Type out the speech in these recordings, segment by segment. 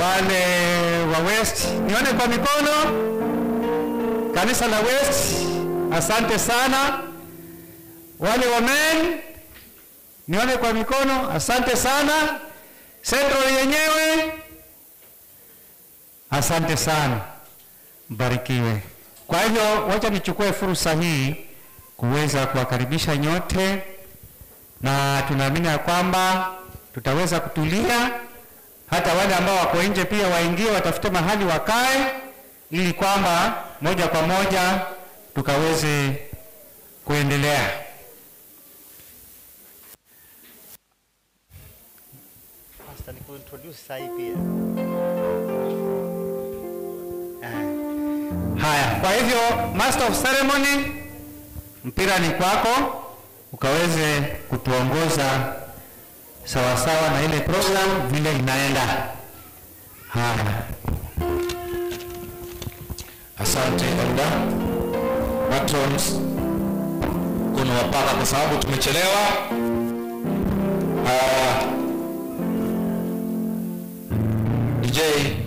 Wale wa West, nione kwa mikono. Kanisa la West, asante sana. Wale wa Men, nione kwa mikono, asante sana. Central yenyewe, asante sana, mbarikiwe. Kwa hivyo wacha nichukue fursa hii kuweza kuwakaribisha nyote, na tunaamini ya kwamba tutaweza kutulia, hata wale ambao wako nje pia waingie, watafute mahali wakae, ili kwamba moja kwa moja tukaweze kuendelea. Pastor, nikuintroduce sasa pia. Haya, kwa hivyo Master of Ceremony, mpira ni kwako, ukaweze kutuongoza sawasawa na ile program vile inaenda. Haya. Asante Elda. Matrons, kuna wapaka kwa sababu tumechelewa. DJ,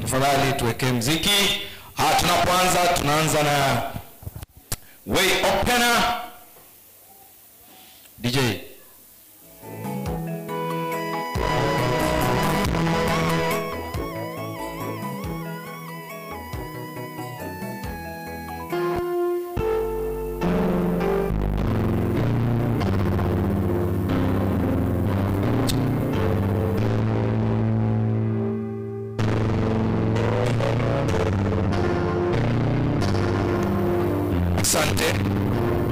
tafadhali tuweke mziki. Tunapoanza tunaanza na way opener. DJ.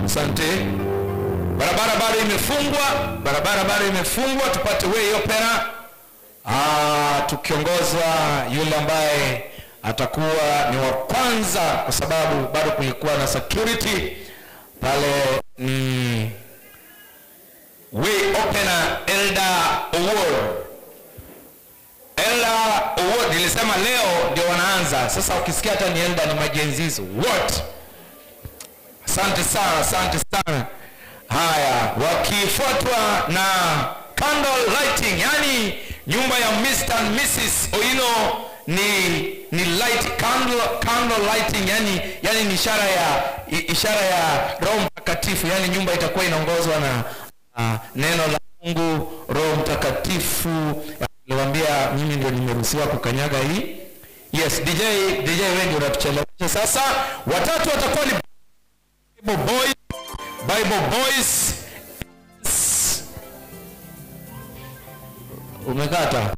Asante. Barabara bado imefungwa, barabara bado imefungwa, tupate way opener. Tukiongoza yule ambaye atakuwa ni wa kwanza, kwa sababu bado kulikuwa na security pale, ni way opener Elder Award. Elder Award, nilisema leo ndio wanaanza. Sasa ukisikia hata ni elder ni majenzizo. What? Asante sana, asante sana. Haya, wakifuatwa na candle lighting, yani nyumba ya Mr. and Mrs. Oino ni light candle lighting, yani ni ishara ya Roho Mtakatifu, yani nyumba itakuwa inaongozwa na neno la Mungu, Roho Mtakatifu. Niliwaambia mimi ndio nimeruhusiwa kukanyaga hii. Yes, DJ wewe ndio unatuchelewesha sasa. Watatu watakuwa ni Bible Boys. Umekata.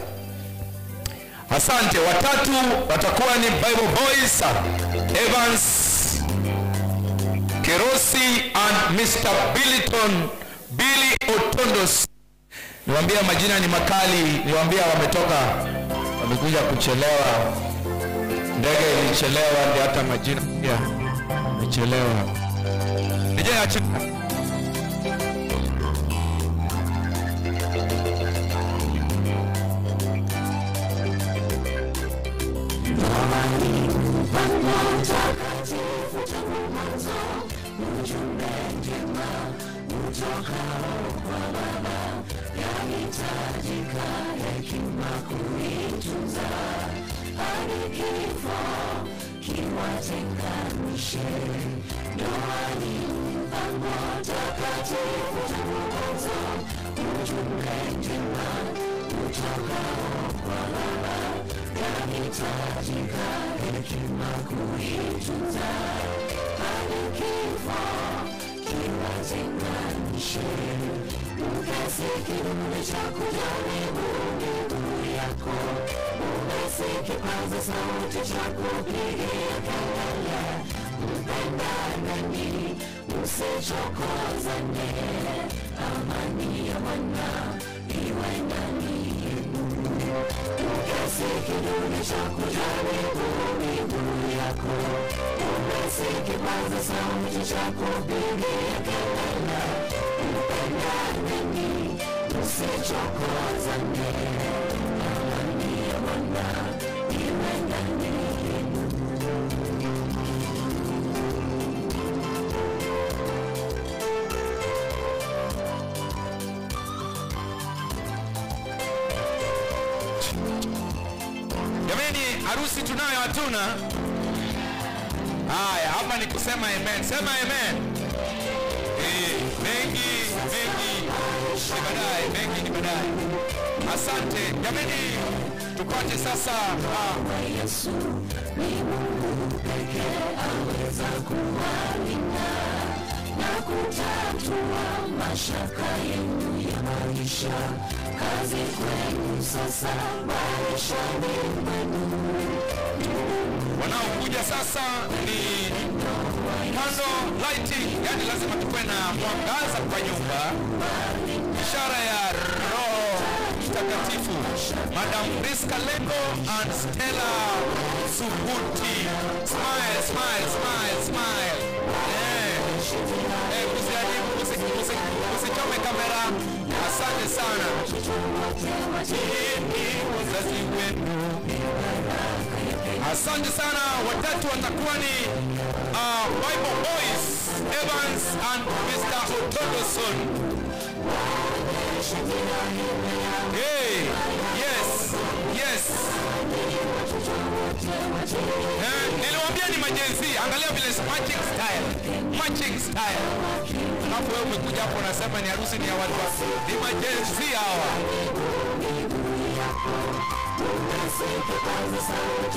Asante. Watatu watakuwa ni Bible Boys, Evans Kerosi and Mr. Billiton Billy Otondos. Niwaambia majina ni makali, niwaambia wamekuja kuchelewa. Ndege ilichelewa, ndio hata majina pia imechelewa. DJ acha. Jamani, harusi tunayo hatuna? Haya, hapa ni kusema amen. Sema amen. Mengi mengi ni baadaye, mengi ni baadaye. Asante. Jamani, tupate sasa Yesu ni Mungu pekee aweza kuwalinda na kutatua mashaka yenu ya maisha. Kazi kwenu sasa maishani mwenu. Wanaokuja sasa ni candle lighting, yani lazima tukue na mwangaza kwa nyumba, ishara ya Roho Mtakatifu. Madam Priska Lengo and Stella Subuti. Smile, smile, smile, smile. Usichome kamera. Asante sana. Wazazi wenu. Asante sana. Watatu watakuwa ni Bible Boys, Evans and Mr. Otodoson. Hey, yes, yes. Niliwaambia ni majenzi. Angalia vile matching style. Matching style. Alafu wewe umekuja hapo unasema ni harusi ni ya watu wa. Ni majenzi hawa.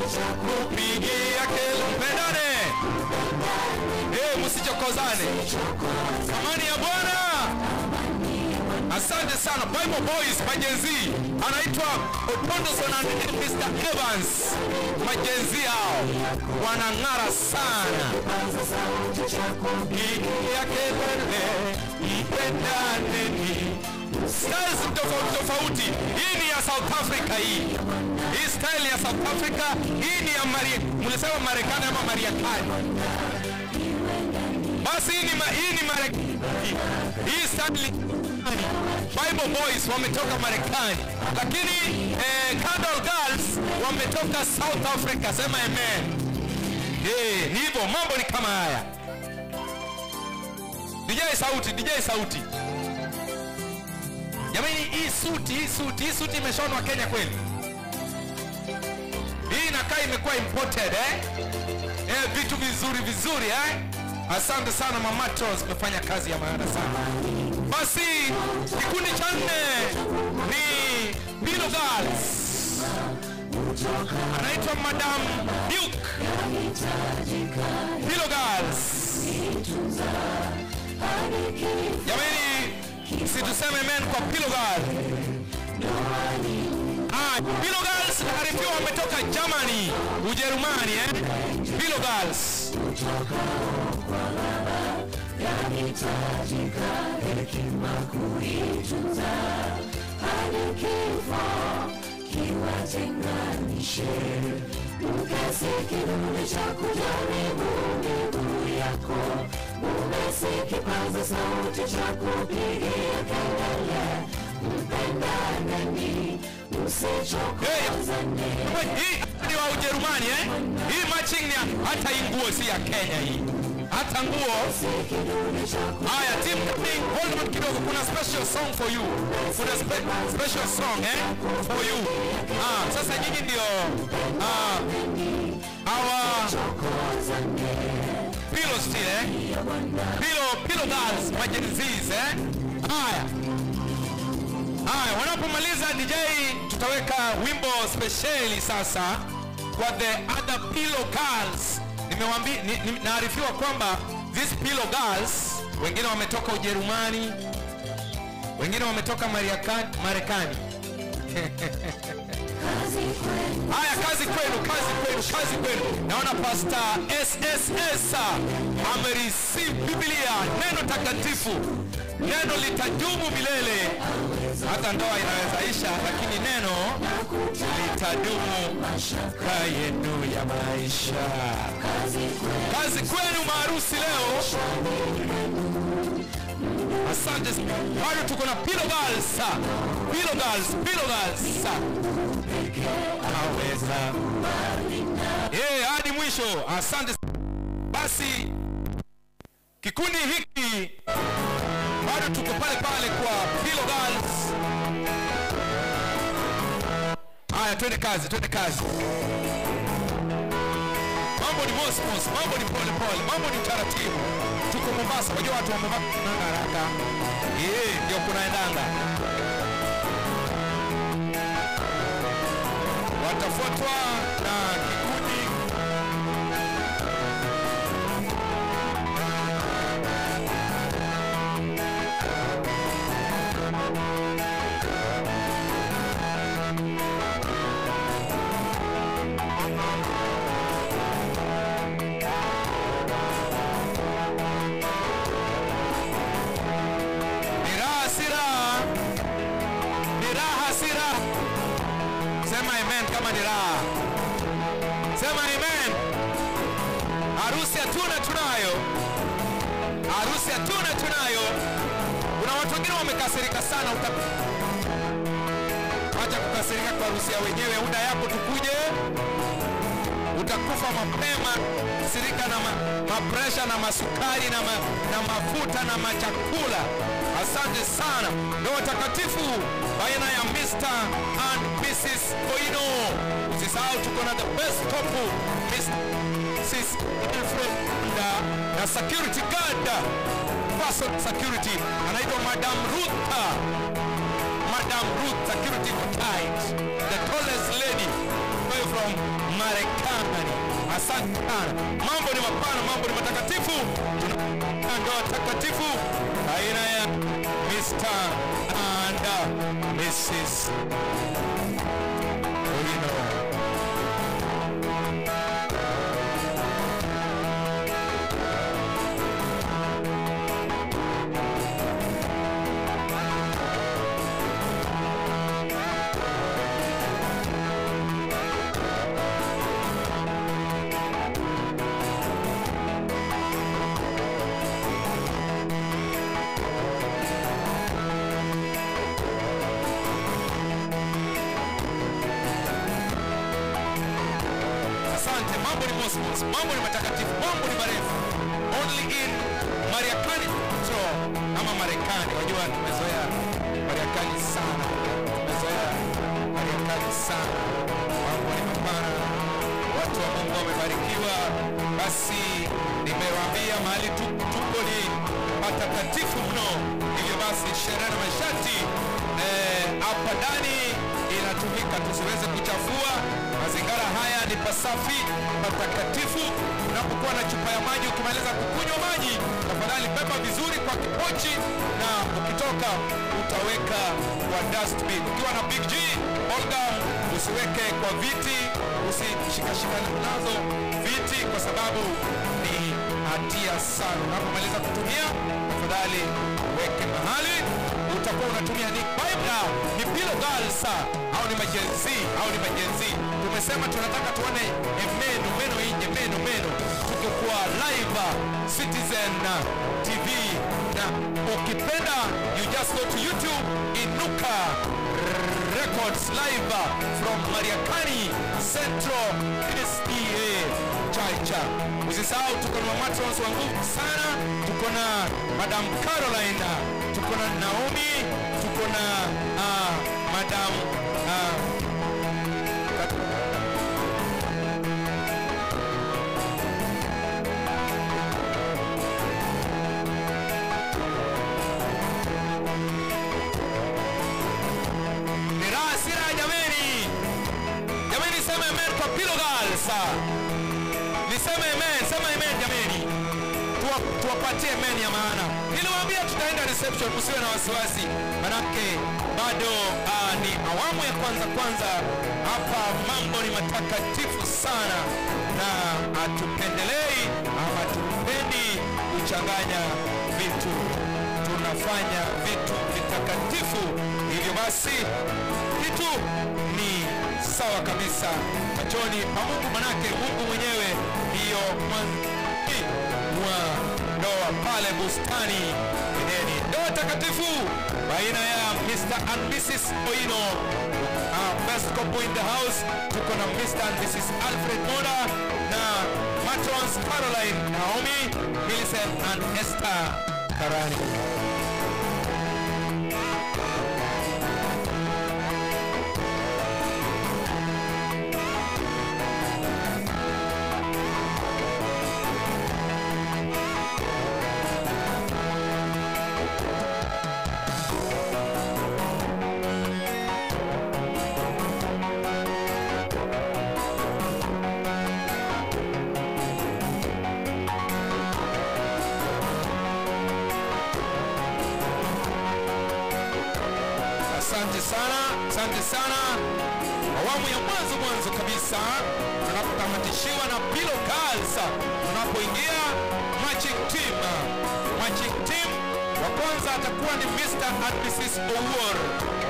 Kupigia kelele mpendane. Msichokozane. Amani ya Bwana. Asante sana Bible Boys majenzi. Anaitwa Otondoson and Mr. Evans. Majenzi hao wanang'ara sana. Kupigia kelele mpendaneni. Styles tofauti tofauti. Hii ni ya South Africa hii. Hii style ya South Africa, hii ni ya mlisema Marekani ama Mariakani. Basi hii ni Marekani. Hii style Bible Boys wametoka Marekani. Lakini Candle Girls wametoka South Africa. Sema amen. Ni hivyo, mambo ni kama haya. DJ sauti, DJ sauti. Jamani, hii suti imeshonwa Kenya kweli? Hii inakaa imekuwa imported Vitu vizuri vizuri Asante sana Mama Tos, umefanya kazi ya maana sana. Basi kikundi cha nne ni Pillow Girls. Anaitwa Madam Duke. Pillow Girls. Jamani, si tuseme amen kwa Pillow Girls. Pillow Girls naarifiwa wametoka Germany, Ujerumani Pillow Girls. Yahitajika hekima kuitunza hadi kifo kiwatenganishe. Mke si kidude cha kujaribu miguu yako, mume si kipaza sauti cha kupigia kelele. Mpendaneni, msichokozane. Hii ni wa Ujerumani Hii matching ni hata hii nguo si ya Kenya hii. Hata nguo. Haya, team coming, hold on kidogo, kuna special song for you. Kuna special song for you. Sasa nyinyi ndio our pillow still Pillow girls, majenzis Haya. Haya, wanapomaliza DJ tutaweka wimbo speciali sasa kwa the other Pillow Girls. Nimewaambia, naarifiwa kwamba these Pillow Girls wengine wametoka Ujerumani, wengine wametoka Marekani. Haya, kazi kwenu, kazi kwenu, kazi kwenu. Naona Pastor SSS amereceive Biblia, neno takatifu. Neno litadumu milele. Hata ndoa inaweza isha, lakini neno litadumu yenu ya maisha. Kazi kwenu maharusi leo. Asante. Bado tuko na Pillow Girls. Pillow Girls, Pillow Girls. Aweza. Hadi mwisho. Asante. Basi kikundi hiki bado tuko pale pale kwa Pillow Girls. Haya, twende kazi, twende kazi. Mambo ni mosmos, mambo ni pole pole, mambo ni taratibu. Tuko Mombasa, unajua watu wa Mombasa haraka. Ndio kunaendanga. Watafuatwa na kikundi Sema amen. Harusi hatuna tunayo. Harusi hatuna tunayo. Kuna watu wengine wamekasirika sana, acha kukasirika kwa harusi ya wenyewe. Muda yako tukuje, utakufa mapema. Sirika na mapresha na masukari na mafuta na machakula. Asante sana. Ndoa takatifu baina ya Mr. and Mrs. Oino. Usisahau tuko na the best couple, Mrs. Alfred na security guard, person security anaitwa Madam Ruth. Madam Ruth, security tight, the tallest lady from Marekani. Asante sana. Mambo ni mapana, mambo ni matakatifu. Ndoa takatifu aina ya Mr. and Mrs. Oino. Mambo ni mosmos, mambo ni matakatifu, mambo ni marefu. Only in Mariakani ama Marekani. Wajua tumezoea Mariakani sana, tumezoea Mariakani sana. Mambo ni mapana, watu wa Mungu wamebarikiwa. Basi nimewaambia mahali tuko ni patakatifu mno. Hivyo basi sherehe na masharti hapa ndani inatumika, tusiweze kuchafua mazingira. Haya ni pasafi, patakatifu. Unapokuwa na chupa ya maji, ukimaliza kukunywa maji, tafadhali beba vizuri kwa kipochi, na ukitoka utaweka kwa dustbin. Ukiwa na Big G Olga, usiweke kwa viti, usishikashika nazo viti kwa sababu ni hatia sana. Unapomaliza kutumia, tafadhali weke mahali utakuwa unatumia. Ni Bible, ni Pillow Girls au ni majenzi, au ni majenzi. Tumesema tunataka tuone meno meno inje, meno meno. Tuko kwa live Citizen TV, na ukipenda you just go to YouTube, Inuka Records live from Mariakani Central SDA Chacha. Usisahau tuko na matrons wa nguvu sana, tuko na Madam Caroline, tuko na Naomi, tuko na Madam Sira. Jameni, jameni, sema amen kwa Pillow Girls. Niseme amen, sema amen jameni. Tuwapatie amen ya maana. Niliwaambia tutaenda reception, msiwe na wasiwasi. Manake bado ni awamu ya kwanza. Hapa mambo ni matakatifu sana, na hatupendelei ama tupendi kuchanganya vitu. Tunafanya vitu vitakatifu. Hivyo basi kitu ni sawa kabisa machoni pa Mungu, manake Mungu mwenyewe ndiyo mwanzo wa ndoa pale bustani Edeni. Ndoa takatifu baina ya Mr. and Mrs. Oino, best couple in the house. Tuko na Mr. and Mrs. Alfred Mora na matrons Caroline, Naomi, Millicent and Esther Karani. Asante sana. Awamu ya mwanzo kabisa tunapotamatishiwa na Pillow Girls, tunapoingia matching team. Matching team wa kwanza atakuwa ni Mr. and Mrs. Owuor,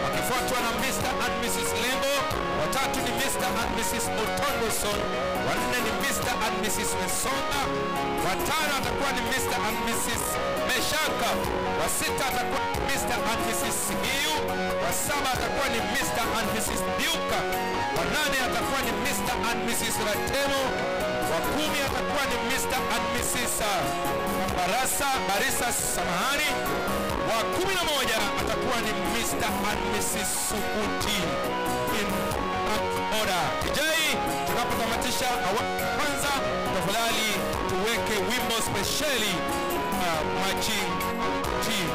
wakifuatwa na Mr. and Mrs. Lembo, watatu ni Mr. and Mrs. Otondoson, wanne ni Mr. and Mrs. Wesonga, watano atakuwa ni Mr. and Mrs. Meshaka, wa sita atakuwa Mr. and Mrs. Sigiu, wa saba atakuwa ni Mr. and Mrs. Diuka, wa nane atakuwa ni Mr. and Mrs. Ratemo, wa 10 atakuwa ni Mr. and Mrs. Barisa samahani, wa 11 atakuwa ni Mr. and Mrs. Sukuti in order. DJ, tunapotamatisha awamu kwanza, tafadhali tuweke wimbo speciali matching team.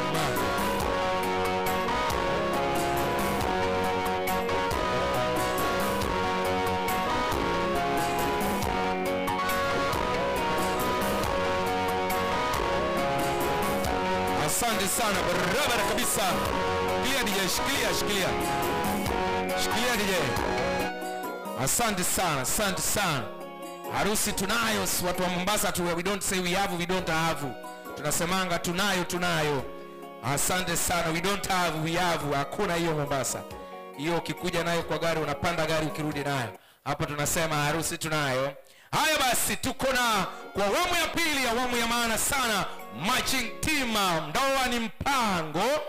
Asante sana, barabara kabisa. Shikilia DJ, shikilia. Shikilia DJ. Asante sana, asante sana. Harusi tunayo, watu wa Mombasa tu, we don't say we have, we don't have. Tunasemanga tunayo. Asante sana, we don't have, we have. Hakuna hiyo Mombasa. Hiyo ukikuja nayo kwa gari, unapanda gari ukirudi nayo. Hapa tunasema harusi tunayo. Haya basi, tuko na kwa awamu ya pili, awamu ya maana sana, matching team. Ndoa ni mpango.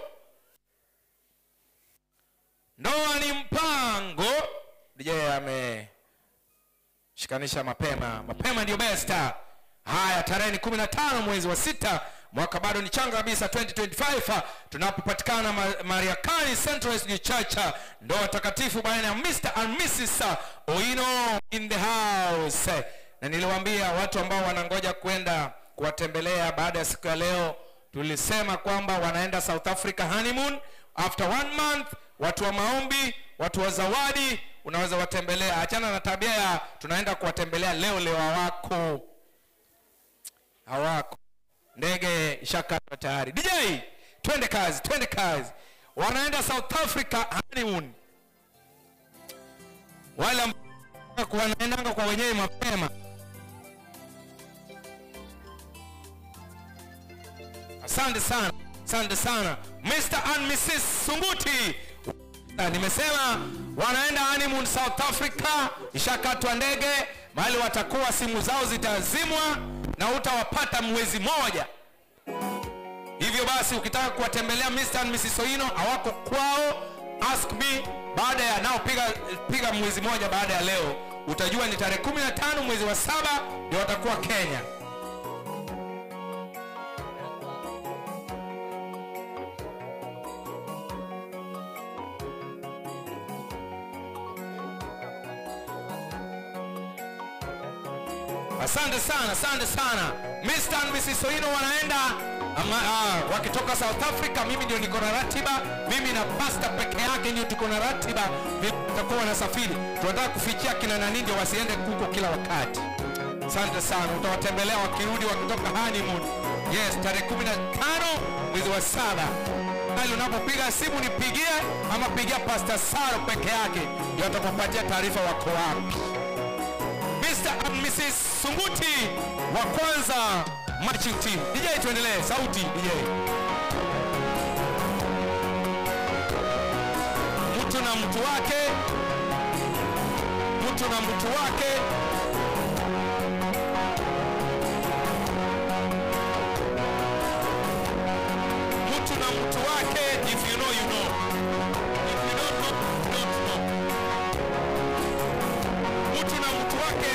Ndoa ni mpango. DJ ameshikanisha mapema. Mapema ndio best. Haya, tarehe ni 15 mwezi wa 6, mwaka bado ni changa kabisa 2025, tunapopatikana Mariakani Central SDA Church, ndoa takatifu baina ya Mr. and Mrs. Owino in the house. Na niliwaambia watu ambao wanangoja kwenda kuwatembelea baada ya siku ya leo, tulisema kwamba wanaenda South Africa honeymoon after 1 month. Watu wa maombi, watu wa zawadi, unaweza watembelea. Achana na tabia ya tunaenda kuwatembelea leo leo, hawako. Hawako. Ndege ishakatwa tayari. DJ, twende kazi, twende kazi. Wanaenda South Africa honeymoon. Wale wanaendanga kwa wenyewe mapema. Asante sana, asante sana Mr. and Mrs. Sunguti. Nimesema wanaenda honeymoon South Africa, ishakatwa ndege, mahali watakuwa simu zao zitazimwa na utawapata mwezi moja. Hivyo basi ukitaka kuwatembelea Mr. and Mrs. Owino, hawako kwao, ask me baada ya nao, piga mwezi moja baada ya leo, utajua ni tarehe 15 mwezi wa 7 ndio watakuwa Kenya. Asante sana, asante sana. Mr. and Mrs. Owino wanaenda wakitoka South Africa. Mimi ndio niko na ratiba, mimi na pastor peke yake ndio tuko na ratiba. Tutakuwa wanasafiri. Tunataka kufichia kina nani ndio wasiende huko kila wakati. Asante sana. Utawatembelea wakirudi wakitoka honeymoon. Yes, tarehe 15 mwezi wa 7. Pale unapopiga simu nipigie ama pigia Pastor Saro peke yake, ndio atakupatia taarifa wako wapi. Mr. and Mrs. Sunguti wa kwanza matching team. DJ tuendelee, sauti DJ. Mtu na mtu wake. Mtu na mtu wake. Mtu na mtu wake, if you know you know. If you don't know, you don't know. Mtu na mtu wake,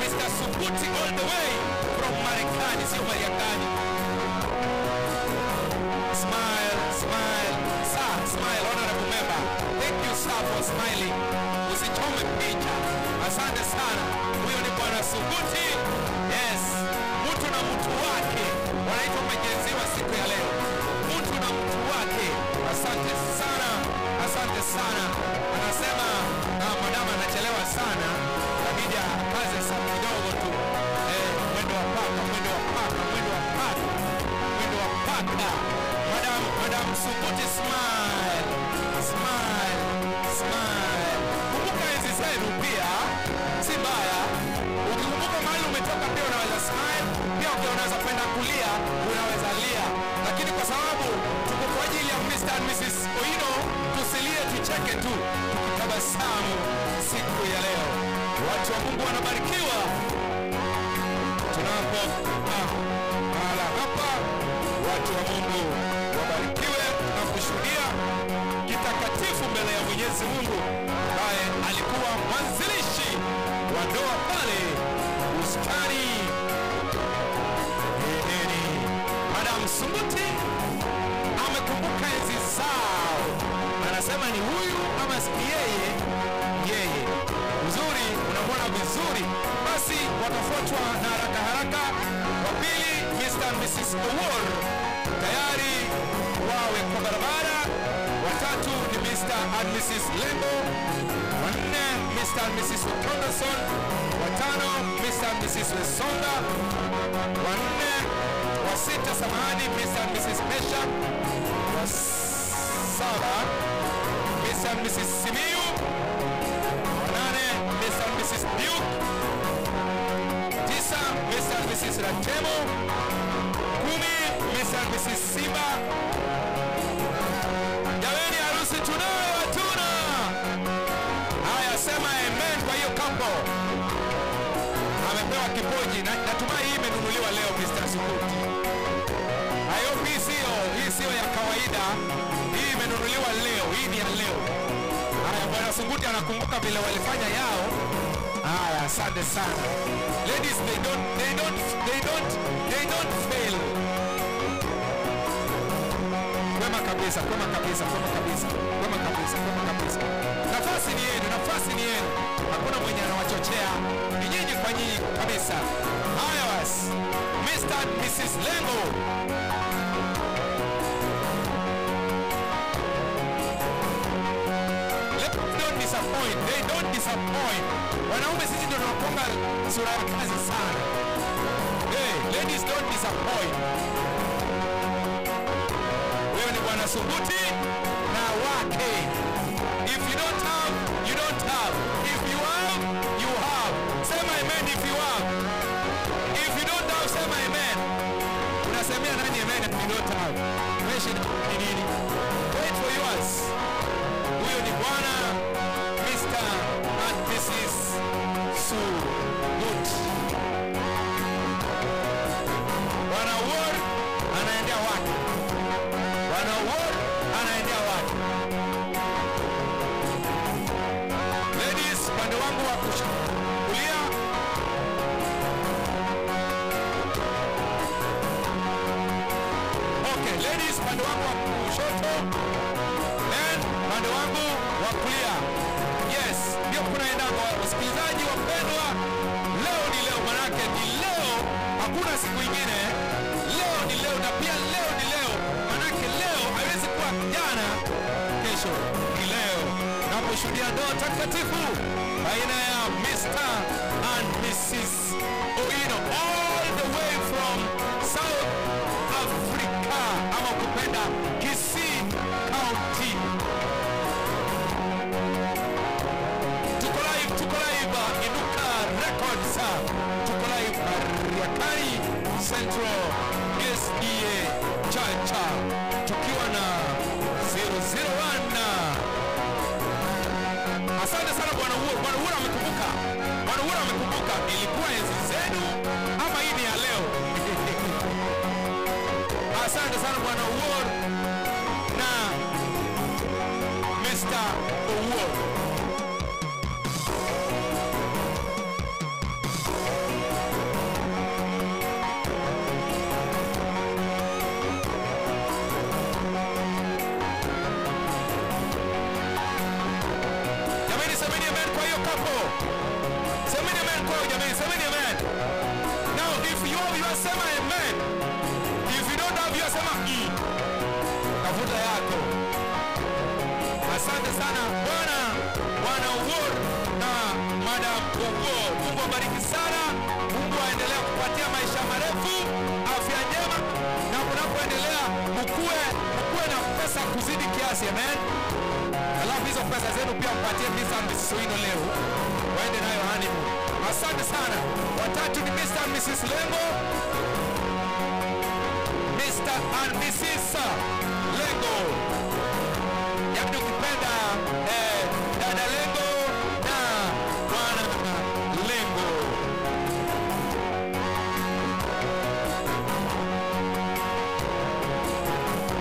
Mr. Sunguti all the way from Marekani, sio Mariakani. Smile, smile, sir, smile, honorable member. Thank you sir for smiling. Usichome picha. Asante sana. Huyo ni Bwana Sunguti. Yes, mtu na mtu wake. Wanaitwa majenzi wa siku ya leo. Mtu na mtu wake. Asante sana. Asante sana. Anasema madama anachelewa sana. Inabidi akaze sana kidogo tu. Mwendo wa paka, mwendo wa paka, mwendo wa paka. Mwendo wa paka. Madam Sunguti smile. Smile. Smile. zenu pia si mbaya. Ukikumbuka mahali umetoka pia unaweza smile, pia unaweza kwenda kulia, unaweza lia. Lakini kwa sababu tuko kwa ajili ya Mr. and Mrs. Owino, tusilie, tucheke tu, tukitabasamu siku ya leo. Watu wa Mungu wanabarikiwa tunapo mahala hapa. Watu wa Mungu wabarikiwe na kushuhudia kitakatifu mbele ya Mwenyezi Mungu ambaye alikuwa mwanzilishi wa ndoa pale bustani Edeni. Madam Sunguti amekumbuka enzi zao, anasema ni huyu ama si yeye? Yeye. Uzuri, unamwona vizuri. Basi watafuatwa na haraka haraka. Wa pili Mr. and Mrs. Owuor tayari wawe kwa barabara. Watatu ni Mr. and Mrs. Lembo. Wanne Mr. and Mrs. Otonderson. Watano Mr. and Mrs. Wesonga. Wanne wa sita, samahani, Mr. and Mrs. Mesha. Wa saba Mr. and Mrs. Simiyu. Wanane Mr. and Mrs. Duke. 9 Mr. and Mrs. Ratemo. 10 Mr. and Mrs. Simba. Jameni, harusi tunayo hatuna? Haya, sema amen kwa hiyo couple. Amepewa kipoji na natumai hii imenunuliwa leo Mr. Sunguti. Hayo hii sio ya kawaida. Hii imenunuliwa leo, hii ni ya leo. Haya, Bwana Sunguti anakumbuka vile walifanya yao. Haya, asante sana. Ladies, they don't fail. Kwema kabisa, kwema kabisa, kwema kabisa, kwema kabisa, kwema kabisa. Nafasi ni yenu, nafasi ni yenu. Hakuna mwenye anawachochea. Ni nyinyi kwa nyinyi kabisa. Haya basi, Mr. and Mrs. Lengo. Don't disappoint. They don't disappoint. Wanaume sisi ndio tunaponga sura ya kazi sana. Hey, ladies don't disappoint. Wewe ni Bwana Sunguti na wake. If you don't have, you don't have. If you have, you have. Sema amen if you have. If you don't have, sema amen. Unasemea nani amen if you don't have? Question ni nini? Wait for yours. Huyo ni Bwana Mr. and Mrs. Sunguti. Bwana Ward anaendea wake. Bwana Ward anaendea wake. Ladies, pande wangu wa kulia. Okay, ladies, pande wangu wa kushoto. Men, pande wangu wa kulia. Yes, ndio kunaenda kwa wasikilizaji wapendwa. Leo ni leo, manake ni leo, hakuna siku ingine. Leo ni leo na pia leo ni leo, manake leo haiwezi kuwa jana, kesho ni leo. Naposhuhudia ndoa takatifu baina ya Mr. and Mrs. Owino all the way from South Africa, ama kupenda Kisii County. Tuko live, tuko live Inuka Records, tuko live Mariakani Central SDA Chacha, tukiwa na 001. Asante sana Bwana Uhuru. Bwana Uhuru amekumbuka. Bwana Uhuru amekumbuka ilikuwa enzi zenu ama hii ni ya leo. Asante sana Bwana Uhuru na Mr. Uhuru. Jamani, semeni amen kwa hiyo couple. Semeni amen kwa jamani, semeni amen. Now if you have your, sema amen. If you don't have your, sema Tafuta yako. Asante sana Bwana, Bwana Uhuru na Madam Uhuru. Mungu abariki sana. Mungu aendelee kupatia maisha marefu, afya njema, na mnapoendelea mkue na pesa kuzidi kiasi. Amen. Alafu hizo pesa zenu pia mpatie Mr. and Mrs. Owino leo, waende nayo honeymoon. Asante sana. Watatu ni Mr. and Mrs. Lengo, Mr. and Mrs. Lengo, yaani ukipenda dada Lengo na bwana Lengo.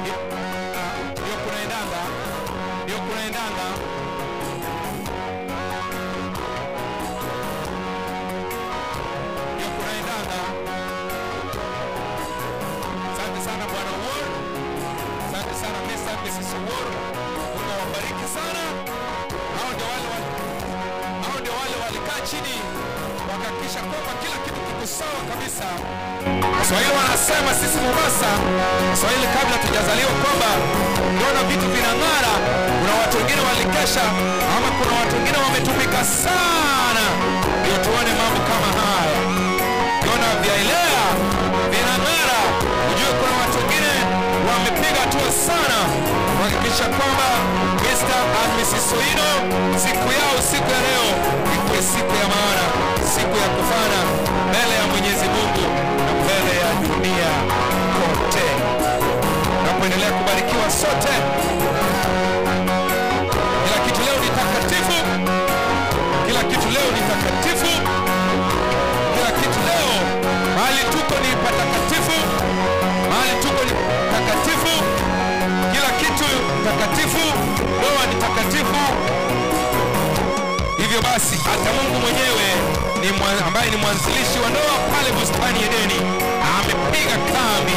Ndio kunaendanga, ndio kunaendanga. Ndio kunaendanga. Asante sana Bwana Ward. Asante sana Mr. and Mrs. Ward. Mungu awabariki sana. Hao ndio wale walikaa chini wakahakikisha kwamba kila kitu kiko sawa kabisa. Waswahili wanasema sisi Mombasa, Waswahili kabla tujazaliwa, kwamba ukiona vitu vinang'ara, kuna watu wengine walikesha ama kuna watu wengine wametumika sana ndio tuone mambo kama haya. Ukiona vyaelea vinang'ara, ujue kuna watu wengine wamepiga hatua sana kuhakikisha kwamba Mr. and Mrs. Owino siku yao, siku ya leo, ikuwe siku ya maana, siku ya kufana mbele ya Mwenyezi Mungu na mbele ya dunia kote, na kuendelea kubarikiwa sote. Kila kitu leo ni takatifu, kila kitu leo ni takatifu, kila kitu leo mahali tuko ni patakatifu, mahali tuko ni takatifu, kila kitu takatifu, ndoa ni takatifu. Hivyo basi hata Mungu mwenyewe ni ambaye ni mwanzilishi wa ndoa pale bustani Edeni amepiga kambi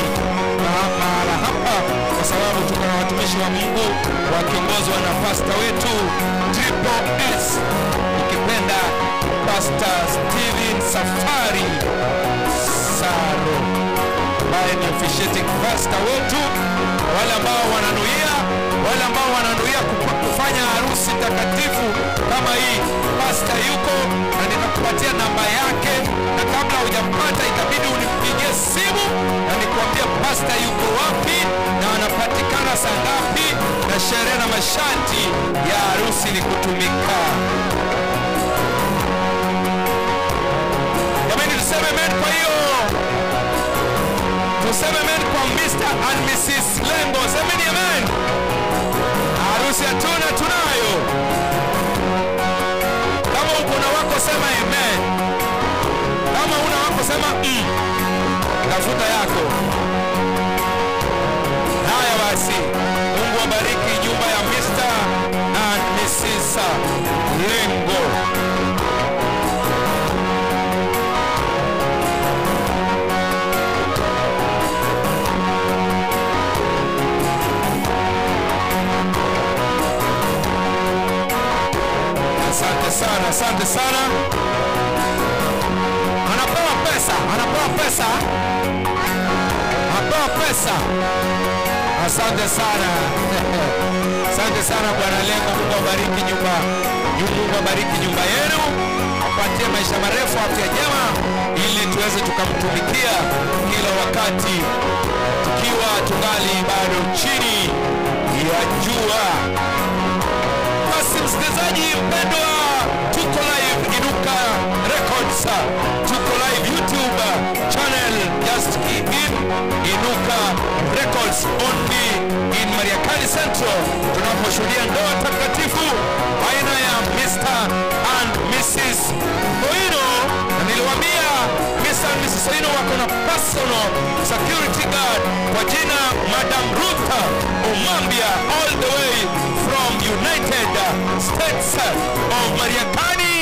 mahala hapa, kwa sababu tuko na watumishi wa Mungu wakiongozwa na pastor wetu Triple S, ukipenda Pastor Steven Safari Saro, ambaye ni officiating pastor wetu. Wale ambao wananuia, wale ambao wananuia kufanya harusi takatifu kama hii, pastor yuko na nitakupatia namba yake, na kabla hujapata itabidi unipigie simu na nikuambia pastor yuko wapi na anapatikana saa ngapi, na sherehe na masharti ya harusi ni kutumika. Jamani, tuseme amen. Kwa hiyo tuseme amen kwa Mr. and Mrs. Lengo. Semeni amen. Harusi hatuna, tunayo. Kama uko na wako sema amen. Kama una wako sema Tafuta yako. Haya basi, Mungu abariki nyumba ya Mr. and Mrs. Lengo. Asante sana, asante sana. Anapewa pesa, anapewa pesa, anapewa pesa. Asante sana. Asante sana Bwana Lengo. Mungu abariki nyumba, Mungu abariki nyumba yenu, apatie maisha marefu, afya njema, ili tuweze tukamtumikia kila wakati tukiwa tungali bado chini ya jua. Basi msikilizaji mpendwa, tuko live Inuka Records, tuko live YouTube channel, just key in Inuka Records only in Mariakani Central, tunaposhuhudia ndoa takatifu baina ya Mr. and Mrs. Owino. Na niliwaambia Mr. and Mrs. Owino wako na personal security guard kwa jina Madam Ruth Omambia, all the way from United States of Mariakani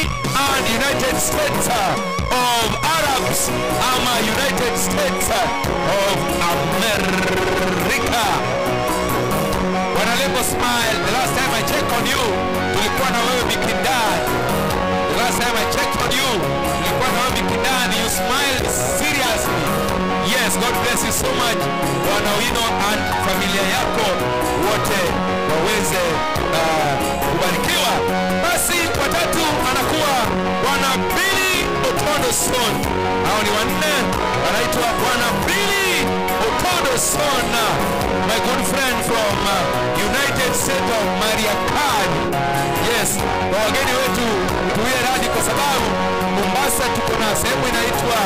and United States of Arabs, ama United States of America. Bwana Lengo, smile. The last time I checked on you, tulikuwa na wewe Mikindani. The last time I checked on you, tulikuwa na wewe Mikindani. You smiled seriously. Yes, God bless you so much. Bwana Owino and familia yako wote waweze kubarikiwa. Basi watatu anakuwa Bwana Billy Otondo Son. Hao ni wanne, wanaitwa Bwana Billy Otodo Sona, my good friend from United States of Mariakani. Yes, kwa wageni wetu tuwe radi kwa sababu Mombasa tuko na sehemu inaitwa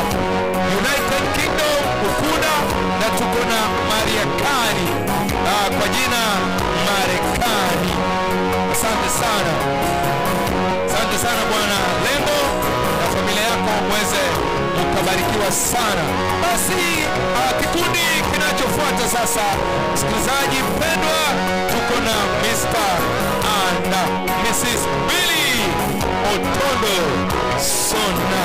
United Kingdom Ukunda na tuko na Mariakani kwa jina Marekani. Asante sana. Asante sana Bwana Lembo na familia yako mweze mkabarikiwa sana. Basi kikundi kinachofuata sasa, msikilizaji mpendwa, tuko na Mr. and Mrs. Billy Otondo Sona.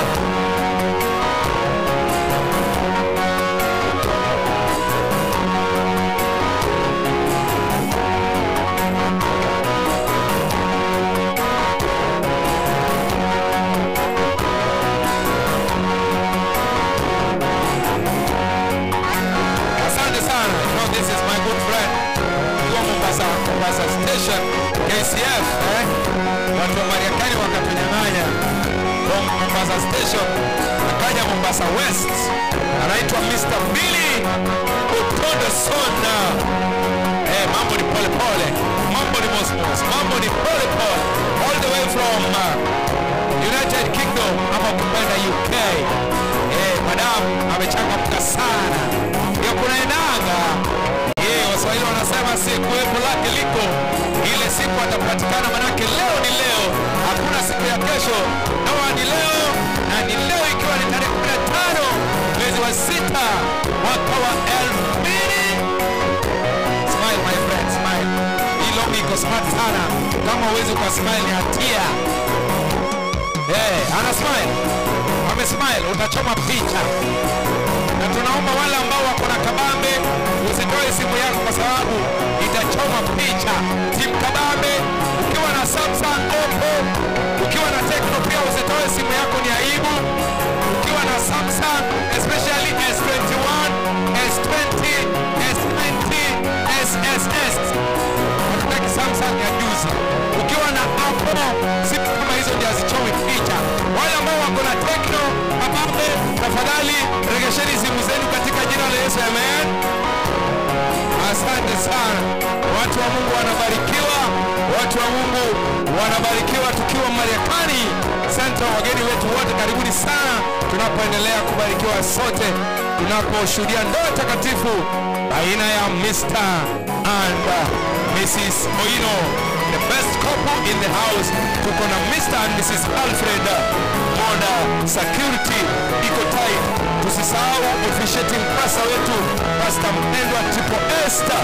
Mombasa Station, KCF, Watu wa Marekani wakatunyang'anya from Mombasa Station, akaja Mombasa West. Anaitwa Mr. Billy Otondo Sona. Mambo ni pole pole, mambo ni mosmos, mambo ni pole pole, all the way from United Kingdom ama kupenda UK. Madam amechangamka sana. Ndio kunaendanga. Waswahili wanasema siku epo lake liko, ile siku atapatikana, manake leo ni leo, hakuna siku ya kesho. Ndoa ni leo, na ni leo ikiwa ni tarehe 15 mwezi wa 6 mwaka wa 2000. Smile my friend, smile. Hii longi iko smart sana. Kama huwezi kwa smile ni hatia. Ana smile. Ame smile, utachoma picha. Na tunaomba wale ambao wako na kabambe usitoe simu yako kwa sababu itachoma picha. Team kabambe, ukiwa na Samsung, Oppo, ukiwa na Tecno pia usitoe simu yako, ni aibu. Ukiwa na Samsung, especially S21, S20, S90, SSS. Hatutaki Samsung ya juzi. Ukiwa na Apple, simu kama hizo ndio hazichomi picha. Wale ambao wako na Tecno, kabambe, tafadhali regesheni simu zenu katika jina la Yesu, amen. Asante sana. Watu wa Mungu wanabarikiwa. Watu wa Mungu wanabarikiwa tukiwa Marekani. Asante wageni wetu wote, karibuni sana tunapoendelea kubarikiwa sote, tunaposhuhudia ndoa takatifu baina ya Mr. and Mrs. Oino, the best couple in the house. Tuko na Mr. and Mrs. Alfred Monda. Security iko tight. Tusisahau officiating pastor wetu, Pastor Mpendwa Tipo Esther,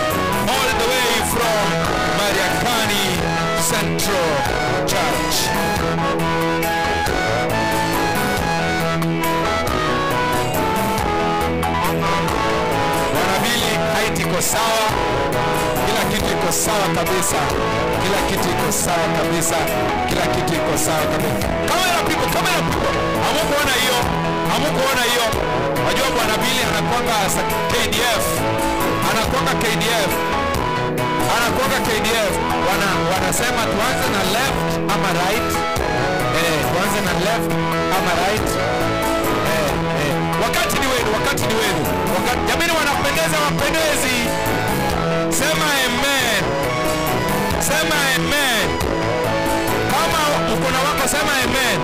all the way from Mariakani Central Church. Bwana Billy, height iko sawa, kila kitu iko sawa kabisa, kila kitu iko sawa kabisa, kila kitu iko sawa kabisa. Kamera people, kamera people. Hamukuona hiyo? Hamukuona hiyo? Unajua Bwana Billy anakuanga KDF. Anakuanga KDF. Anakuanga KDF. Wanasema tuanze na left ama right. Tuanze na left ama right. Wakati ni wenu, wakati ni wenu. Wakati jamani, wanapendeza, wapendezi. Sema amen. Sema amen. Kama uko na wako sema amen.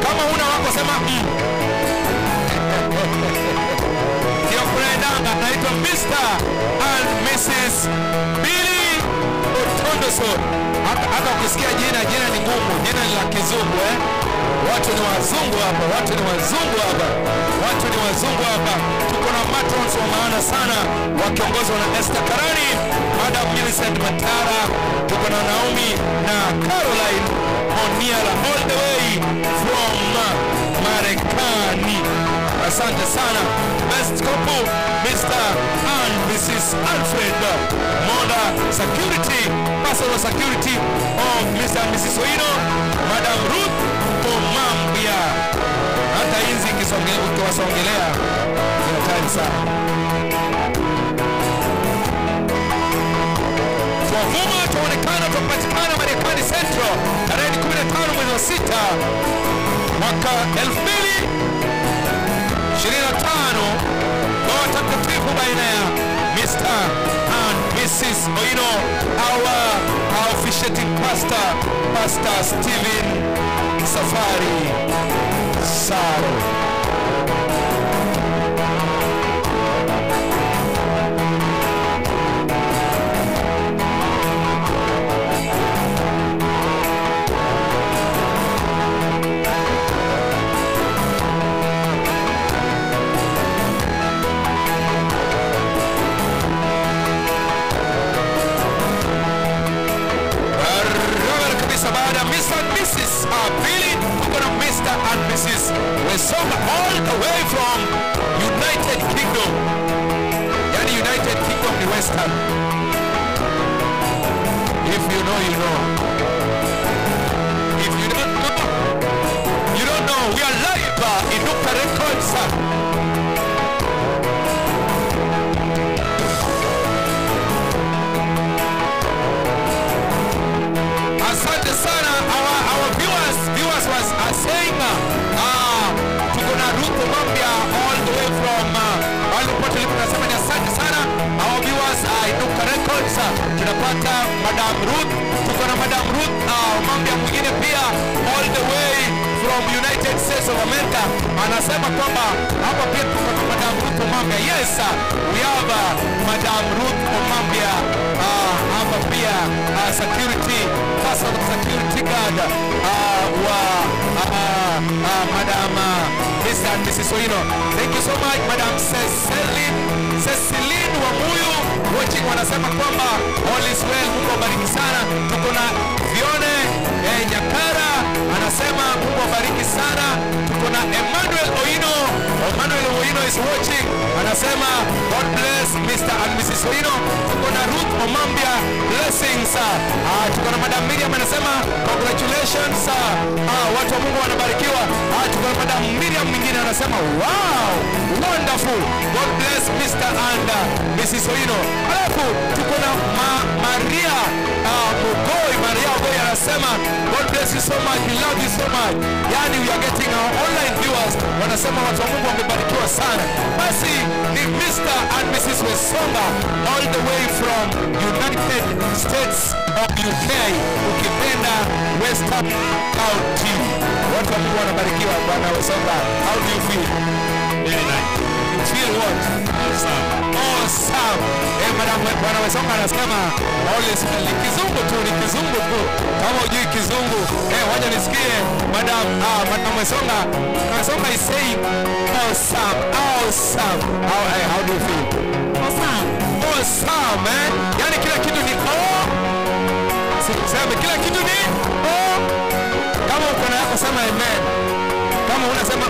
Kama huna wako sema Ndio kunaendanga. Naitwa Mr. and Mrs. Billy Otondoson. Hata ukisikia jina, jina ni ngumu, jina ni la kizungu Watu ni wazungu hapa, watu ni wazungu hapa. Watu ni wazungu hapa. Tuko na matrons wa maana sana wakiongozwa na Esther Karani, Madam Millicent Matara, tuko na Naomi na Caroline Oniala all the way from Marekani. Asante sana. Best couple, Mr. and Mrs. Alfred Monda. Security, personal security of Mr. and Mrs. Oino, Madam Ruth Omambia. Hata hizi ukiwasongelea ni hatari sana. Twavuma, twaonekana, twapatikana Marekani Central tarehe 15 mwezi wa 6 mwaka 2025. Ndoa takatifu takatifu baina ya Mr. and Mrs. Oino, our officiating pastor, Pastor Stephen Safari Saro. Mr. and Mrs. Wesonga all the way from United Kingdom. Yani United Kingdom ni Western. If you know, you know. If you don't know, you don't know. We are live in Inuka Records. Asante sana. Our viewers are saying tuko na Ruth Mambia all the way from mahali popote ulipo, nasema ni asante sana. Our viewers Inuka Records, tunapata Madam Ruth, tuko na Madam Ruth Mambia mwingine pia all the way from United States of America, anasema kwamba hapa pia tuko na Madam Ruth Mambia. Yes, we have Madam Ruth Mambia hapa pia, security personal security guard wa Madam Mr. and Mrs. Oino. Thank you so much Madam Ceciline Wamuyu watching, wanasema kwamba all is well, Mungu abariki sana. Tuko na Vione Nyakara anasema Mungu abariki sana. Tuko na Emmanuel Oino, Emmanuel Oino is watching, anasema God bless Mr. and Mrs. Oino. Tuko na Ruth Omambia, blessings. Tuko na Madam Miriam anasema congratulations. Watu wa Mungu wanabarikiwa. Tuko na Madam Miriam mwingine anasema wow, wonderful, God bless Mr. and Mrs. Oino. Alafu tuko na Maria Mugoi, Maria Mugoi anasema God bless you so much, we love you so much. Yani we are getting our online viewers wanasema watu wa Mungu wamebarikiwa sana. Basi ni Mr. and Mrs. Wesonga all the way from United States of UK, ukipenda Western County. Watu wa Mungu wanabarikiwa. Bwana Wesonga, how do you feel? Very nice. You feel what? Awesome. Awesome. Madam Bwana Wesonga anasema all is well. Ni kizungu tu, ni kizungu tu. Kama hujui kizungu, wacha nisikie Madam Madam Wesonga. Wesonga is saying awesome, awesome. How do you feel? Awesome. Awesome, man. Yani kila kitu ni oh. Sema kila kitu ni oh. Kama uko na yako sema amen. Kama unasema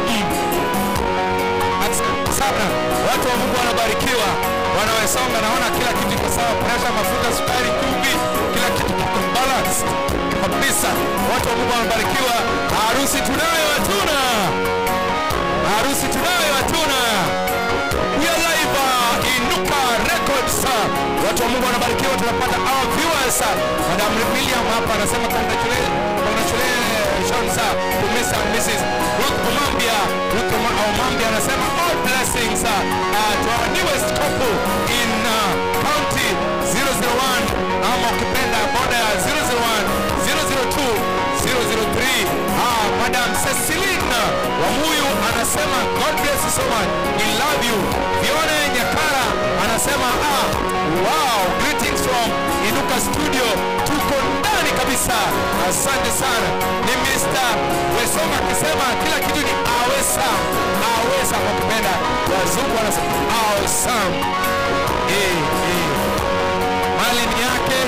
sana. Watu wa Mungu wanabarikiwa. Bwana Wesonga, naona kila kitu kiko sawa, pressure, mafuta, sukari, chumvi, kila kitu kiko balanced kabisa. Watu wa Mungu wanabarikiwa. Harusi tunayo hatuna. Harusi tunayo hatuna. We are live Inuka Records. Watu wa Mungu wanabarikiwa, tunapata our viewers. Madam William hapa anasema congratulations to Mr. and Mrs. Ruth Omambia. Ruth Omambia anasema all blessings to our newest couple in county 001, ama ukipenda border 001, 002, 003. Madam Ceciline Wamuyu anasema God bless you so much, we love you. Vione Nyakara anasema wow, greetings from Inuka Studio, tuko ndani kabisa. Asante sana. Ni Mr. Wesonga akisema kila kitu ni awesa, awesa kwa kupenda. Wazungu wanasema awesome. Mali ni yake.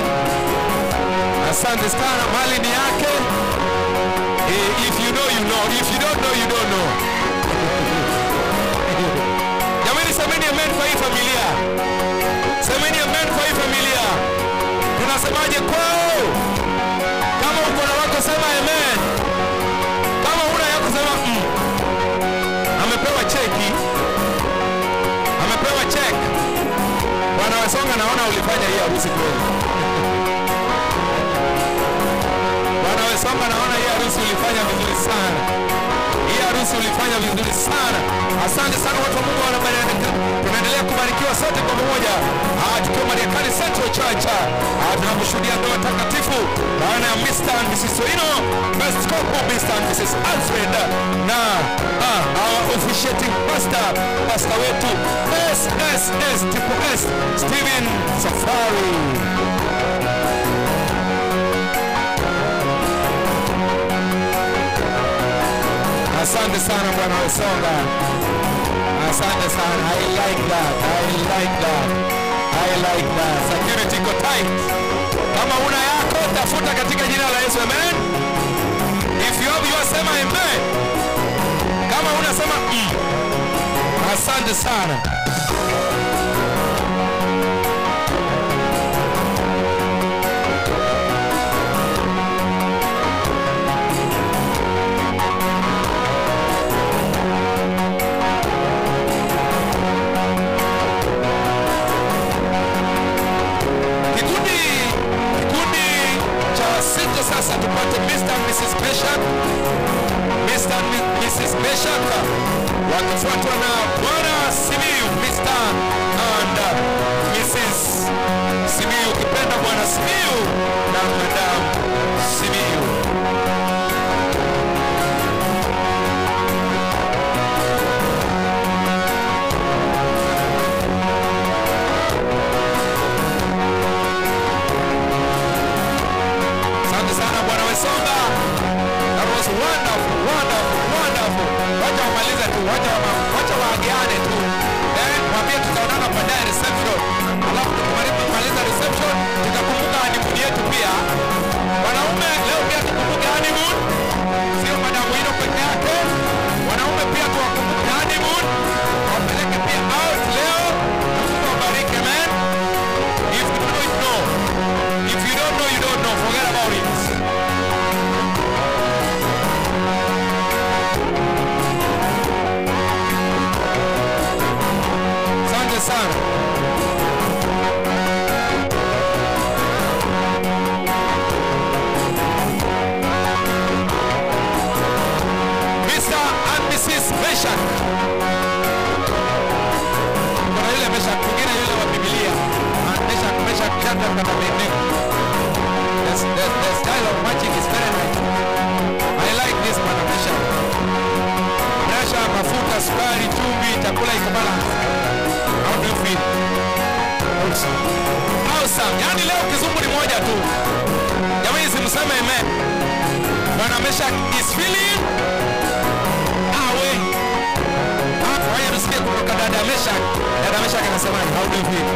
Asante sana, mali ni yake. If you know, you know. If you don't know, you don't know. Jamani, semeni amen kwa hii familia. Semeni amen kwa hii familia. Tunasemaje kwao? Kama uko na wako sema amen. Kama huna yako sema Amepewa cheki. Amepewa check. Bwana Wesonga, naona ulifanya hii harusi kweli. Bwana Wesonga, naona hii harusi ulifanya vizuri sana. Hii harusi Kasisi ulifanya vizuri sana. Asante sana watu wa Mungu wanabariki. Tunaendelea kubarikiwa sote kwa pamoja. Tukiwa Mariakani Central Church. Tunakushuhudia ndoa takatifu baina ya Mr. and Mrs. Owino, best couple Mr. and Mrs. Alfred na our officiating pastor, pastor wetu SSS Triple S Steven Safari. Asante sana Bwana Wesonga. Asante sana. I like that. I like that. I like that. Security iko tight. Kama una yako tafuta katika jina la Yesu. Amen. If you have your, sema amen. Kama una sema Asante sana. Sasa tupate Mr. and Mrs. Meshak, Mr. and Mrs. Meshak wakifuatwa na Bwana Simiyu, Mr. and Mrs. Simiyu, ukipenda Bwana Simiyu na Madam Simiyu. Songa. That was wonderful, wonderful, wonderful. Wacha wamalize tu, wacha waagiane tu. Mwambie tutaonana baadaye reception. Alafu tukimaliza reception tutakumbuka honeymoon yetu pia. Wanaume leo pia tukumbuke honeymoon. Sio Madam Owino peke yake. Wanaume pia tuwakumbuke honeymoon. Wapeleke pia out leo. Mungu awabariki, amen. If you don't know. If you don't know, you don't know. Forget about it. Sana. Mr. and Mrs. Meshak. Kuna yule Meshak mwingine yule wa Biblia. Meshak, Meshak, Shadrach na Abednego. The style of matching is very nice. I like this man Meshak. Pressure, mafuta, sukari, chumvi, chakula iko balance. How do you feel? Awesome. Awesome. Yani leo kizungu ni moja tu. Jamani simseme amen. Bwana Meshak is feeling awe. Haya tusikie kutoka dada Meshak. Dada Meshak anasemaje? How do you feel?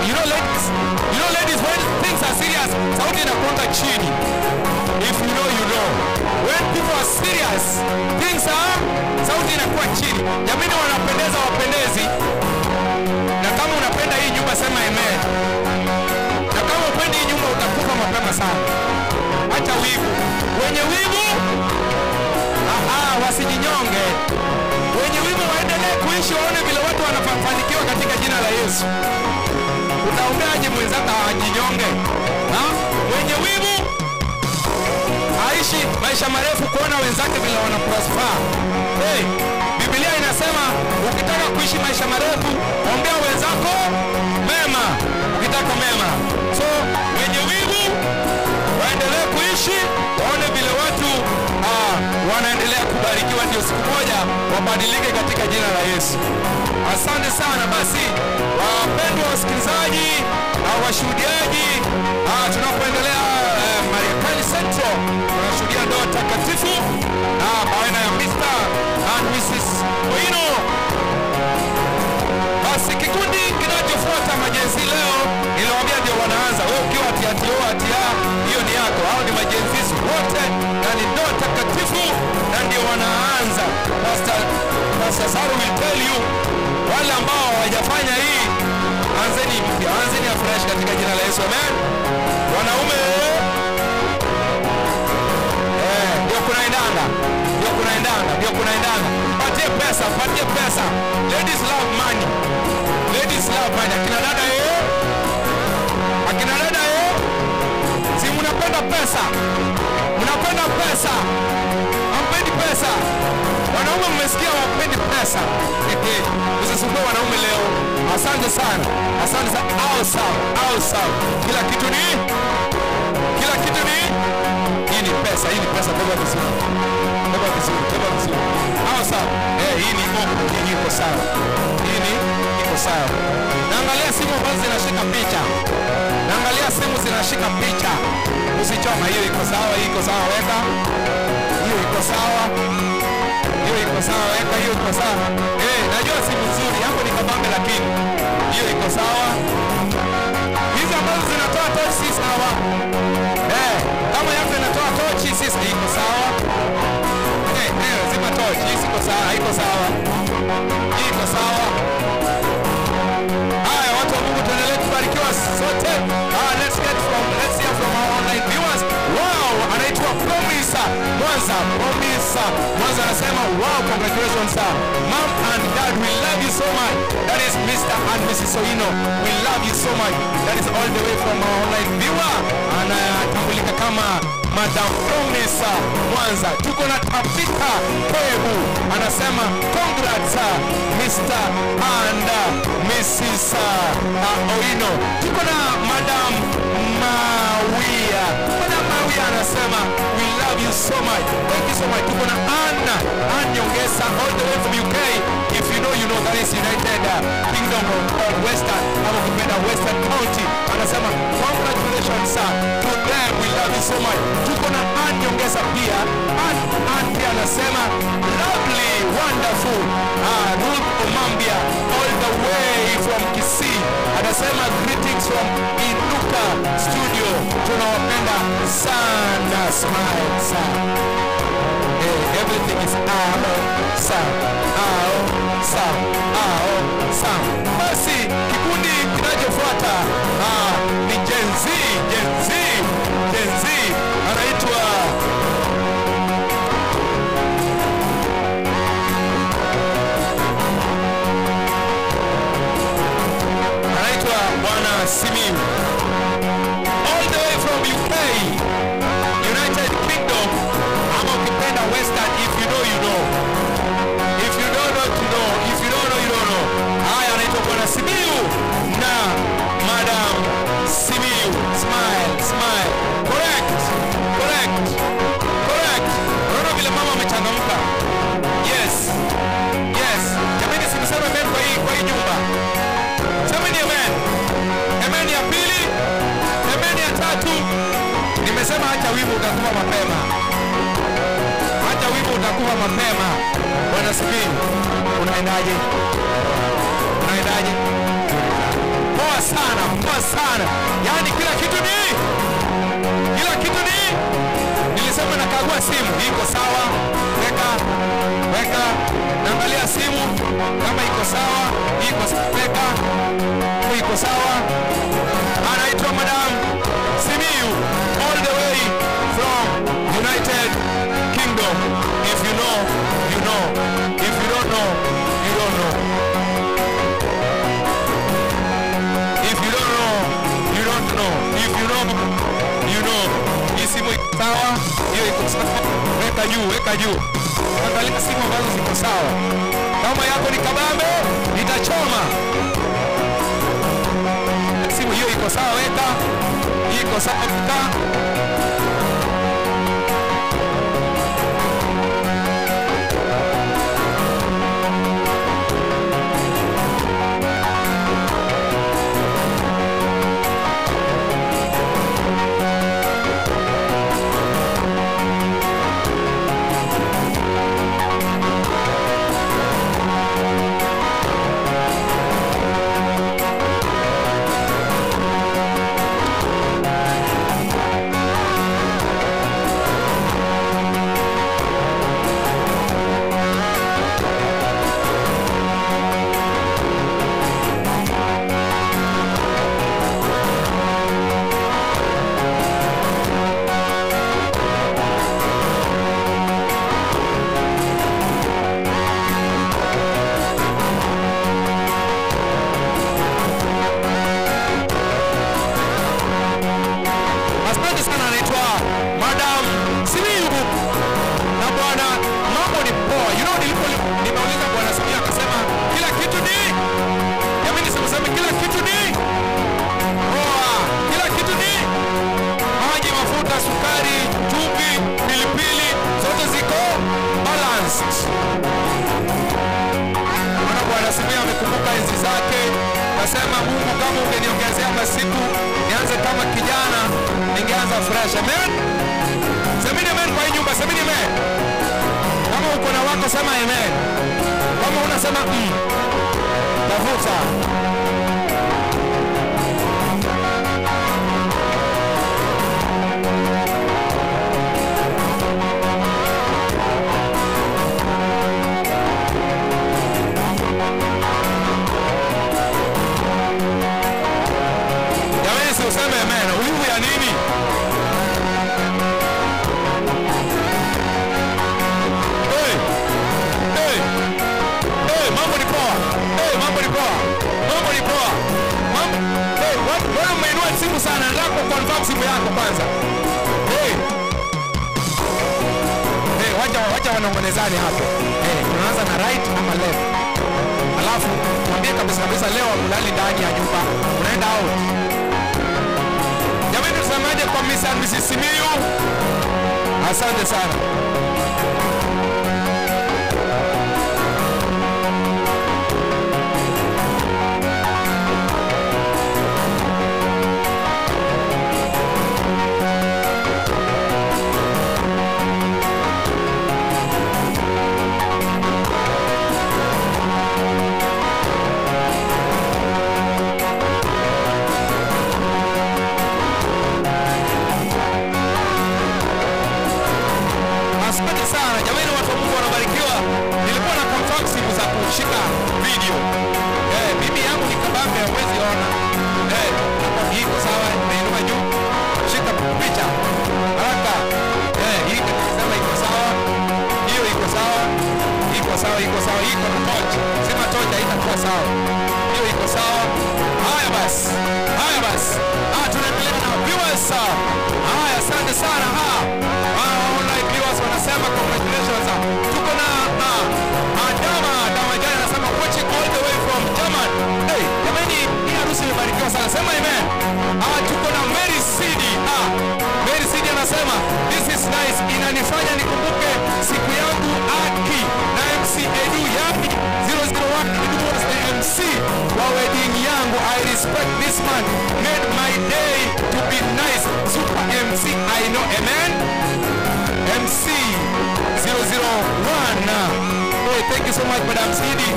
You know ladies, when things are serious, sauti inakuwa chini. If you know, you know. When people are serious, things are, sauti inakuwa chini. Jamani wanapendeza wapendezi. Na kama unapenda hii nyumba sema amen. Na kama upendi hii nyumba utakufa mapema sana. Acha wivu. Wenye wivu, wasijinyonge. Wenye wivu waendelee kuishi waone vile watu wanafanikiwa katika jina la Yesu. Utaombeaje mwenzako ajinyonge? Wenye wivu aishi maisha marefu kuona wenzake vile wana prosper. Hey, Biblia inasema ukitaka kuishi maisha marefu ombea wenzako mema, ukitaka mema. So wenye wivu waendelee kuishi waone vile watu wanaendelea kubarikiwa, ndio siku moja wabadilike katika jina la Yesu. Asante sana basi wapendwa wasikilizaji na washuhudiaji, tunapoendelea Mariakani Central tunashuhudia ndoa takatifu baina ya Mr. and Mrs. Owino. Basi kikundi kinachofuata majenzi leo niliwaambia ndio wanaanza. Wewe ukiwa atiatio atia hiyo ni yako. Hao ni majenzi wote na ni ndoa takatifu na ndio wanaanza. Pastor Saru will tell you wale ambao hawajafanya hii, anzeni mpya, anzeni afresh katika jina la Yesu. Amen. Wanaume ndio kunaendanga, ndio kunaendanga, ndio kunaendanga. Patie pesa, patie pesa. Ladies love money. Ladies love money. Akina dada akina dada si mnapenda pesa. Mnapenda pesa. pesa. Wanaume mmesikia wapendi pesa. Usisumbue wanaume leo. Asante sana. Asante sana. Awesome. Awesome. Kila kitu ni? Kila kitu ni? Hii ni pesa, hii ni pesa, beba vizuri. Beba vizuri, beba vizuri. Awesome. Hii ni oko, hii iko sawa. Hii ni iko sawa. Naangalia simu ambazo zinashika picha. Naangalia simu zinashika picha. Usichoma, hiyo iko sawa, hii iko sawa, weka. Hiyo iko sawa. Hiyo iko sawa, weka, hiyo iko sawa. Najua simu nzuri, hapo ni kabambe lakini hiyo iko sawa. Hizi ambazo zinatoa tochi si sawa. Kama yako inatoa tochi si iko sawa. Zima tochi, hii iko sawa, iko sawa. Hii iko sawa. Haya, watu wa Mungu tuendelee kubarikiwa sote. Let's hear from our online viewers. Wow, anaitwa Promise Mwanza. Promise Mwanza anasema wow, congratulations sir. Mom and dad, we love you so much. That is Mr. and Mrs. Oino. We love you so much. That is all the way from our online viewer. Anatambulika kama Madam Promise Mwanza. Tuko na Tabitha Kebu. Anasema congrats Mr. and Mrs. Oino. Tuko na Madam Mawia. Madam Mawia anasema we love you so much. Thank you so much. Tuko na Anna Nyongesa all the way from UK. If you know, you know, that is United Kingdom of Western, ama ukipenda Western County. Anasema congratulations sir to them, we love you so much. Tuko na Ann Nyongesa pia. Ann pia anasema lovely, wonderful. Ruth Omambia all the way from Kisii. Anasema greetings from Inuka Studio. Tunawapenda sana. Smile sir. Everything is awesome, awesome, awesome. Basi kikundi kinachofuata ni Gen Z, Gen Z, Gen Z. Anaitwa Bwana Simiyu. All the way from UK, United Kingdom. Ama ukipenda Western, if you know, you know. If you don't know, you know. If you don't know, you don't know. Haya, anaitwa Bwana Simiyu na Madam Simiyu. Smile, smile. Correct, correct, correct. Unaona vile mama amechangamka. Yes, yes. Jamani, simseme amen kwa hii nyumba. Semeni amen. Amen ya pili, amen ya tatu. Nimesema acha wivu utakuwa mapema. Acha wivu utakuwa mapema. Bwana Simiyu, unaendaje? Unaendaje? Poa sana, poa sana. Yaani kila kitu ni? Kila kitu ni? Nilisema nakagua simu, iko sawa. Weka, weka. Naangalia simu kama iko sawa, iko sawa, weka. Iko sawa. Anaitwa Madam Simiyu all the way from United Kingdom. If you know, you know. If you don't know, you don't know. If you don't know, you don't know. If you know, you know. Hii simu iko sawa, hiyo iko sawa. Weka juu, weka juu. Angalia simu ambazo ziko sawa. Kama yako ni kabambe, nitachoma. Simu hiyo iko sawa, weka. Iko sawa, weka. siku nianze kama kijana, ningeanza fresh. Amen. Semeni amen kwa hii nyumba, semeni amen. Kama uko na wako sema amen. Kama unasema tafuta. Useme amen. Ulivu ya nini? Hey! Hey! Hey, mambo ni poa. Hey, mambo ni poa. Mambo ni poa. Mambo. Hey, wewe umeinua simu sana. Nataka kuconfirm simu yako kwanza. Hey. Hey, wacha wanong'onezane hapo. Hey, tunaanza na right ama left. Alafu mwambie kabisa kabisa leo ulali ndani ya nyumba. Unaenda out. Jamani, tusemaje kwa Mr. and Mrs. Simiyu? Asante sana. Asante sana. Jamani, watu wa Mungu wanabarikiwa. Nilikuwa na confirm simu za kushika video. Bibi yangu ni kabambe, huwezi ona. Iko sawa, nimeinua juu. Shika picha. Haraka. Hii kama iko sawa. Hiyo iko sawa. Iko sawa, iko sawa. Iko na torch. Sema torch haitakuwa sawa. Hiyo iko sawa. Haya basi. Haya basi. Tunaendelea na viewers. Haya, asante sana. Online viewers wanasema congratulations. Tuko na Adama Damajani anasema watching all the way from German. Hey, jamani, hii harusi imebarikiwa sana. Sema amen. Tuko na Mary Sidi. Mary Sidi anasema this is nice, inanifanya nikumbuke siku yangu Aki na MC Edu yani 001 Edu was the MC wa wedding yangu. I respect this man, made my day to be nice. Super MC, I know. Amen. MC 001. Hey, thank you so much, Madam Sidi,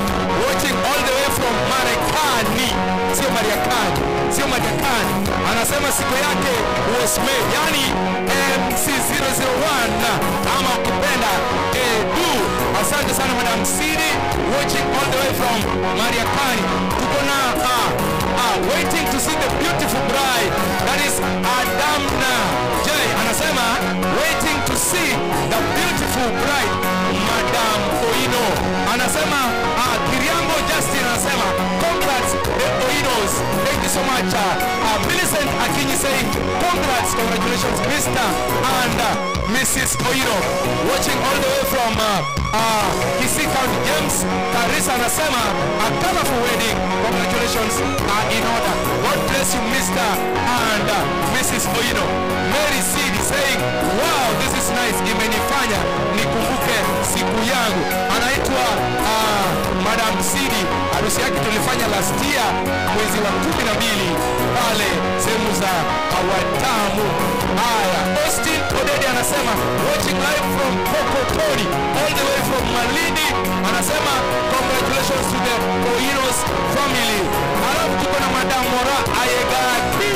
watching all the way from Marekani. Sio Marekani, sio Marekani. Anasema siku yake was made, yani MC 001 ama ukipenda Edu. Asante sana Madam Sidi, watching all the way from Marekani. Tuko na waiting to see the beautiful bride, that is Adamna J. Anasema waiting to see the beautiful bride, Madam Oino. Anasema Kiriambo Justin anasema congrats the Oinos. Thank you so much. Millicent Akinyi saying congrats, congratulations Mr. and Mrs. Oino, watching all the way from Kisii County. James Karisa anasema a colorful wedding, congratulations are in order. God bless you Mr. and Mrs. Oino. Mary Sidi saying wow, this is nice, imenifanya nikumbuke siku yangu. Anaitwa Madam Sidi, harusi yake tulifanya last year mwezi wa 12 pale sehemu za Watamu. Haya, Austin Odedi anasema watching live from Kokotoni all the way from Malindi. Anasema congratulations to the Oinos family. Alafu tuko na Madam Mora Ayegaki.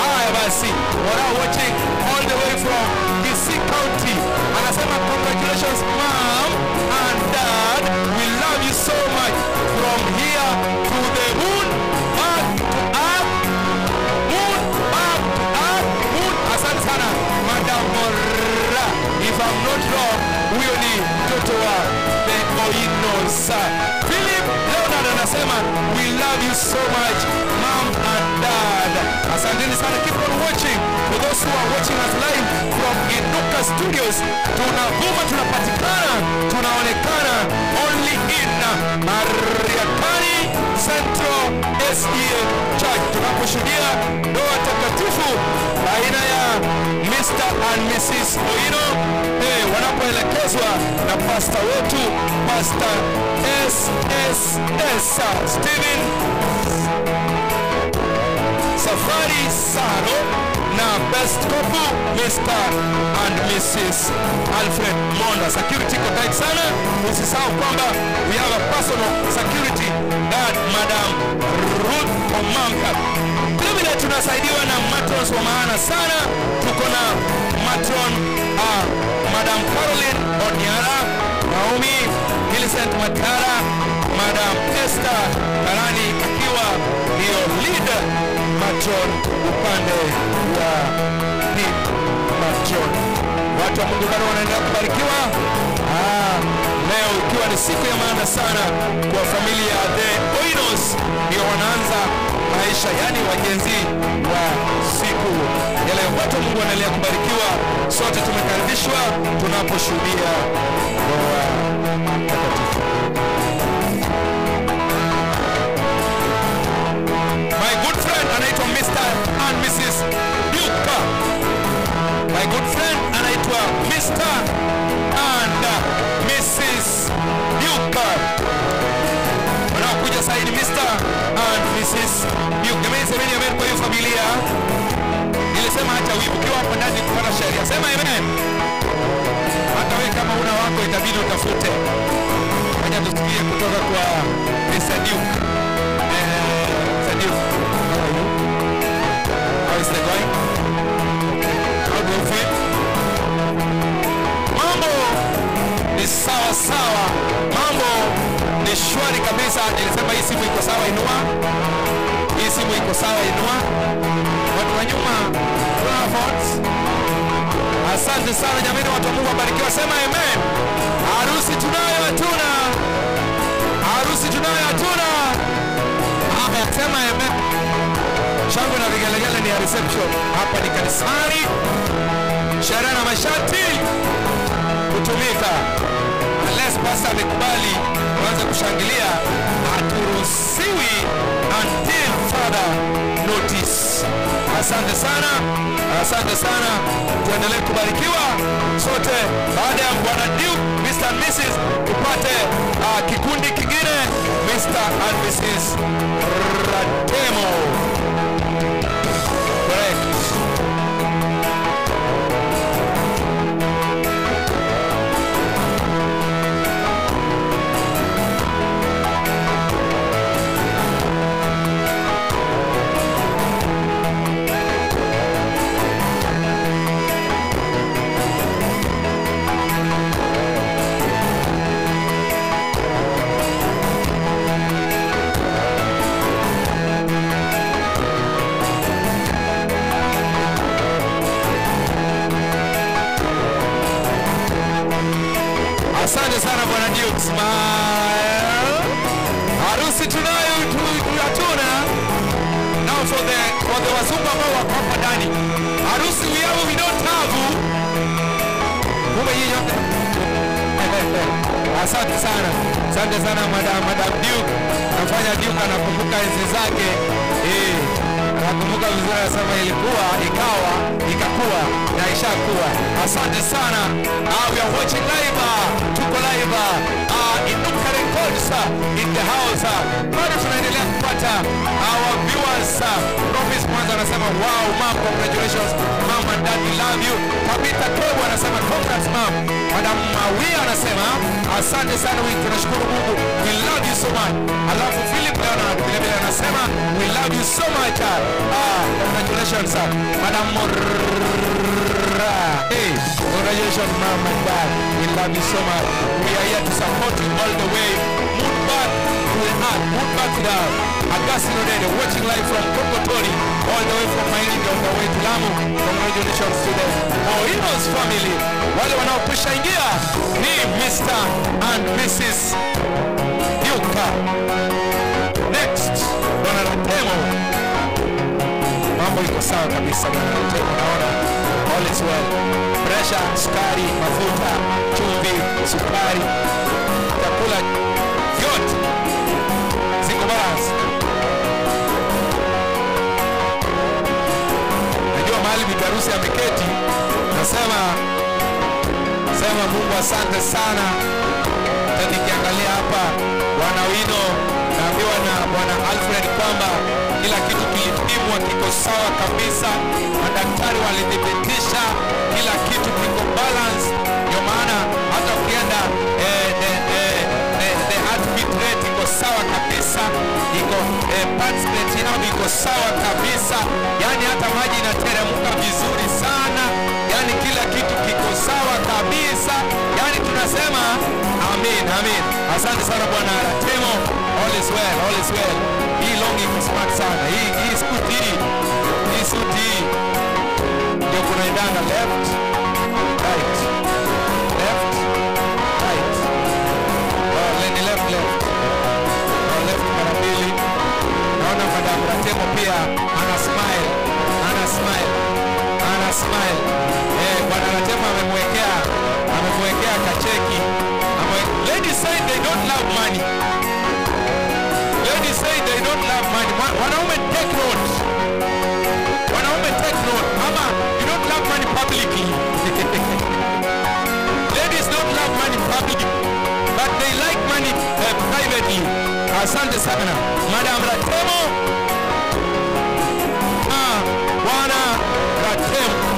Haya basi, Mora watching all the way from Kisii County. Anasema congratulations mom and dad, we love you so much, from here to the moon, back to earth, moon, back to earth, moon. Asante sana Madam Mora. If I'm not wrong, huyo ni mtoto wa the Oinos. Philip Leonard anasema we love you so much mom and dad. Asanteni sana, keep on watching. For those who are watching us live from Inuka Studios, tunavuma, tunapatikana, tunaonekana only in Mariakani Central SDA Church, tunaposhuhudia ndoa takatifu baina ya Mr. and Mrs. Oino, wanapoelekezwa na pastor wetu Pastor SSS Steven Safari Saro na best couple Mr. and Mrs. Alfred Monda. Security iko tight sana. Usisahau kwamba we have a personal security guard, Madam Ruth Omamka. Vile vile tunasaidiwa na matrons wa maana sana. Tuko na matron Madam Caroline Oniara, Naomi Millicent Matara, Madam Esther Karani akiwa ndio leader matron upande wa lead matron. Watu wa Mungu bado wanaendelea kubarikiwa. Leo ikiwa ni siku ya maana sana kwa familia The Oinos, ndio wanaanza maisha, yani wajenzi wa siku ya leo. Watu wa Mungu wanaendelea kubarikiwa. Sote tumekaribishwa tunaposhuhudia ndoa takatifu. My good friend anaitwa Mr. and Mrs. Duke. My good friend anaitwa Mr. and Mrs. Duke. Wanaokuja sasa ni Mr. and Mrs. Duke. Jamani, semeni amen kwa hiyo familia. Nilisema acha wivu, ukiwa hapo ndani kupata sheria. Sema amen. Hata wewe kama una wako itabidi utafute. Acha tusikie kutoka kwa Mr. Duke. Mr. Duke, how are you? How is it going? How do you feel? Mambo ni sawa sawa. Mambo ni shwari kabisa. Nilisema hii simu iko sawa, inua. Hii simu iko sawa, inua. Watu wa nyuma, tuna phones. Asante sana jamani, watu wa Mungu wabarikiwa. Sema amen. Harusi tunayo hatuna. Harusi tunayo hatuna. Haya, sema amen. Shangwe na vigelegele ni ya reception. Hapa ni kanisani. Sherehe na masharti kutumika. Unless pastor amekubali tuanze kushangilia, haturuhusiwi until further notice. Asante sana. Asante sana. Tuendelee kubarikiwa sote. Baada ya Bwana Duke, Mr. and Mrs. tupate kikundi kingine, Mr. and Mrs. Ratemo. Correct. Asante sana Bwana Duke. Smile. Harusi tunayo hatuna. Now for the wazungu ambao wako hapa ndani. Harusi we have, we don't have. Kumbe yeye. Asante sana. Asante sana Madam Duke. Nafanya Duke anakumbuka enzi zake. Nakumbuka vizuri, anasema ilikuwa, ikawa, ikakuwa na ishakuwa. Asante sana. We are watching live. Tuko live. Inuka Records in the house. Bado tunaendelea kupata our viewers. Promise Mwanza anasema wow mom, congratulations mom and dad, we love you. Tabitha Kebu anasema congrats mom. Madam Mawia anasema asante sana, we tunashukuru Mungu, we love you so much. Alafu Philip Leonard vile vile anasema we love you so much. Congratulations Madam Morra. Hey, congratulations mom and dad, we love you so much. We are here to support you all the way. Move back to the earth, move back to the earth. Augustine Odede watching live from Kokotori, all the way from Mahindi on the way to Lamu. Congratulations to the Oinos family. Wale wanaopusha ingia ni Mr. and Mrs. Duke. Next, Bwana Ratemo. Mambo iko sawa kabisa Bwana Ratemo, naona all is well. Pressure, sukari, mafuta, chumvi, sukari, chakula vyote ziko balance. Najua mahali bibi harusi ameketi, nasema sema Mungu asante sana. Hata nikiangalia hapa Bwana Wino, naambiwa na Bwana Alfred kwamba Kila kitu kilipimwa kiko sawa kabisa, madaktari walithibitisha kila kitu kiko balance. Ndio maana hata ukienda the heartbeat rate iko sawa kabisa, iko pulse rate yao iko sawa kabisa, yani hata maji inateremka vizuri sana, yani kila kitu kiko sawa kabisa, yani tunasema amin, amin. Asante sana Bwana Ratemo, all is well, all is well. Hii long iko smart sana, hii suit hii, hii suit hii ndio kunaendanga left right left right. Oh, ni left left. Oh, left mara mbili. Naona Madam Ratemo pia ana smile, ana smile, ana smile. Bwana Ratemo amemwekea kacheki. Ladies say they don't love money. Ladies say they don't love money. Wanaume take note. Wanaume take note. Mama, you don't love money publicly. Ladies don't love money publicly, but they like money privately. Asante sana Madam Ratemo. Bwana Ratemo.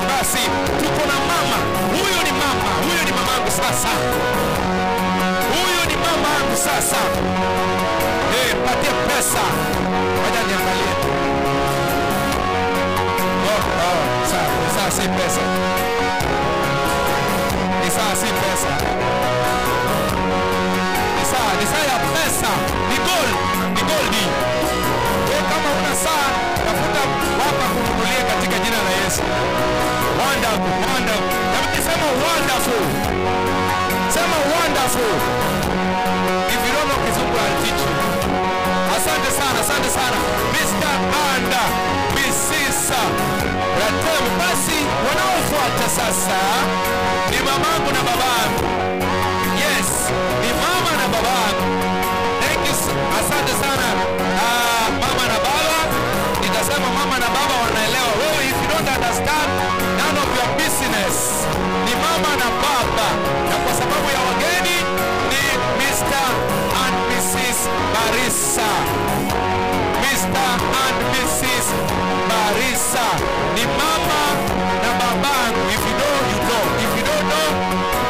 Basi tuko na mama. Huyu ni mama, huyu ni mamangu sasa. Huyu ni mamangu sasa. Patie pesa. Ngoja niangalie. Oh, sawa, si pesa. Ni sawa, si pesa. Ni saa ya pesa. Ni gold, ni gold. Wewe kama una saa, tafuta wapa kununulia katika jina la Yesu. Wonderful, wonderful. Jamani sema wonderful. Sema wonderful. If you don't know Kizungu, I'll teach you. Asante sana, asante sana. Mr. and Mrs. Ratemo. Basi wanaofuata sasa ni mamangu na babangu. Yes, ni mama na babangu. Thank you. Asante sana mama na baba. Nitasema mama na baba wanaelewa. Wewe if you don't understand, none of your business. Ni mama na baba. Na kwa sababu ya wageni ni Mr. and Mrs. Barisa. Mr. and Mrs. Barisa. Ni mama na babangu. If you know, you know. If you don't know,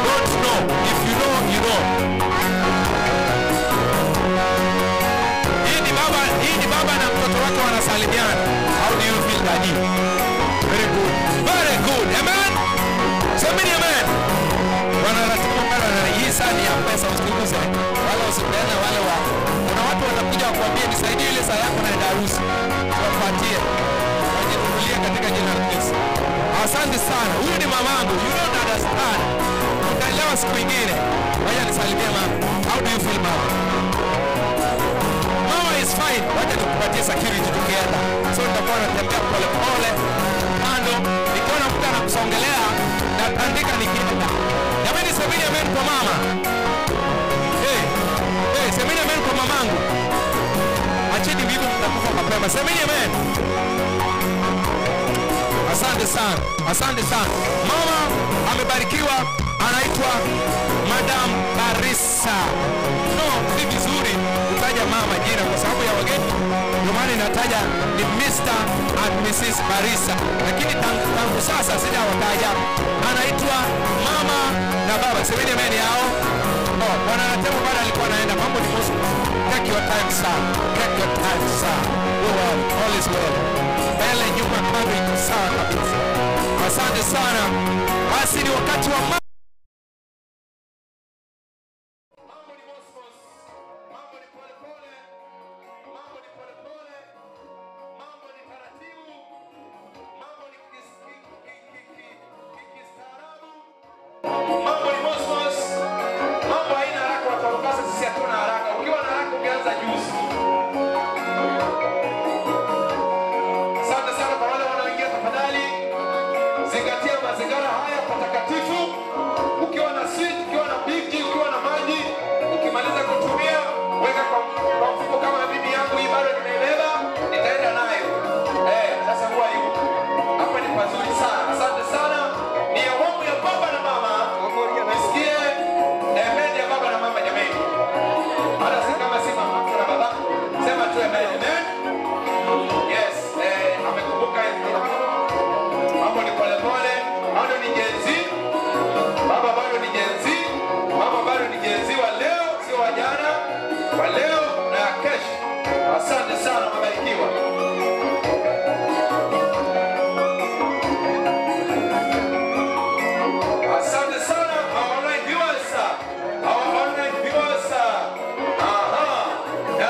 don't know. If you know, you know. Hii ni baba na mtoto wake wanasalimiana. How do you feel, daddy? Very good. Very good. Amen. Semeni amen. Wanaratibu mara na hii saa ni ya pesa, usikilize. Wala usipeane wale wa. Kuna watu watakuja wakuambie nisaidie ile saa yako naenda harusi. Tuwafuatie. Wajinunulie katika jina la Yesu. Asante sana. Huyu ni mamangu. You don't understand. Utaelewa siku nyingine. Wacha nisalimie mama. How do you feel, mama? Mama is fine. Wacha nikupatie security tukienda. So nitakuwa natembea pole pole kando. Nikiona mtu anakusongelea natandika nikienda. Jamani semeni amen kwa mama. Hey, hey, mema. Semeni amen. Asante sana, asante sana. Mama amebarikiwa, anaitwa Madam Barisa. No, si vizuri kutaja mama jina kwa sababu ya wageni, ndio maana inataja ni Mr. and Mrs. Barisa, lakini tangu sasa sijawataja. Anaitwa mama na baba. Semeni amen yao. Oh, bwana anasema bado alikuwa anaenda. Mambo ni mosi. Take your time sir, take your time sir. Go well, all is well. Mbele nyuma kando iko sawa kabisa. Asante sana. Basi ni wakati wa mambo ni mosmos. Mambo haina haraka, watu wa Mombasa sisi hatuna haraka. Ukiwa na haraka ungeanza juzi. Asante sana kwa wale wanaoingia, tafadhali zingatia mazingira haya patakatifu. Ukiwa na sweet, ukiwa na big, ukiwa na maji, ukimaliza kutumia weka kwa mfuko kama bibi yangu hii bado nimeibeba, nitaenda nayo. Sasa huwa hiyo. Hapa ni pazuri sana. Asante sana. Ni awamu ya baba na mama. Nisikie amen ya baba na mama jamani. Hata si kama si mama na baba, sema tu amen. Amen. Yes, amekumbuka mambo ni pole pole. Bado ni Gen Z. Baba bado ni Gen Z. Mama bado ni Gen Z wa leo, sio wa jana, wa leo na kesho. Asante sana, mbarikiwa. Asante sana our online viewers, our online viewers. Aha. Na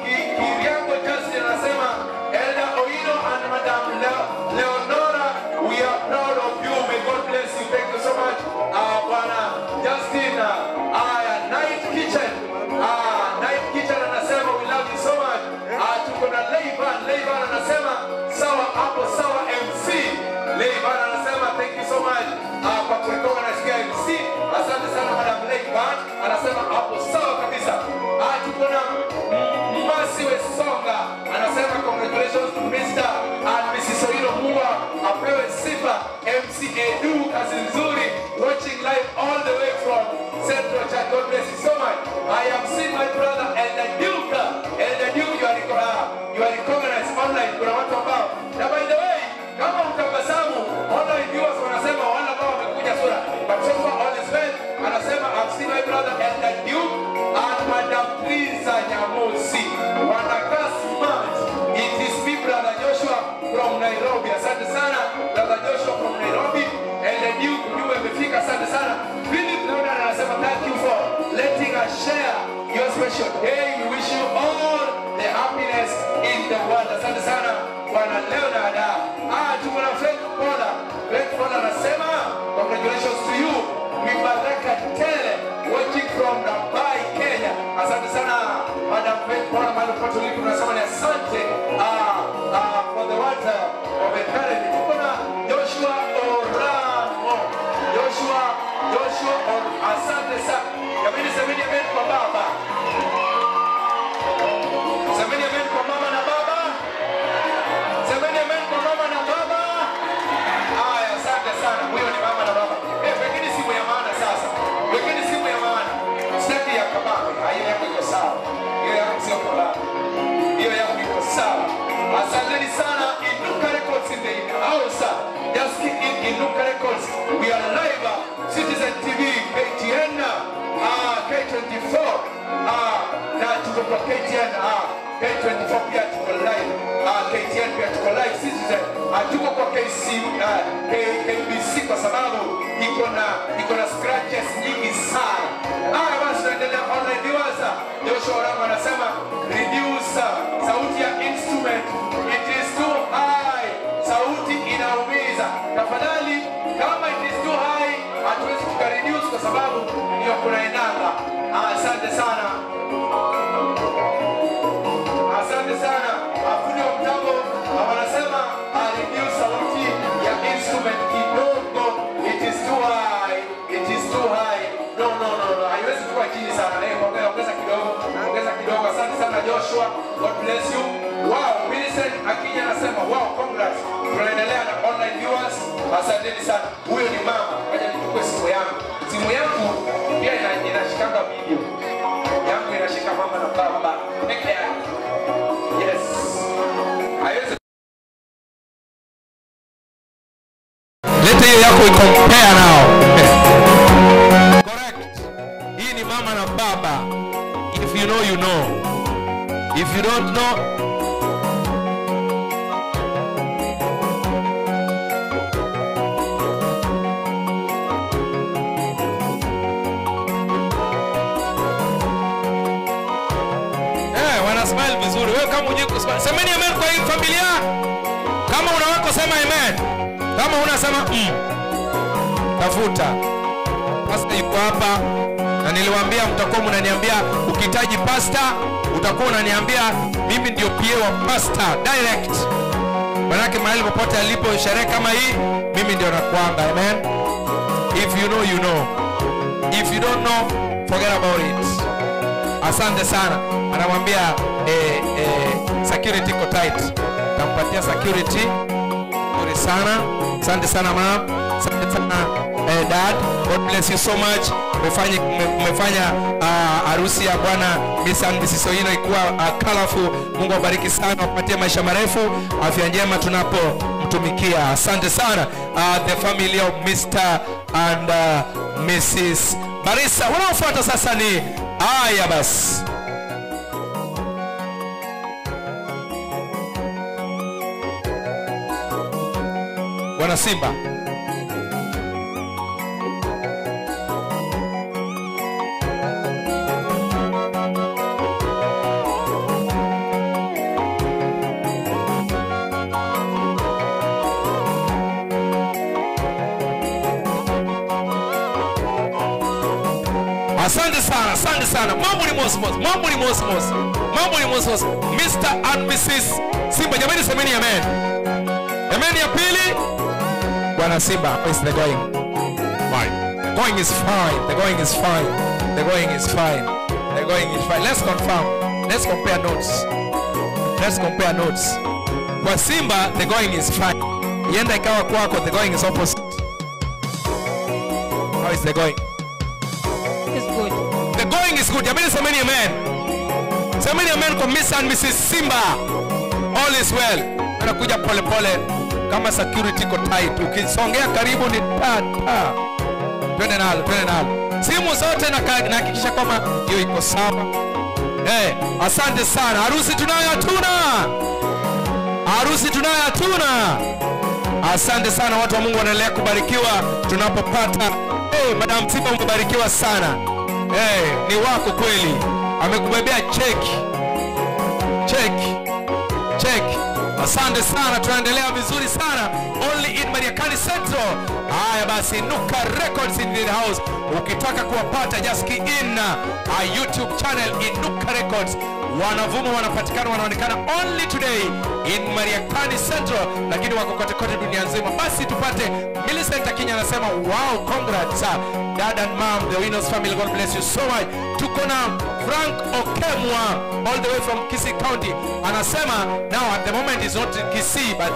Kiriango Justin anasema Elder Oino and Madam Leonora, we are proud of you. May God bless you. Thank you so much. Bwana Justin. Night Kitchen. Night Kitchen anasema we love you so much. Tuko na Leivan. Leivan anasema sawa hapo sawa MC. Leivan anasema thank you so much. Kwa kurekodi nasikia MC. Asante sana Madam Leivan. Anasema hapo sawa kabisa. Tuko na Masi Wesonga anasema congratulations to Mr. and Mrs. Oino Mua, apewe sifa. MC Edu, kazi nzuri, watching live all the way from Central Church. God bless you so much. I have seen my brother Elder Duke. Elder Duke, you are recognized online. Kuna watu ambao, na by the way, kama utabasamu online viewers wanasema wale ambao wamekuja sura, but so far all is well. Anasema I've seen my brother Elder Duke and Madam Teresa Nyamosi. Wanakaa smart. It is me, brother Joshua from Nairobi. Asante sana brother Joshua from Nairobi. Elder Duke, ujumbe umefika. Asante sana. Philip Leonard anasema thank you for letting us share your special day. We wish you all the happiness in the world. Asante sana bwana Leonard. Tuko na Faith Paula. Faith Paula anasema congratulations to you. Mibaraka tele watching from Dubai, Kenya. Asante sana Madam Faith Paula, mahali popote ulipo tunasema ni asante for the water of encouragement. Tuko na Joshua Oramo. Joshua asante sana. Jamani, semeni amen kwa baba. Semeni amen kwa mama na baba. Semeni amen kwa mama na baba. Haya, asante sana. Huyo ni mama na baba. Wekeni simu ya maana sasa. Wekeni simu ya maana. Sitaki ya kabambe. Hiyo yako iko sawa. Hiyo yako sio kabambe. Hiyo yako iko sawa. Asanteni sana Inuka Records in the house. Just keep in Inuka Records. We are live. Citizen TV, KTN, K24. Na tuko kwa KTN, K24 pia tuko live. KTN pia tuko live. Citizen. Tuko kwa KC, KBC kwa sababu iko na scratches nyingi sana. Basi tunaendelea online viewers. Joshua Oramo anasema reduce sauti ya instrument, it is too high. Sauti inaumiza. Tafadhali kama it is too high hatuwezi tukareduce kwa sababu ndio kunaendanga. Asante sana. Asante sana. Afundi wa mtambo wanasema reduce sauti ya instrument kidogo. It is too high. It is too high. No. Haiwezi kuwa chini sana. Ongeza kidogo. Ongeza kidogo. Asante sana Joshua. God bless you. Wow. Tunaendelea na online viewers. Asanteni sana. Huyo ni mama. Ngoja nichukue simu yangu. Simu yangu pia inashikanga video. Yangu inashika mama na baba peke yake. Yes. Haiwezi. Leta hiyo yako i-compare nao. Correct. Hii ni mama na baba. If you know, you know. If you don't know, wana smile vizuri. Wewe kama hujui kusmile, semeni amen kwa hii familia. Kama una wako sema amen. Kama unasema tafuta. Pastor yuko hapa na niliwaambia mtakuwa mnaniambia ukihitaji pastor utakuwa unaniambia mimi ndio PA wa pastor direct. Manake mahali popote alipo sherehe kama hii mimi ndio nakuanga. Amen. If you know, you know. If you don't know, forget about it. Asante sana. Anamwambia security iko tight. Tampatia security. Nzuri sana. Asante sana mama. Asante sana dad. God bless you so much. Umefanya harusi ya bwana Mr. and Mrs. Owino ikuwa colorful. Mungu awabariki sana, awapatie maisha marefu, afya njema tunapomtumikia. Asante sana the family of Mr. and Mrs. Barisa. Wanaofuata sasa ni haya basi. Wana Simba. Asante sana, asante sana. Mambo ni mosmos, mambo ni mosmos. Mambo ni mosmos. Mr. and Mrs. Simba, jamani semeni amen. Amen ya pili. Bwana Simba, how is the going? Fine. The going is fine. The going is fine. The going is fine. The going is fine. Let's confirm. Let's compare notes. Let's compare notes. Kwa Simba, the going is fine. Yenda ikawa kwako, the going is opposite. How is the going? It's good. The going is good. Jamani semeni amen. Semeni amen kwa Mr. and Mrs. Simba. All is well. Anakuja pole pole kama security iko tight. Ukisongea karibu ni ta ta. Twende nalo, twende nalo. Simu zote nahakikisha kwamba hiyo iko sawa. Asante sana. Harusi tunayo hatuna. Harusi tunayo hatuna. Asante sana watu wa Mungu wanaendelea kubarikiwa tunapopata. Madam Simba umebarikiwa sana. Ni wako kweli. Amekubebea cheki. Cheki. Cheki. Asante sana, tunaendelea vizuri sana. Only in Mariakani Central. Haya basi, Nuka Records in the house. Ukitaka kuwapata just key in our YouTube channel in Nuka Records. Wanavuma, wanapatikana, wanaonekana only today in Mariakani Central, lakini wako kote kote dunia nzima. Basi tupate Millicent Akinya anasema wow, congrats dad and mom, the Owino's family, God bless you so much. Tuko na Frank Okemwa all the way from Kisii County. Anasema now at the moment is not Kisii but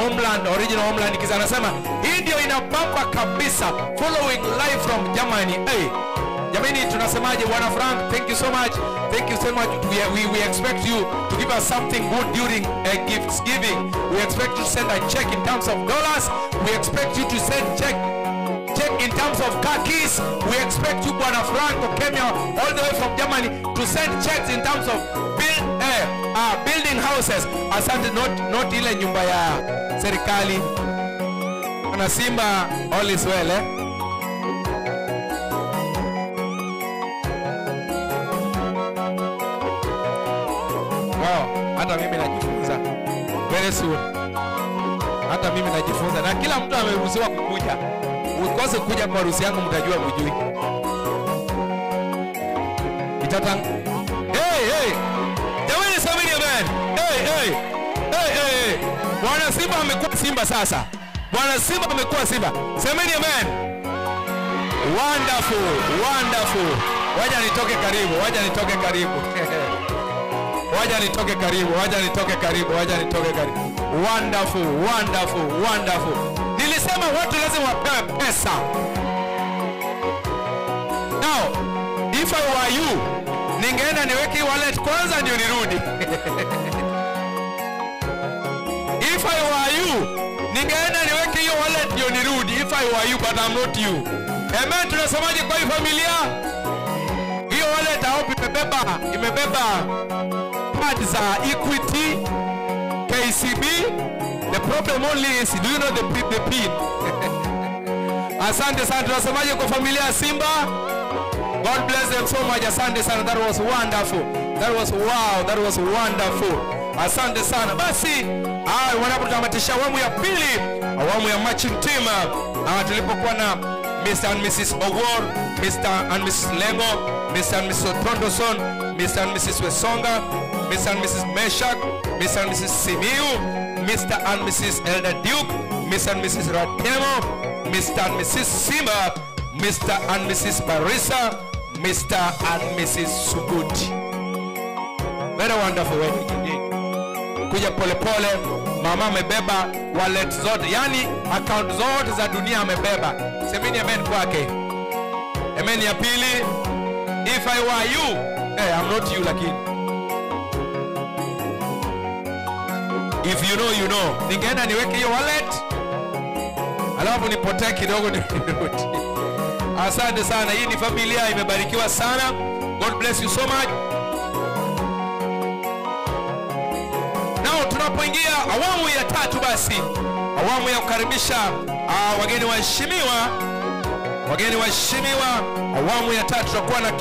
homeland, original homeland Kisii. Anasema hii ndio inapamba kabisa, following live from Germany. Hey, jamani tunasemaje bwana Frank, thank you so much. Thank you so much. We expect you to give us something good during gifts giving. We expect you to send a check in terms of dollars. We expect you to send check in terms of car keys. We expect you bwana Frank Okemia all the way from Germany to send checks in terms of building houses. Asante, not ile nyumba ya serikali. Bwana Simba, all is well eh? Wow, hata mimi najifunza very soon. Hata mimi najifunza na kila mtu ameruhusiwa kukuja. Ukose kuja kwa harusi yangu mtajua mjui. Itata. Hey hey. Jamani semeni amen. Hey hey. Hey hey. Bwana Simba amekuwa Simba sasa. Bwana Simba amekuwa Simba. Semeni amen. Wonderful, wonderful. Waja nitoke karibu, waja nitoke karibu. Waja nitoke karibu, waja nitoke karibu, waja nitoke karibu. Wonderful, wonderful, wonderful. Nilisema watu lazima wapewe pesa. Now, if I were you, ningeenda niweke wallet kwanza ndio nirudi. If I were you, ningeenda niweke hiyo wallet ndio nirudi. If I were you, but I'm not you. Amen, tunasemaje kwa hii familia? Hiyo wallet I hope imebeba cards za Equity, KCB. The problem only is, do you know the pin? Asante sana. Tunasemaje kwa familia ya Simba? God bless them so much. Asante sana. That was wonderful. That was wow. That was wonderful. Asante sana. Basi, wanapotamatisha awamu ya pili, awamu ya matching team, tulipokuwa na Mr. and Mrs. Owor, Mr. and Mrs. Lengo, Mr. and Mrs. Otondoson, Mr. and Mrs. Wesonga, Mr. and Mrs. Meshak, Mr. and Mrs. Simiu, Mr. and Mrs. Elder Duke, Mr. and Mrs. Ratemo, Mr. and Mrs. Simba, Mr. and Mrs. Barisa, Mr. and Mrs. Suguti. Very wonderful wedding indeed. Kuja pole pole, mama amebeba wallet zote, yani account zote za dunia amebeba. Semeni amen kwake. Amen ya pili. If I were you, hey, I'm not you lakini. If you know, you know. Ningeenda niweke hiyo wallet, alafu nipotee kidogo nirudi. Asante sana. Hii ni familia imebarikiwa sana. God bless you so much. Now tunapoingia awamu ya tatu, basi awamu ya kukaribisha wageni waheshimiwa. Wageni waheshimiwa, awamu ya tatu tutakuwa na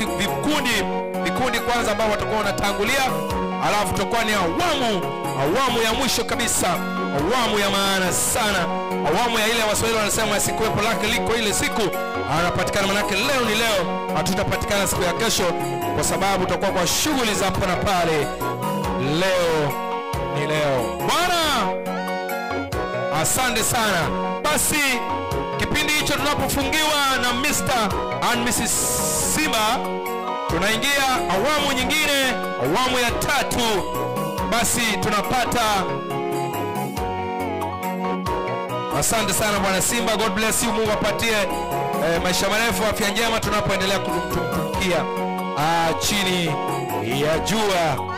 vikundi kwanza ambao watakuwa wanatangulia, alafu tutakuwa ni awamu ya mwisho kabisa, awamu ya maana sana, awamu ya ile Waswahili wanasema sikuwepo lake liko ile siku anapatikana. Manake leo ni leo, hatutapatikana siku ya kesho kwa sababu tutakuwa kwa shughuli za hapa na pale. Leo ni leo. Bwana, asante sana. Basi kipindi hicho tunapofungiwa na Mr. and Mrs. Simba, tunaingia awamu nyingine, awamu ya tatu. Basi tunapata, asante sana Bwana Simba, God bless you. Mungu apatie maisha marefu, afya njema, tunapoendelea kumtumikia chini ya jua.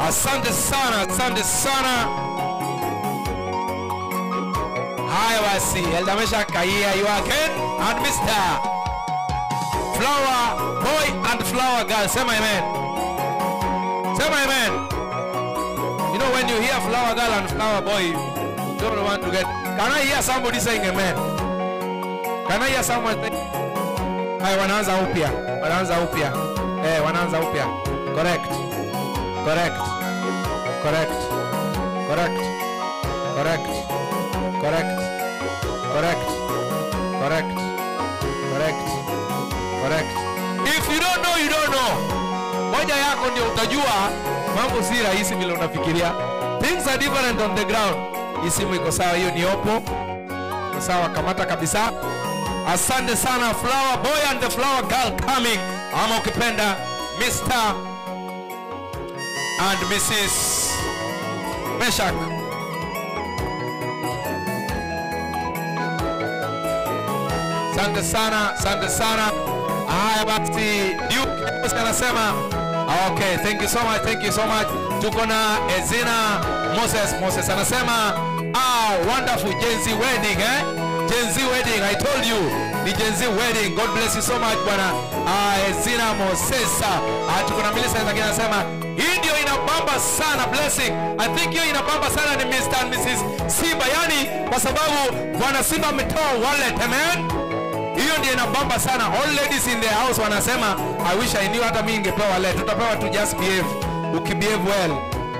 Asante sana, asante sana. Haya basi, Elder Meshak, here you are again, and Mr. Flower Boy and Flower Girl. Sema amen. Sema amen. You know when you hear Flower Girl and Flower Boy, you don't want to get. Can I hear somebody saying amen? Can I hear someone saying? Haya, wanaanza upya. Wanaanza upya. Wanaanza upya. Correct. Correct. Correct. Correct. Correct. Correct. Correct. Correct. Correct. Correct. If you don't know, you don't know. Moja yako ndio utajua mambo si rahisi vile unafikiria. Things are different on the ground. Hii simu iko sawa, hiyo ni Oppo. Iko sawa, kamata kabisa. Asante sana Flower Boy and the Flower Girl coming. Ama ukipenda Mr. and Mrs. Meshak. Asante sana, asante sana. Haya basi, Duke anasema okay, thank you so much, thank you so much. Tuko na Ezina Moses. Moses anasema wonderful Gen Z wedding, eh? Gen Z wedding, I told you. Ni Gen Z wedding. God bless you so much bwana. Ezina Moses. Tuko na Millicent anasema hii ndio ina inabamba sana Blessing. I think hiyo inabamba sana ni Mr. and Mrs. Simba, yani kwa sababu Bwana Simba ametoa wallet. Amen. Hiyo ndio inabamba sana. All ladies in the house wanasema I wish I knew, hata mimi ningepewa wallet. Utapewa tu, just behave. Ukibehave well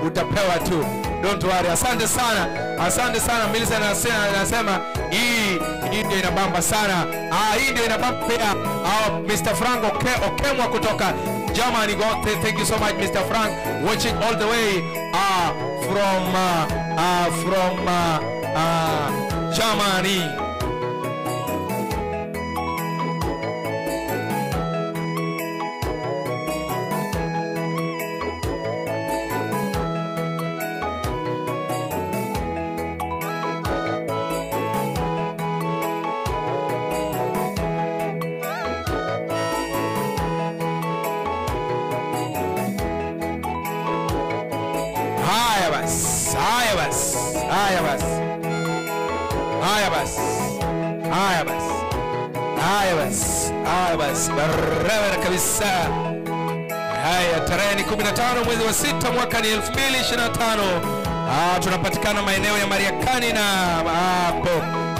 utapewa tu. Don't worry. Asante sana. Asante sana. Millicent anasema hii ndio inabamba sana. Hii ndio inabamba pia. Mr. Frank Okemwa kutoka Germany. God, thank you so much Mr. Frank, watching all the way from Germany. Haya basi, barabara kabisa. Haya, tarehe ni 15 mwezi wa 6 mwaka ni 2025. Tunapatikana maeneo ya Mariakani na hapo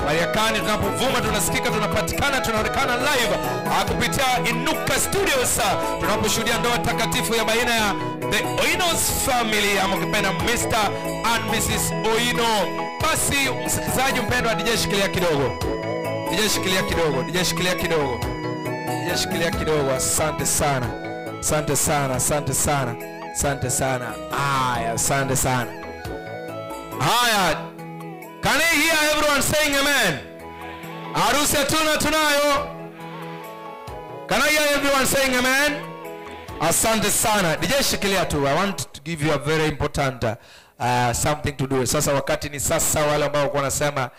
Mariakani tunapovuma tunasikika, tunapatikana, tunaonekana live kupitia Inuka Studios, tunaposhuhudia ndoa takatifu ya baina ya the Oinos family, ama ukipenda Mr. and Mrs. Oino. Basi msikilizaji mpendwa, DJ shikilia kidogo. DJ shikilia kidogo, DJ shikilia kidogo. DJ shikilia kidogo. Asante sana. Asante sana, asante sana. Asante sana. Haya, asante sana. Haya. Can I hear everyone saying amen? Harusi hatuna tunayo. Can I hear everyone saying amen? Asante sana. DJ shikilia tu. I want to give you a very important something to do. Sasa wakati ni sasa, wale ambao wanasema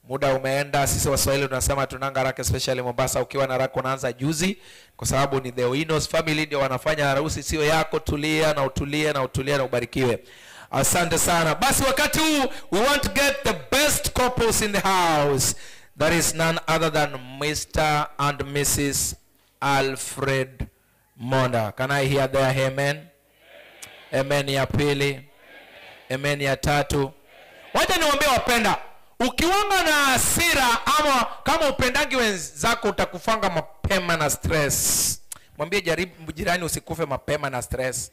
muda umeenda, sisi Waswahili tunasema tunanga haraka, especially Mombasa. Ukiwa na haraka unaanza juzi, kwa sababu ni the Oinos family ndio wanafanya harusi, sio yako. Tulia na utulie na utulie na ubarikiwe. Asante sana. Basi wakati huu we want to get the best couples in the house. That is none other than Mr. and Mrs. Alfred Monda. Can I hear their amen? Amen ya pili. Amen ya tatu. Wacha niwaambie wapenda, ukiwanga na hasira ama kama upendangi wenzako utakufanga mapema na stress. Mwambie jaribu jirani usikufe mapema na stress.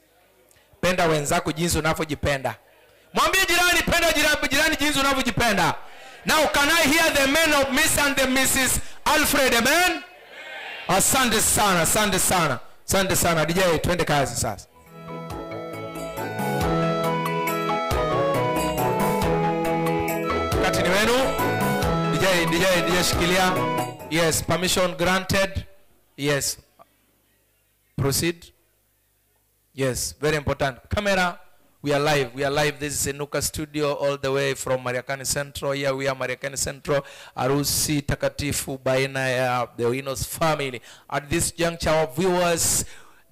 Penda wenzako jinsi unavyojipenda. Mwambie jirani, penda jirani jinsi unavyojipenda. Now can I hear the men of Miss and the Mrs. Alfred, amen? Asante sana, asante sana. Asante sana. DJ, twende kazi sasa. Wakati ni wenu. DJ shikilia. Yes, permission granted. Yes. Proceed. Yes, very important. Camera, we are live. We are live. This is Inuka Studio all the way from Mariakani Central. Here we are, Mariakani Central. Harusi takatifu baina ya the Oinos family. At this juncture, our viewers,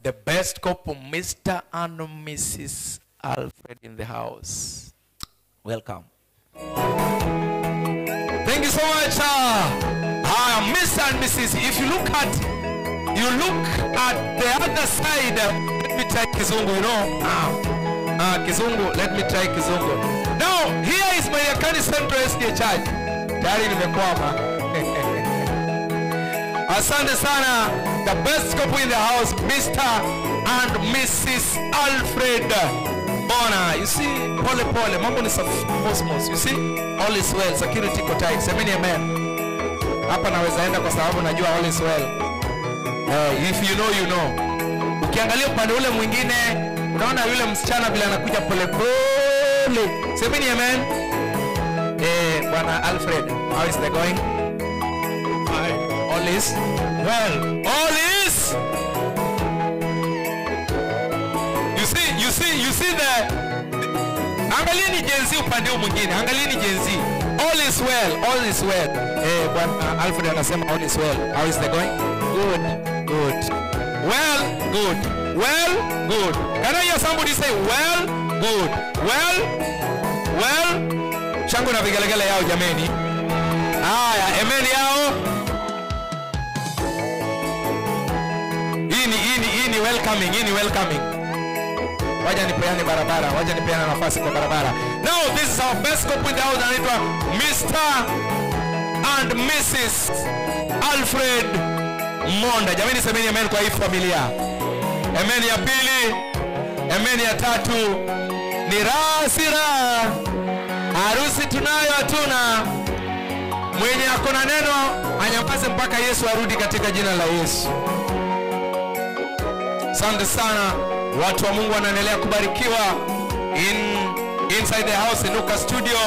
the best couple, Mr. and Mrs. Alfred in the house. Welcome. Thank you so much. Mr. and Mrs. If you look at, the other side, let me try Kizungu, you know. Kizungu, let me try Kizungu. Now, here is Mariakani Central SDA Church. Tayari nimekwama. Asante sana. The best couple in the house, Mr. and Mrs. Alfred Bona. You see, pole pole, mambo ni cosmos. You see, all is well. Security iko tight. Semeni amen. Hapa naweza enda kwa sababu najua all is well. If you know, you know. Ukiangalia upande ule mwingine, unaona yule msichana vile anakuja pole pole. Semeni amen. Bwana Alfred, how is the going? All is well. All is. You see the angalieni Gen Z upande huu mwingine. Angalieni Gen Z. All is well. All is well. Bwana Alfred anasema all is well. How is the going? Good. Good. Well, good. Well, good. Can I hear somebody say well, good? Well, well. Changu na vigelegele yao jameni. Haya, amen yao. Hii ni welcoming, hii ni welcoming. Wacha nipeane barabara, wacha nipeane nafasi kwa barabara. Now this is our best couple in the house, anaitwa Mr. and Mrs. Alfred Monda. Jamani, semeni amen kwa hii familia. Amen ya pili, amen ya tatu. Ni raha si raha, harusi tunayo hatuna. Mwenye akona neno anyamaze mpaka Yesu arudi katika jina la Yesu. Asante sana, watu wa Mungu wanaendelea kubarikiwa inside the house Inuka Studio,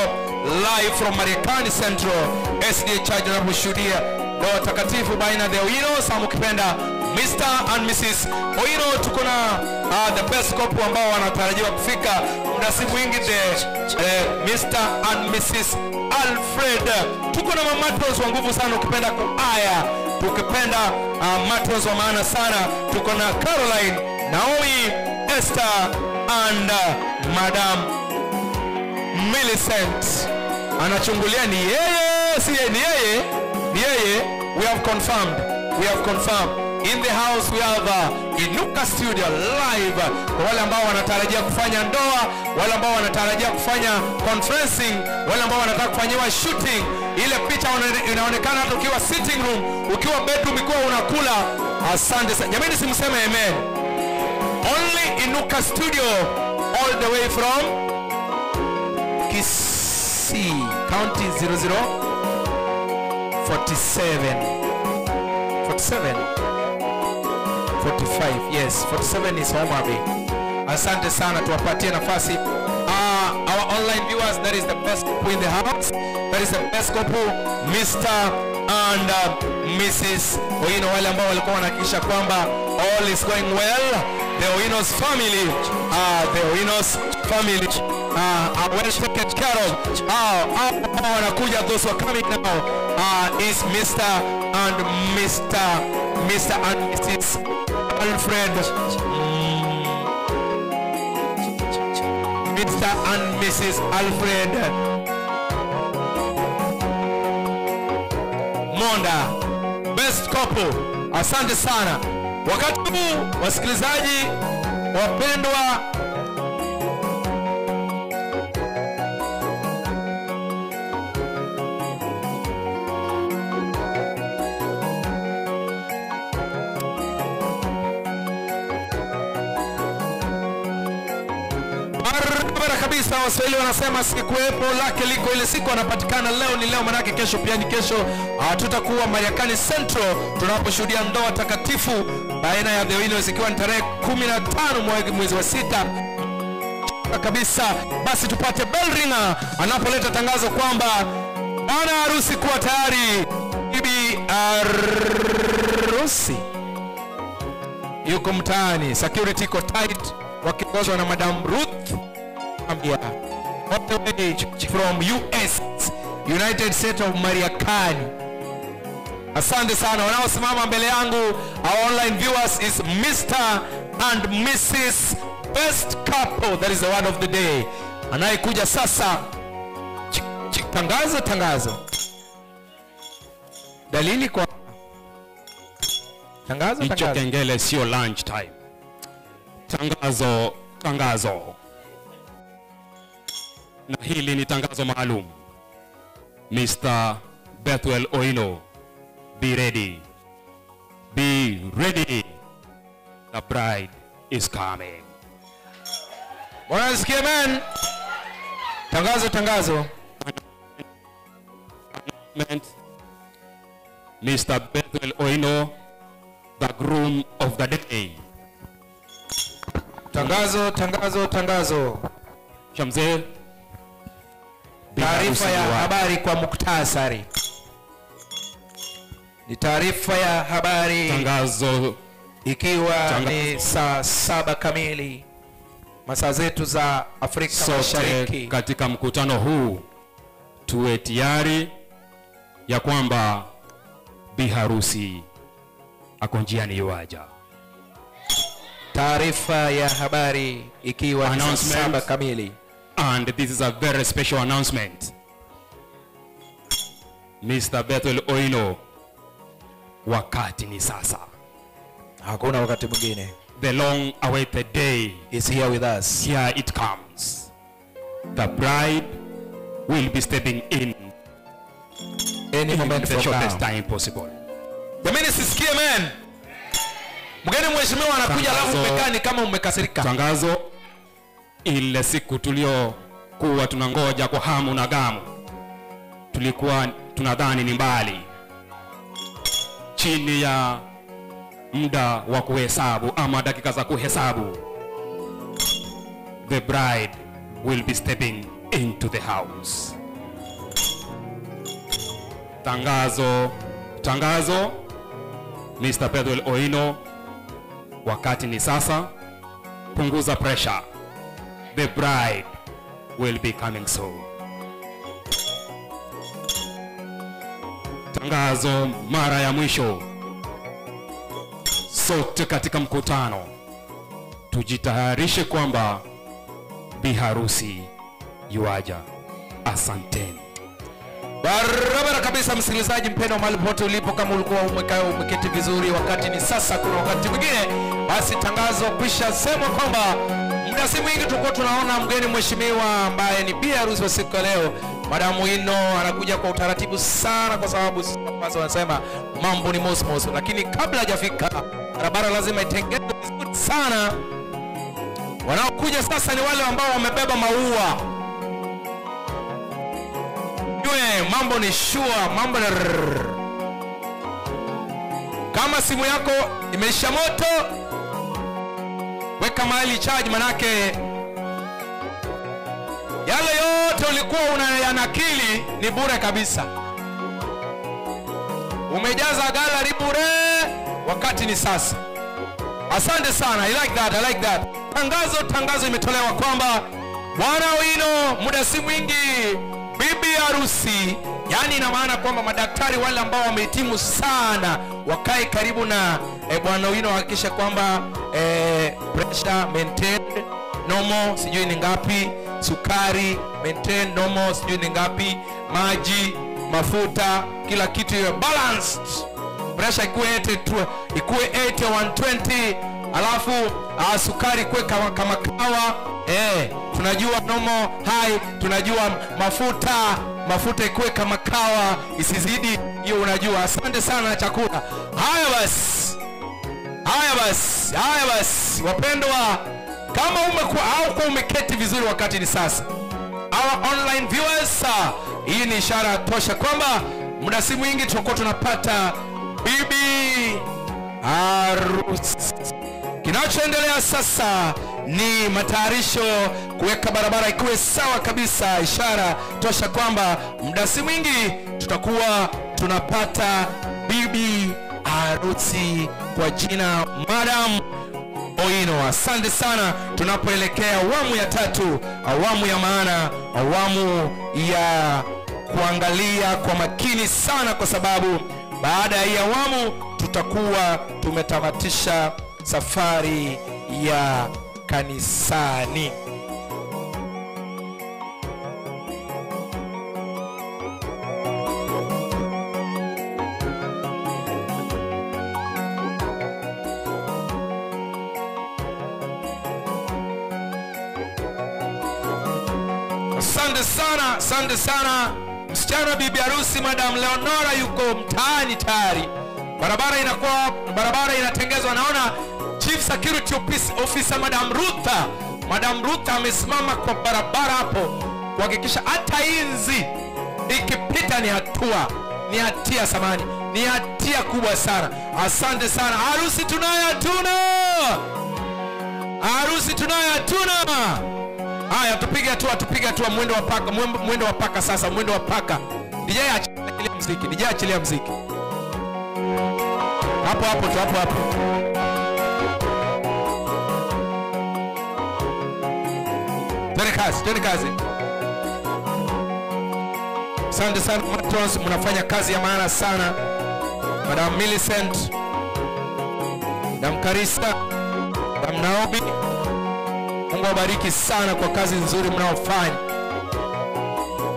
live from Marekani Central SDA Church, tunaposhuhudia ndoa takatifu baina ya Owino, Sam ukipenda Mr. and Mrs. Owino. Tuko na the best couple ambao wanatarajiwa kufika muda si mwingi, the Mr. and Mrs. Alfred. Tuko na mamatros wa nguvu sana, ukipenda kuaya, tukipenda matrons wa maana sana. Tuko na Caroline, Naomi, Esther and Madam Millicent. Anachungulia ni yeye, si ni yeye, ni yeye. We have confirmed, we have confirmed. In the house we have Inuka Studio live. Kwa wale ambao wanatarajia kufanya ndoa, wale ambao wanatarajia kufanya conferencing, wale ambao wanataka kufanyiwa shooting, ile picha inaonekana hata ukiwa sitting room, ukiwa bedroom, ukiwa unakula. Asante sana. Jamani, simseme amen. Only Inuka Studio, all the way from Kisii County 0047 47 45. Yes, 47 is Homa Bay. Asante sana, tuwapatie nafasi. Our online viewers, that is the best couple in the house. That is the best couple, Mr. and Mrs. Owino. Wale ambao walikuwa wanahakikisha kwamba all is going well. The Owino's family, the Owino's family are well taken care of. Wanakuja, those who are coming now is Mr. and Mr. Mr. and Mrs. Alfred, Mr. and Mrs. Alfred Monda, best couple. Asante sana. Wakati huu wasikilizaji wapendwa, barabara kabisa. Waswahili wanasema sikuwepo lake liko, ile siku anapatikana. Leo ni leo, manake kesho pia ni kesho. Tutakuwa Mariakani Central tunaposhuhudia ndoa takatifu baina ya The Owinos, ikiwa ni tarehe 15 mwezi wa 6 kabisa. Basi tupate bell ringer anapoleta tangazo kwamba bwana harusi kuwa tayari, bibi harusi yuko mtaani, security iko tight, wakiongozwa na Madam Ruth all the way from US, United States of Mariakani. Asante sana. Wanaosimama mbele yangu, our online viewers, is Mr. and Mrs. Best Couple. That is the word of the day. Anayekuja sasa, tangazo, tangazo. Dalili kwa tangazo, tangazo. Hicho kengele sio lunch time. Tangazo, tangazo. Na hili ni tangazo maalum. Mr. Bethuel Owino, be ready. Be ready. The bride is coming. Bwana sikia man. Tangazo, tangazo. Mr. Bethuel Owino, the groom of the day. Tangazo, tangazo, tangazo. Shamzee, taarifa ya habari kwa muktasari. Ni taarifa ya habari. Tangazo. Ikiwa ni saa 7 kamili masaa zetu za Afrika Mashariki. Katika mkutano huu tuwe tayari ya kwamba biharusi ako njiani yuaja. Taarifa ya habari ikiwa ni saa 7 kamili. And this is a very special announcement. Mr. Bethuel Owino, wakati ni sasa. Hakuna wakati mwingine. The long awaited day is here with us. Here it comes. The bride will be stepping in any moment the from shortest now. Time possible. Jamani, sisikie man. Mgeni mheshimiwa anakuja alafu umekaa ni kama umekasirika. Tangazo, ile siku tulio kuwa tunangoja kwa hamu na gamu, tulikuwa tunadhani ni mbali, chini ya muda wa kuhesabu ama dakika za kuhesabu, the bride will be stepping into the house. Tangazo, tangazo, Mr. Pedro Oino, wakati ni sasa, punguza pressure. The bride will be coming soon. Tangazo mara ya mwisho, sote katika mkutano tujitayarishe kwamba biharusi yuaja. Asanteni. Barabara kabisa, msikilizaji mpendwa, mahali popote ulipo, kama ulikuwa umekaa umeketi vizuri, wakati ni sasa. Kuna wakati mwingine basi tangazo kwisha sema kwamba muda si mwingi tulikuwa tunaona mgeni mheshimiwa ambaye ni bi harusi wa siku ya leo, Madam Wino, anakuja kwa utaratibu sana, kwa sababu sasa wanasema mambo ni mosmos, lakini kabla hajafika barabara lazima itengenezwe vizuri sana. Wanaokuja sasa ni wale ambao wamebeba maua. Yue, mambo ni shua, mambo ni rrrr. Kama simu yako imeisha moto, weka mahali charge, manake yale yote ulikuwa unayanakili ni bure kabisa. Umejaza gallery bure, wakati ni sasa. Asante sana. I like that, I like that. Tangazo, tangazo imetolewa kwamba Bwana Wino muda si mwingi bibi harusi, yani ina maana kwamba madaktari wale ambao wamehitimu sana wakae karibu na Bwana Wino, hakikisha kwamba pressure maintained normal, sijui ni ngapi, sukari maintained normal, sijui ni ngapi, maji, mafuta, kila kitu iwe balanced. Pressure ikuwe 80, ikuwe 80 120, alafu sukari ikuwe kama kawa. Tunajua normal high, tunajua mafuta ikuwe kama kawa, isizidi hiyo, unajua. Asante sana chakula. Haya basi. Haya basi. Haya basi. Wapendwa, kama umekuwa au kwa umeketi vizuri, wakati ni sasa. Our online viewers, hii ni ishara tosha kwamba muda si mwingi tutakuwa tunapata bibi harusi. Kinachoendelea sasa ni matayarisho kuweka barabara ikuwe sawa kabisa, ishara tosha kwamba muda si mwingi tutakuwa tunapata bibi harusi kwa jina Madam Oino. Asante sana. Tunapoelekea awamu ya tatu, awamu ya maana, awamu ya kuangalia kwa makini sana, kwa sababu baada ya awamu tutakuwa tumetamatisha safari ya kanisani. Asante sana, asante sana. Msichana bibi harusi Madam Leonora yuko mtaani tayari. Barabara inatengezwa. Naona Chief Security Officer Madam Rutha. Madam Rutha amesimama kwa barabara hapo kuhakikisha hata inzi ikipita ni hatua, ni hatia samani, ni hatia kubwa sana. Asante sana. Harusi tunayo hatuna. Harusi tunayo hatuna. Haya, tupige hatua, tupige hatua, mwendo wa paka, mwendo wa paka sasa, mwendo wa paka. DJ achilia muziki, DJ achilia muziki. Hapo hapo tu, hapo hapo. Twende kazi, twende kazi. Asante sana matrons, mnafanya kazi ya maana sana. Madam Millicent, Madam Karisa, Madam Naomi, Mungu awabariki sana kwa kazi nzuri mnaofanya.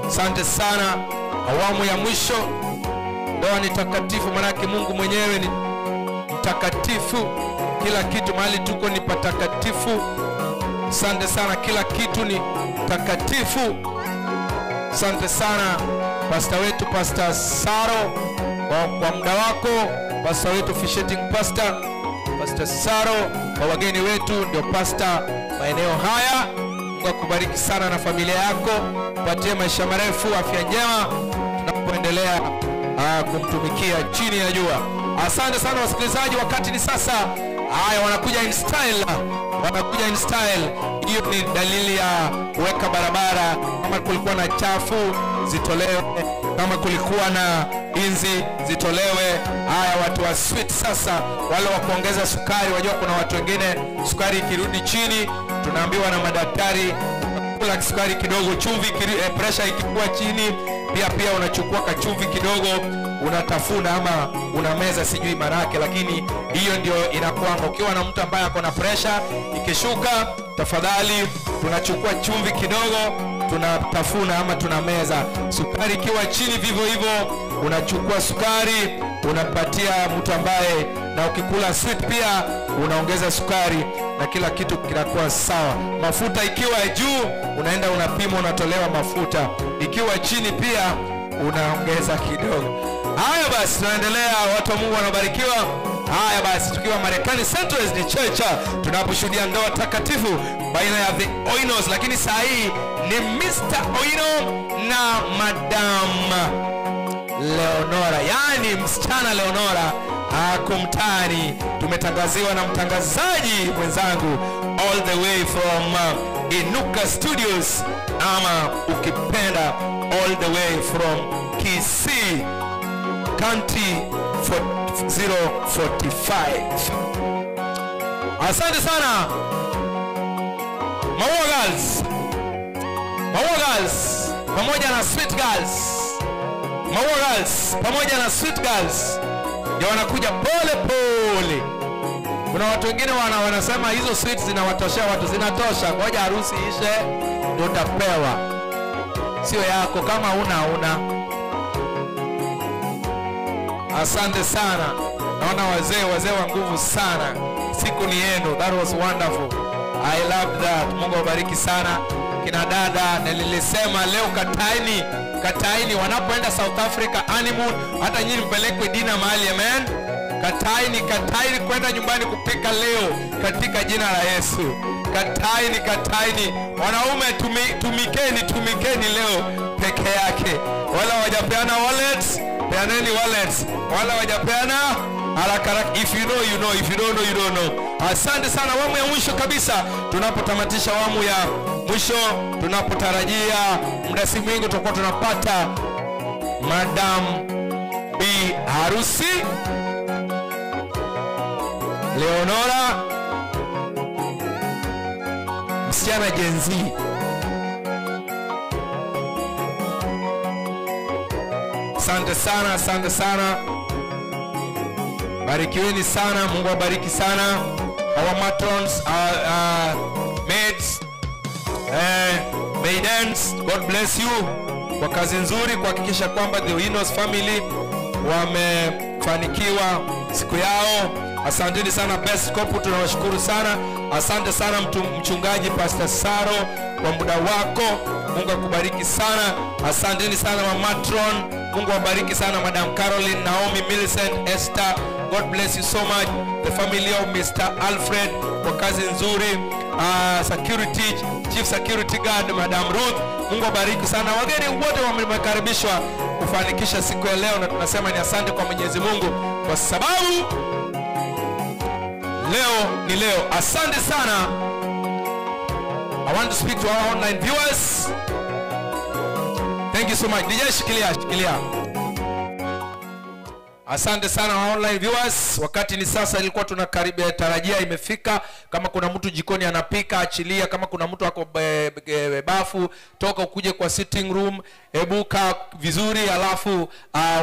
Asante sana. Awamu ya mwisho, ndoa ni takatifu, manake Mungu mwenyewe ni mtakatifu. Kila kitu mahali tuko ni patakatifu. Asante sana, kila kitu ni takatifu. Asante sana pastor wetu Pastor Saro kwa muda wako, pastor wetu officiating pastor, Pastor Saro, kwa wageni wetu ndio pastor maeneo haya. Mungu akubariki sana na familia yako, patie maisha marefu, afya njema tunapoendelea kumtumikia chini ya jua. Asante sana wasikilizaji, wakati ni sasa. Haya, wanakuja in style, wanakuja in style. Hiyo ni dalili ya kuweka barabara. Kama kulikuwa na chafu zitolewe, kama kulikuwa na inzi zitolewe. Haya, watu wa sweet sasa, wale wa kuongeza sukari. Wajua kuna watu wengine sukari ikirudi chini, tunaambiwa na madaktari kula sukari kidogo, chumvi, pressure ikikuwa chini pia unachukua kachumvi kidogo unatafuna ama unameza, sijui marake, lakini hiyo ndio inakuwa. Ukiwa na mtu ambaye ako na pressure ikishuka, tafadhali tunachukua chumvi kidogo tunatafuna ama tunameza. Sukari ikiwa chini vivyo hivyo, unachukua sukari unapatia mtu ambaye, na ukikula sweet pia unaongeza sukari na kila kitu kinakuwa sawa. Mafuta ikiwa juu unaenda unapima, unatolewa mafuta. Ikiwa chini pia unaongeza kidogo. Haya basi, tunaendelea, watu wa Mungu wanabarikiwa. Haya basi, tukiwa Marekani Central SDA Church tunaposhuhudia ndoa takatifu baina ya the Oinos, lakini saa hii ni Mr. Oino na Madam Leonora, yani msichana Leonora akumtani. Tumetangaziwa na mtangazaji mwenzangu all the way from Inuka Studios, ama ukipenda all the way from Kisii County 045. Asante sana Maua Girls, Maua Girls pamoja na Sweet Girls, Maua Girls pamoja na Sweet Girls ndio wanakuja pole pole. Kuna watu wengine wanasema hizo sweets zinawatoshea watu, zinatosha, ngoja harusi ishe ndio utapewa, sio yako kama una. Asante sana, naona wazee wa nguvu sana, siku ni yenu. That was wonderful, I love that. Mungu awabariki sana kina dada. Na nilisema leo kataini wanapoenda South Africa honeymoon, hata nyinyi mpelekwe dina mahali. Amen. Kataini kwenda nyumbani kupika leo katika jina la Yesu. Kataini wanaume, tumikeni leo peke yake. Wala wajapeana wallets, peaneni wallets. Wala wajapeana haraka. If you know you know, if you don't know you don't know. Asante sana. Awamu ya mwisho kabisa, tunapotamatisha awamu ya mwisho, tunapotarajia muda si mwingi tutakuwa tunapata Madam B harusi Leonora, msichana Gen Z. Asante sana, asante sana, barikiweni sana, Mungu awabariki sana. Our matrons, our maids, maidens, God bless you kwa kazi nzuri, kuhakikisha kwamba the Oinos family wamefanikiwa siku yao. Asanteni sana Best Couple, tunawashukuru sana. Asante sana mchungaji Pastor Saro kwa muda wako, Mungu akubariki sana. Asanteni sana matron, Mungu awabariki sana. Madam Caroline, Naomi, Millicent, Esther, God bless you so much. The family of Mr. Alfred kwa kazi nzuri. Security, Chief Security Guard Madam Ruth, Mungu awabariki sana. Wageni wote wamekaribishwa kufanikisha siku ya leo, na tunasema ni asante kwa Mwenyezi Mungu kwa sababu leo ni leo. Asante sana. I want to speak to our online viewers. Thank you so much. DJ shikilia. Asante sana wa online viewers. Wakati ni sasa, ilikuwa tunakaribia tarajia imefika. Kama kuna mtu jikoni anapika, achilia. Kama kuna mtu ako bafu, toka ukuje kwa sitting room, hebu kaa vizuri, alafu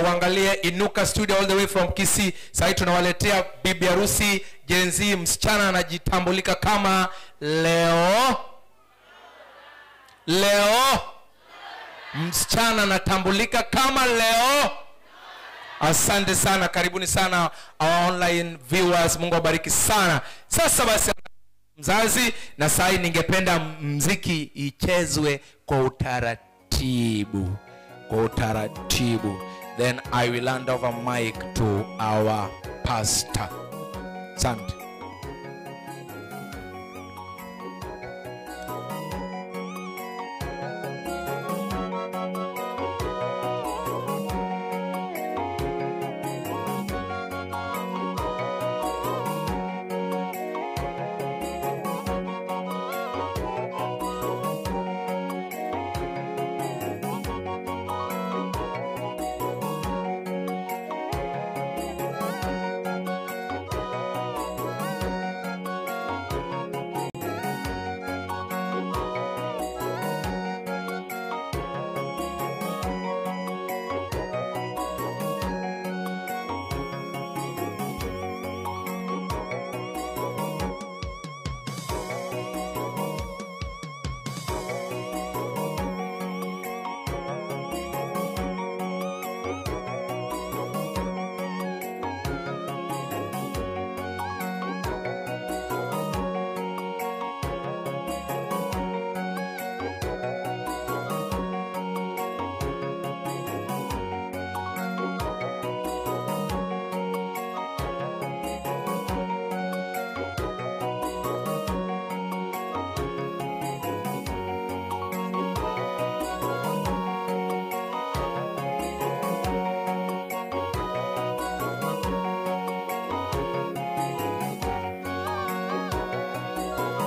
uangalie Inuka Studio all the way from Kisii. Sasa tunawaletea bibi harusi Gen Z, msichana anajitambulika kama Leo. Leo. Msichana anatambulika kama Leo. Asante sana, karibuni sana our online viewers. Mungu awabariki sana. Sasa basi mzazi, na sai ningependa mziki ichezwe kwa utaratibu. Kwa utaratibu. Then I will hand over mic to our pastor. Asante.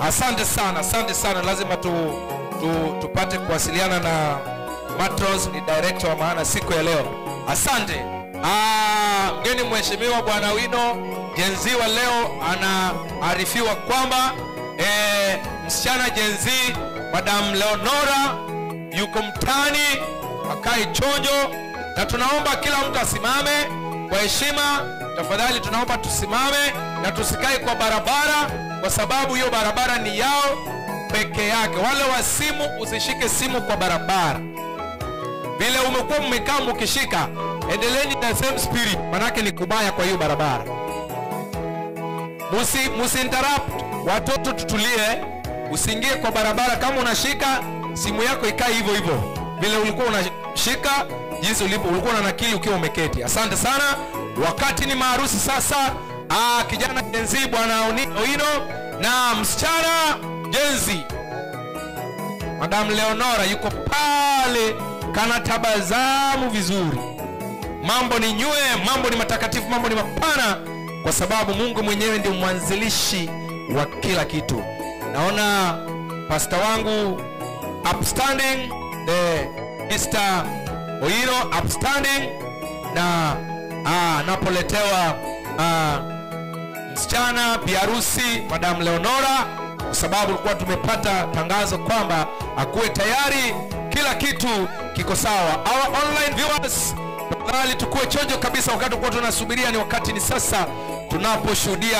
Asante sana, asante sana. Lazima tupate kuwasiliana na Matros, ni director wa maana siku ya leo. Asante. Mgeni mheshimiwa Bwana Wino Gen Z wa leo anaarifiwa kwamba msichana Gen Z Madam Leonora yuko mtani, akae chonjo, na tunaomba kila mtu asimame kwa heshima. Tafadhali tunaomba tusimame na tusikae kwa barabara, kwa sababu hiyo barabara ni yao peke yake. Wale wa simu, usishike simu kwa barabara. Vile umekuwa mmekaa mkishika, endeleeni na same spirit, manake ni kubaya kwa hiyo barabara. Musi interrupt watoto, tutulie. Usiingie kwa barabara. Kama unashika simu yako ikae hivyo hivyo vile ulikuwa unashika, jinsi ulikuwa unanakili ukiwa umeketi. Asante sana. Wakati ni maharusi sasa. Kijana Gen Z Bwana Owino na msichana Gen Z Madam Leonora yuko pale, kana tabasamu vizuri. Mambo ni nywe, mambo ni matakatifu, mambo ni mapana, kwa sababu Mungu mwenyewe ndiye mwanzilishi wa kila kitu. Naona pastor wangu upstanding, the Mr. Owino upstanding, na anapoletewa msichana biharusi Madam Leonora, kwa sababu tulikuwa tumepata tangazo kwamba akuwe tayari, kila kitu kiko sawa. Our online viewers, tafadhali tukue chonjo kabisa wakati kwa tunasubiria, ni wakati ni sasa tunaposhuhudia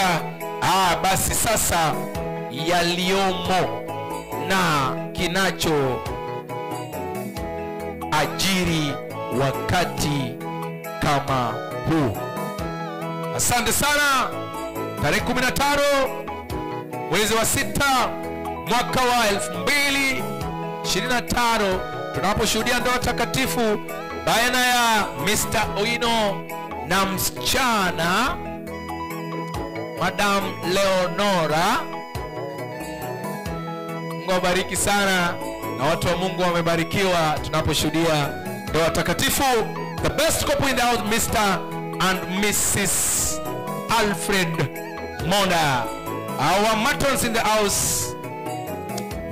basi sasa yaliomo na kinacho ajiri wakati kama huu. Asante sana. Tarehe 15 mwezi wa 6 mwaka wa 2025 tunaposhuhudia ndoa takatifu baina ya Mr. Owino na msichana Madam Leonora. Mungu awabariki sana, na watu wa Mungu wamebarikiwa tunaposhuhudia ndoa takatifu. The best couple in the house, Mr. and Mrs. Alfred Monda. Our matrons in the house,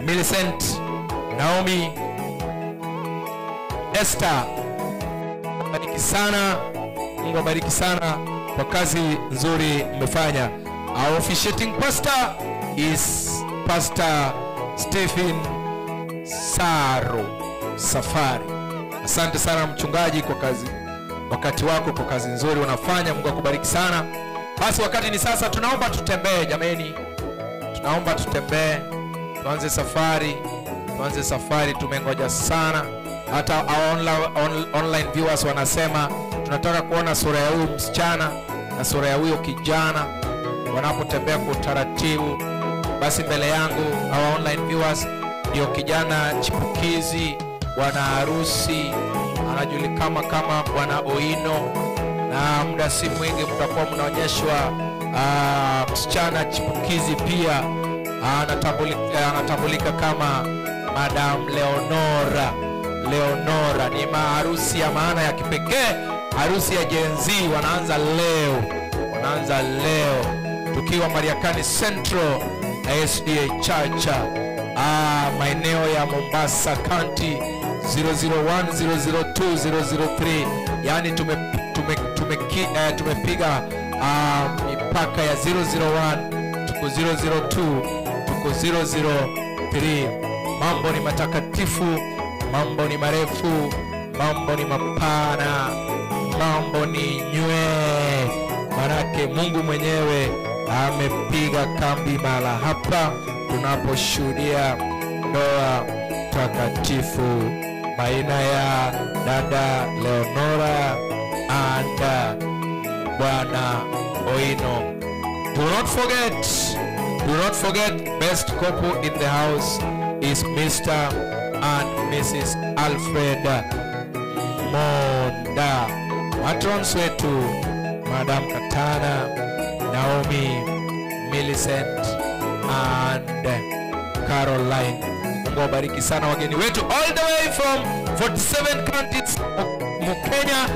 Millicent, Naomi, Esther. Bariki sana, Mungu abariki sana kwa kazi nzuri mmefanya. Our officiating pastor is Pastor Stephen Saro Safari. Asante sana mchungaji kwa kazi, wakati wako, kwa kazi nzuri unafanya. Mungu akubariki sana. Basi wakati ni sasa, tunaomba tutembee jameni. Tunaomba tutembee, tuanze safari, tuanze safari. Tumengoja sana. Hata our online viewers wanasema Tunataka kuona sura ya huyu msichana na sura ya huyo kijana wanapotembea kwa utaratibu. Basi mbele yangu our online viewers ndio kijana chipukizi, bwana harusi, anajulikana kama Bwana Oino, na muda si mwingi mtakuwa mnaonyeshwa msichana chipukizi pia anatambulika kama Madam Leonora. Leonora ni maharusi ya maana ya kipekee, harusi ya Gen Z wanaanza leo. Wanaanza leo tukiwa Mariakani Central SDA Church, maeneo ya Mombasa County 001 002 003. Yani tumepiga mipaka ya 001, tuko 002, tuko 003. Mambo ni matakatifu, mambo ni marefu, mambo ni mapana, mambo ni nywe. Manake Mungu mwenyewe amepiga kambi mahala hapa tunaposhuhudia ndoa takatifu baina ya dada Leonora and Bwana Oino. Do not forget, best couple in the house is Mr. and Mrs. Alfred Monda. Matrons wetu Madam Katana, Naomi, Millicent and Caroline. Mungu awabariki sana wageni wetu all the way from 47 counties Kenya,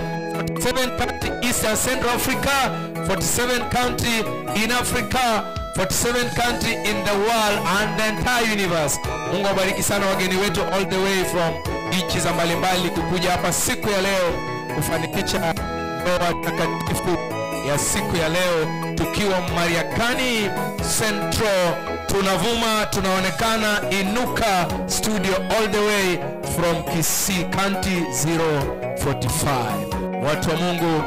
47 county East and Central Africa, 47 county in Africa, 47 country in the world and the entire universe. Mungu awabariki sana wageni wetu all the way from nchi za mbalimbali kukuja hapa siku ya leo kufanikisha ndoa takatifu ya siku ya leo tukiwa Mariakani Central. Tunavuma, tunaonekana Inuka Studio all the way from Kisii County 045. Watu wa Mungu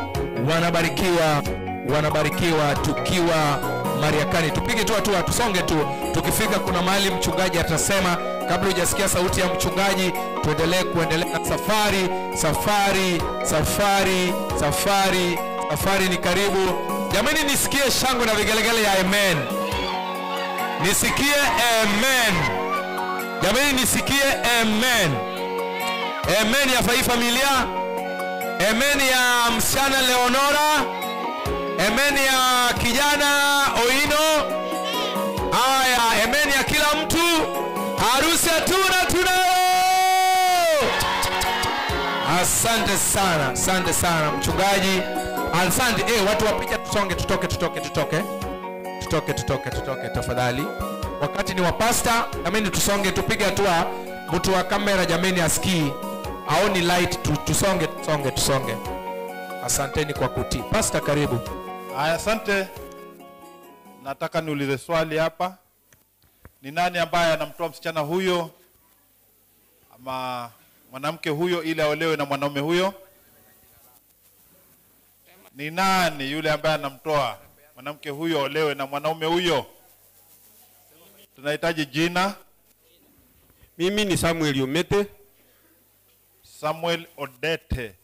wanabarikiwa, wanabarikiwa tukiwa Mariakani. Tupige tu hatua, tusonge tu. Tukifika kuna mahali mchungaji atasema, kabla hujasikia sauti ya mchungaji, tuendelee kuendelea na safari, safari, safari, safari, safari ni karibu. Jamani, nisikie shangwe na vigelegele ya amen. Nisikie amen. Jamani, nisikie amen. Amen ya Fai familia. Amen ya msichana Leonora. Amen ya kijana Oino. Haya, amen ya kila mtu. Harusi hatuna, tunayo. Asante sana, asante sana mchungaji. Asante. Watu wapicha, tusonge, tutoke, tutoke, tutoke. Tutoke, tutoke, tutoke tafadhali. Wakati ni wa pastor, jamani tusonge, tupige hatua. Mtu wa kamera jamani asikii, aoni light, tusonge, tusonge, tusonge. Asanteni kwa kutii. Pastor, karibu. Haya, asante. Nataka niulize swali hapa. Ni nani ambaye anamtoa msichana huyo ama mwanamke huyo ili aolewe na mwanaume huyo? Ni nani yule ambaye anamtoa mwanamke huyo aolewe na mwanaume huyo? Tunahitaji jina. Mimi ni Samuel Omete. Samuel Odete.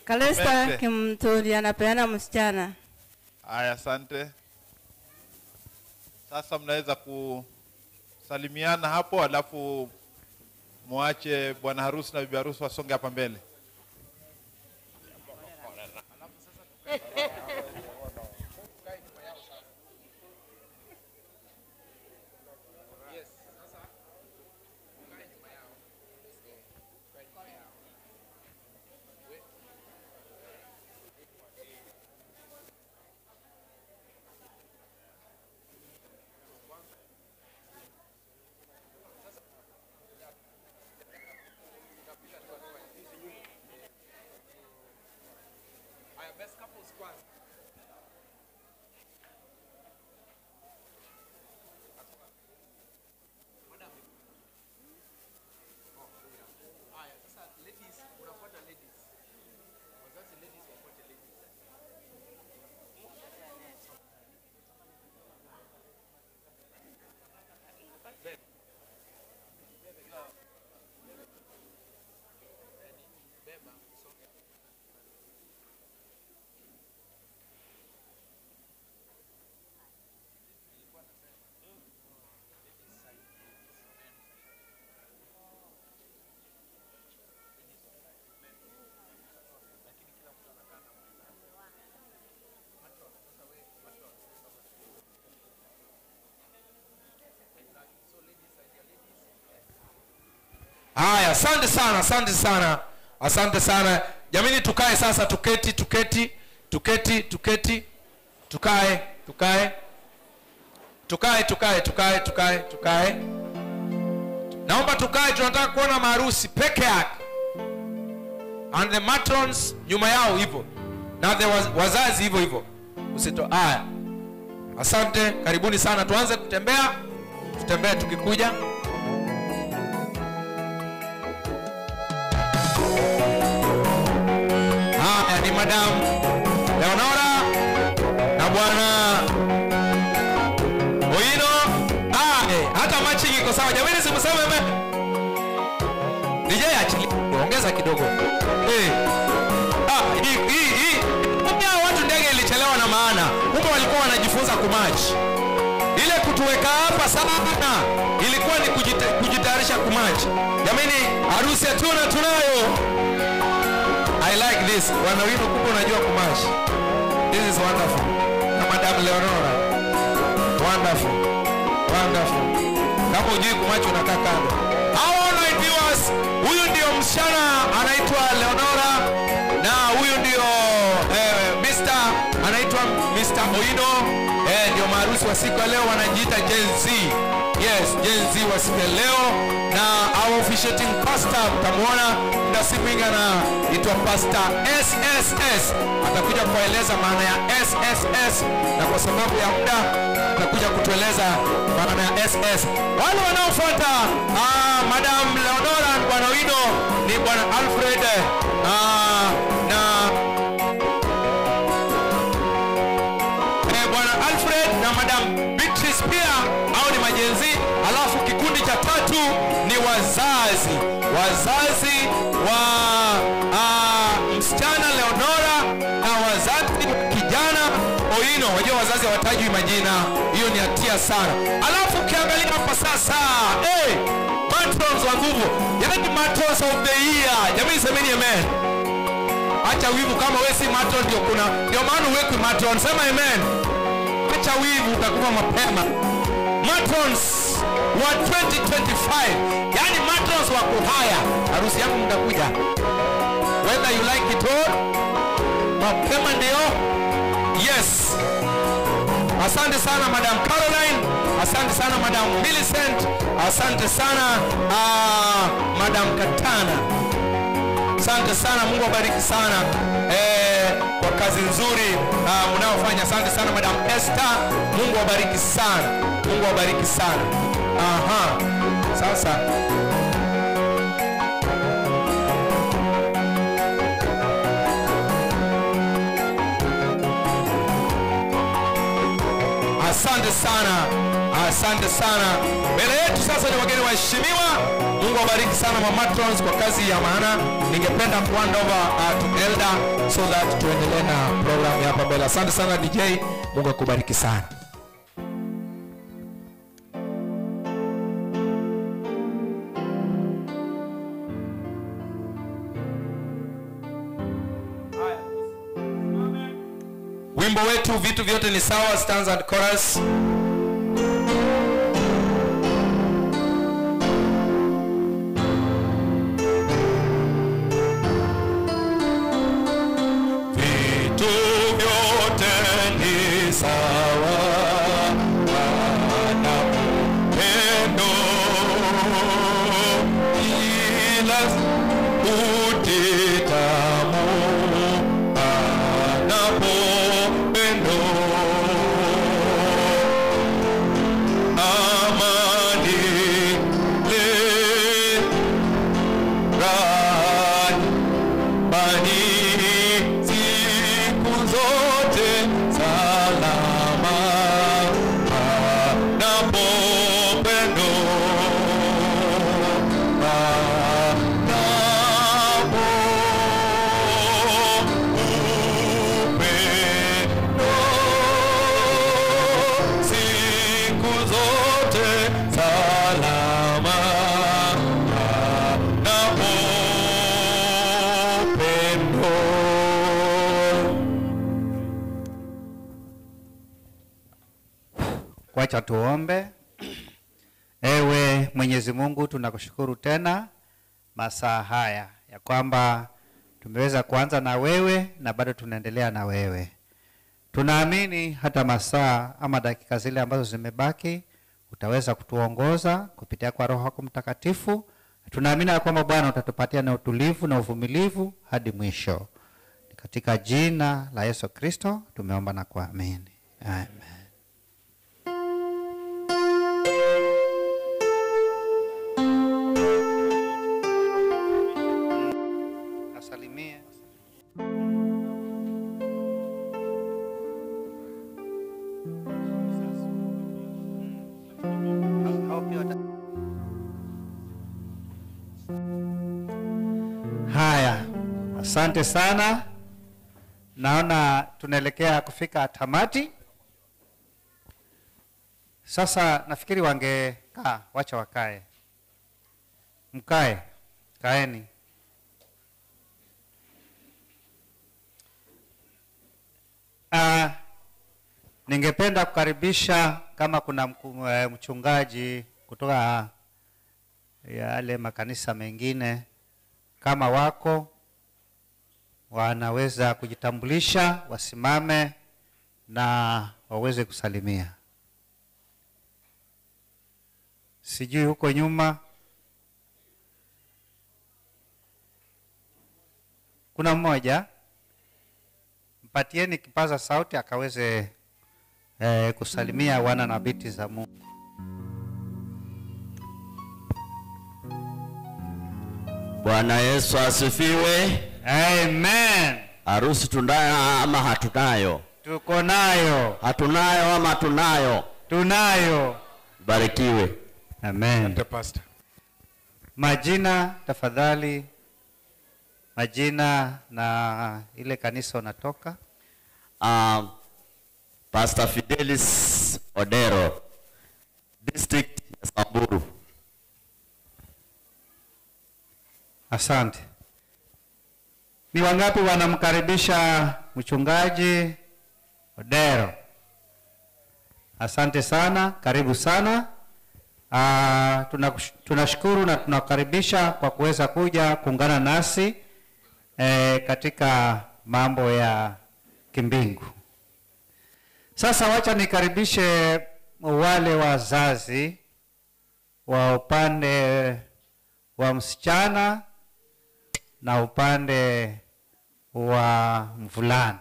Kalesta Kimtuli anapeana msichana. Haya, asante. Sasa mnaweza kusalimiana hapo, alafu muache bwana harusi na bibi harusi wasonge hapa mbele. Haya, asante sana, asante sana, asante sana. Jamani, tukae sasa, tuketi, tuketi, tuketi, tuketi, tukae, tukae, tukae, tukae, tukae, tukae, tukae. Naomba tukae, tunataka kuona maharusi peke yake. And the matrons nyuma yao hivyo. Na the wazazi hivyo hivyo. Usito. Haya. Asante, karibuni sana. Tuanze kutembea. Tutembee tukikuja. Haya ni Madam Leonora na Bwana Oino. Hata matching iko sawa. Jamani, simseme amen. DJ achilie, ongeza kidogo. Hii kumbe watu ndege ilichelewa na maana. Kumbe walikuwa wanajifunza kumatch. Ile kutuweka hapa sana ilikuwa ni kujitayarisha kumatch. Jamani, harusi hatuna tunayo. I like this. Bwana Wino, kumbe unajua kumatch. This is wonderful. Na Madam Leonora. Wonderful. Wonderful. Kama hujui kumatch unakaa kando. Our online viewers, huyu ndio msichana anaitwa Leonora na huyu ndio Mr. anaitwa Mr. Oino. Ndio maharusi wa siku ya leo, wanajiita Gen Z. Yes, Gen Z wa siku ya leo. Na our officiating pastor mtamuona muda si mwingi, anaitwa Pastor SSS. Atakuja kueleza maana ya SSS, na kwa sababu ya muda atakuja kutueleza maana ya SS. Wale wanaofuata Madam Leonora na Bwana Wino ni Bwana Alfred na Bwana Alfred na Madam Beatrice pia, au ni majenzi. Alafu kikundi cha tatu ni wazazi. Wazazi wa msichana Leonora na wazazi kijana Oino. Wajua wazazi hawatajwi majina, hiyo ni hatia sana. Alafu ukiangalia hapa sasa, matrons wa nguvu, yaani matrons of the year. Jamii semeni amen. Acha wivu, kama wewe si matron ndio kuna, ndio maana uwekwi matron. Sema amen. Acha wivu, utakufa mapema. Matrons wa 2025, yani matrons wa kuhaya. Harusi yangu mtakuja, whether you like it or mapema ndio. Yes. Asante sana Madam Caroline, asante sana Madam Millicent, asante sana Madam Katana. Asante sana, Mungu abariki sana kwa kazi nzuri mnaofanya. Asante sana Madam Esther, Mungu abariki sana. Mungu abariki sana. Aha. Sasa asante sana, asante sana. Mbele yetu sasa ni wageni waheshimiwa. Mungu abariki sana mamatrons kwa kazi ya maana. Ningependa kuhand over to Elder so that tuendelee na program ya hapa mbele. Asante sana DJ, Mungu akubariki sana. Wimbo wetu vitu vyote ni sawa, stanza and chorus. Vitu vyote ni sawa, na upendo, ila utitamu anapo pendo. Amani le bani siku zote salama panapo pendo, panapo upendo, siku zote salama panapo pendo. Wacha tuombe. Ewe Mwenyezi Mungu, tunakushukuru tena masaa haya ya kwamba tumeweza kuanza na wewe na bado tunaendelea na wewe. Tunaamini hata masaa ama dakika zile ambazo zimebaki utaweza kutuongoza kupitia kwa Roho yako Mtakatifu. Tunaamini ya kwamba Bwana utatupatia na utulivu na uvumilivu hadi mwisho. Katika jina la Yesu Kristo tumeomba na kuamini. Amen. Asalimie. Haya, asante sana. Naona tunaelekea kufika tamati. Sasa nafikiri wangekaa, wacha wakae. Mkae, kaeni. Ningependa kukaribisha kama kuna mchungaji kutoka yale makanisa mengine, kama wako wanaweza kujitambulisha, wasimame na waweze kusalimia. Sijui huko nyuma kuna mmoja, mpatieni kipaza sauti akaweze kusalimia wana na binti za Mungu. Bwana Yesu asifiwe. Amen. Harusi tunayo ama hatunayo? Tuko nayo. Hatunayo ama tunayo? Tunayo. Barikiwe. Amen. Asante Pastor. Majina tafadhali. Majina na ile kanisa unatoka. Pastor Fidelis Odero, District ya Samburu. Asante. Ni wangapi wanamkaribisha mchungaji Odero? Asante sana, karibu sana. Tunashukuru na tunakaribisha kwa kuweza kuja kuungana nasi katika mambo ya kimbingu. Sasa wacha nikaribishe wale wazazi wa upande wa msichana na upande wa mvulana.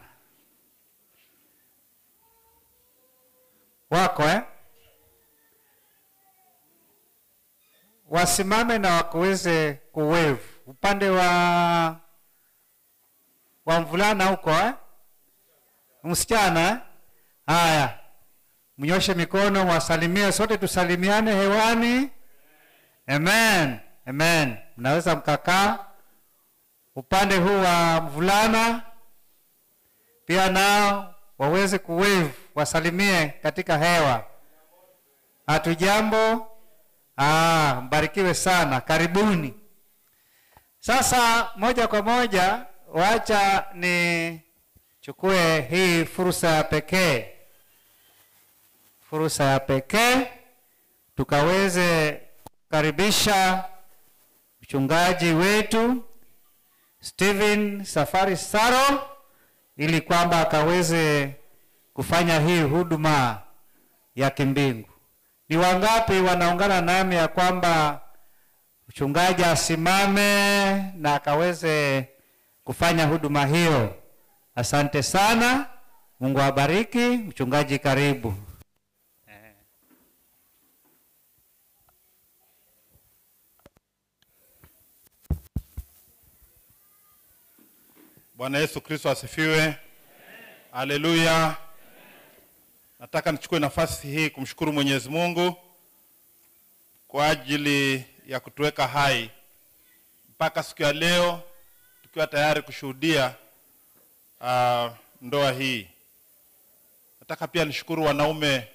Wako Wasimame na wakuweze kuwevu. Upande wa mvulana huko Msichana Haya. Mnyoshe mikono, wasalimie, sote tusalimiane hewani. Amen. Amen. Mnaweza mkakaa. Upande huu wa mvulana pia nao waweze kuwave, wasalimie katika hewa. Hatujambo. Mbarikiwe sana. Karibuni. Sasa moja kwa moja wacha ni chukue hii fursa ya pekee. Fursa ya pekee tukaweze kukaribisha mchungaji wetu Stephen Safari Saro ili kwamba akaweze kufanya hii huduma ya kimbingu. Ni wangapi wanaungana nami ya kwamba mchungaji asimame na akaweze kufanya huduma hiyo? Asante sana. Mungu awabariki. Mchungaji karibu. Bwana Yesu Kristo asifiwe. Haleluya. Nataka nichukue nafasi hii kumshukuru Mwenyezi Mungu kwa ajili ya kutuweka hai mpaka siku ya leo tukiwa tayari kushuhudia ndoa hii. Nataka pia nishukuru wanaume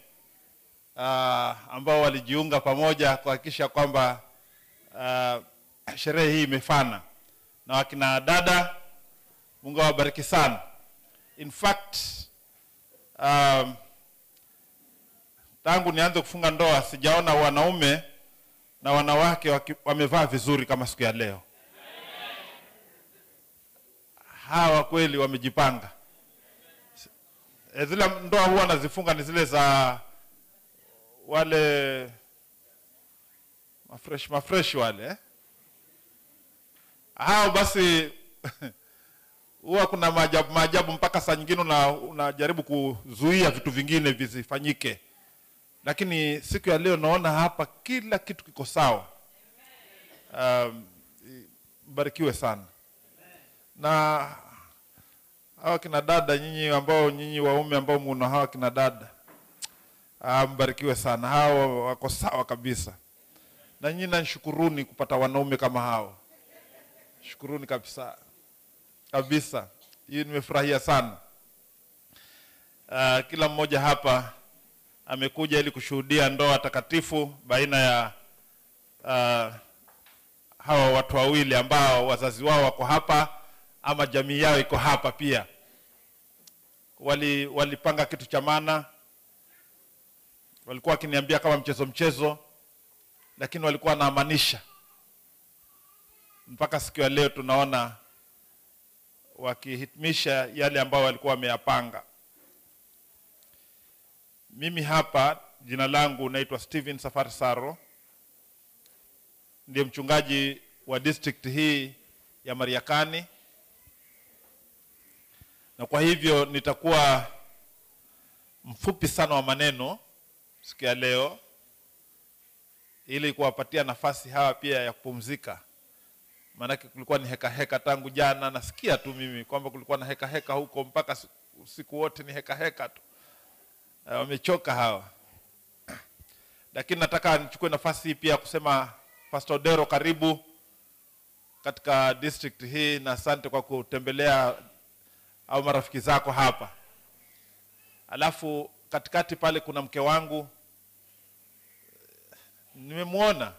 ambao walijiunga pamoja kuhakikisha kwamba sherehe hii imefana, na wakina dada, Mungu awabariki sana. In fact, tangu nianze kufunga ndoa sijaona wanaume na wanawake wamevaa vizuri kama siku ya leo. Hawa kweli wamejipanga. Zile ndoa huwa nazifunga ni zile za wale mafresh wale. Hao basi huwa kuna maajabu mpaka saa nyingine unajaribu kuzuia vitu vingine visifanyike. Lakini siku ya leo naona hapa kila kitu kiko sawa. Mbarikiwe sana. Na hawa kina dada nyinyi ambao nyinyi waume ambao mna hawa kina dada, mbarikiwe sana. Hawa wako sawa kabisa. Na nyinyi nashukuruni kupata wanaume kama hao. Shukuruni kabisa. Kabisa. Hii nimefurahia sana. Kila mmoja hapa amekuja ili kushuhudia ndoa takatifu baina ya hawa watu wawili ambao wazazi wao wako hapa ama jamii yao iko hapa pia. Walipanga kitu cha maana. Walikuwa wakiniambia kama mchezo, lakini walikuwa wanaamanisha. Mpaka siku ya leo tunaona wakihitimisha yale ambao walikuwa wameyapanga. Mimi hapa jina langu naitwa Steven Safari Saro. Ndiye mchungaji wa district hii ya Mariakani. Na kwa hivyo nitakuwa mfupi sana wa maneno siku ya leo ili kuwapatia nafasi hawa pia ya kupumzika. Maanake kulikuwa ni heka heka tangu jana, nasikia tu mimi kwamba kulikuwa na heka heka huko mpaka usiku wote ni heka heka tu. Wamechoka hawa. Lakini nataka nichukue nafasi hii pia kusema Pastor Odero, karibu katika district hii na asante kwa kutembelea au marafiki zako hapa. Alafu katikati pale kuna mke wangu, nimemuona.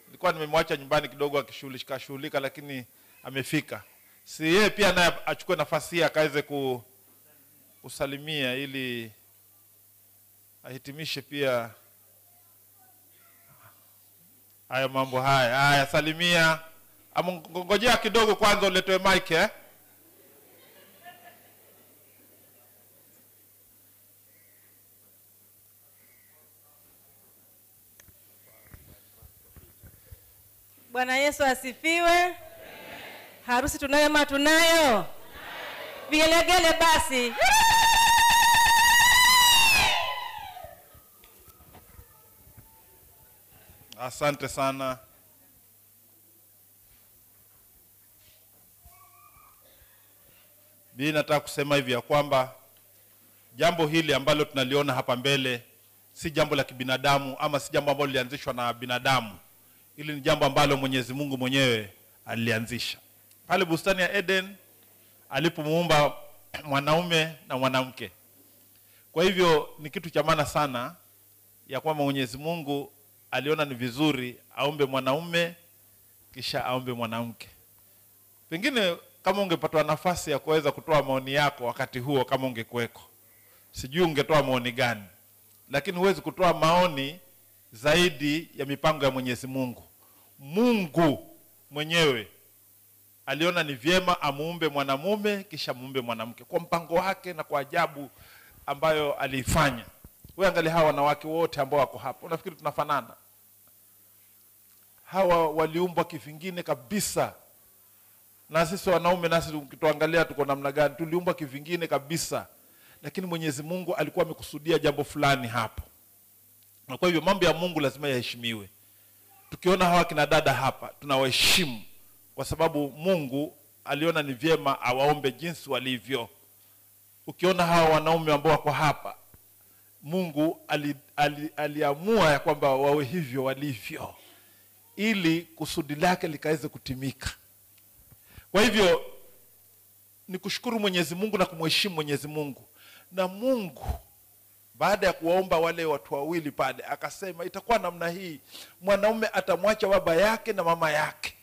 Nilikuwa nimemwacha nyumbani kidogo akishughulika shughulika, lakini amefika. Si yeye pia naye achukue nafasi hii akaweze kusalimia ili ahitimishe pia haya mambo haya. Haya, salimia. Ngojea kidogo kwanza uletwe mic eh. Bwana Yesu asifiwe. Harusi tunayo ama tunayo? Vigelegele basi. Asante sana. Mimi nataka kusema hivi ya kwamba jambo hili ambalo tunaliona hapa mbele si jambo la kibinadamu ama si jambo ambalo lilianzishwa na binadamu. Hili ni jambo ambalo Mwenyezi Mungu mwenyewe alianzisha. Pale bustani ya Eden alipomuumba mwanaume na mwanamke. Kwa hivyo ni kitu cha maana sana ya kwamba Mwenyezi Mungu aliona ni vizuri aumbe mwanaume kisha aumbe mwanamke. Pengine kama ungepatwa nafasi ya kuweza kutoa maoni yako wakati huo, kama ungekuweko, sijui ungetoa maoni gani. Lakini huwezi kutoa maoni zaidi ya mipango ya Mwenyezi Mungu. Mungu mwenyewe aliona ni vyema amuumbe mwanamume kisha muumbe mwanamke kwa mpango wake na kwa ajabu ambayo aliifanya. Wewe angalia hawa wanawake wote ambao wako hapa. Unafikiri tunafanana? Hawa waliumbwa kivingine kabisa. Na sisi wanaume nasi ukituangalia tuko namna gani? Tuliumbwa kivingine kabisa. Lakini Mwenyezi Mungu alikuwa amekusudia jambo fulani hapo. Na kwa hivyo mambo ya Mungu lazima yaheshimiwe. Tukiona hawa kina dada hapa tunawaheshimu kwa sababu Mungu aliona ni vyema awaombe jinsi walivyo. Ukiona hawa wanaume ambao wako hapa, Mungu aliamua ya kwamba wawe hivyo walivyo ili kusudi lake likaweze kutimika. Kwa hivyo ni kushukuru Mwenyezi Mungu na kumheshimu Mwenyezi Mungu. Na Mungu baada ya kuwaomba wale watu wawili pale akasema itakuwa namna hii, mwanaume atamwacha baba yake na mama yake,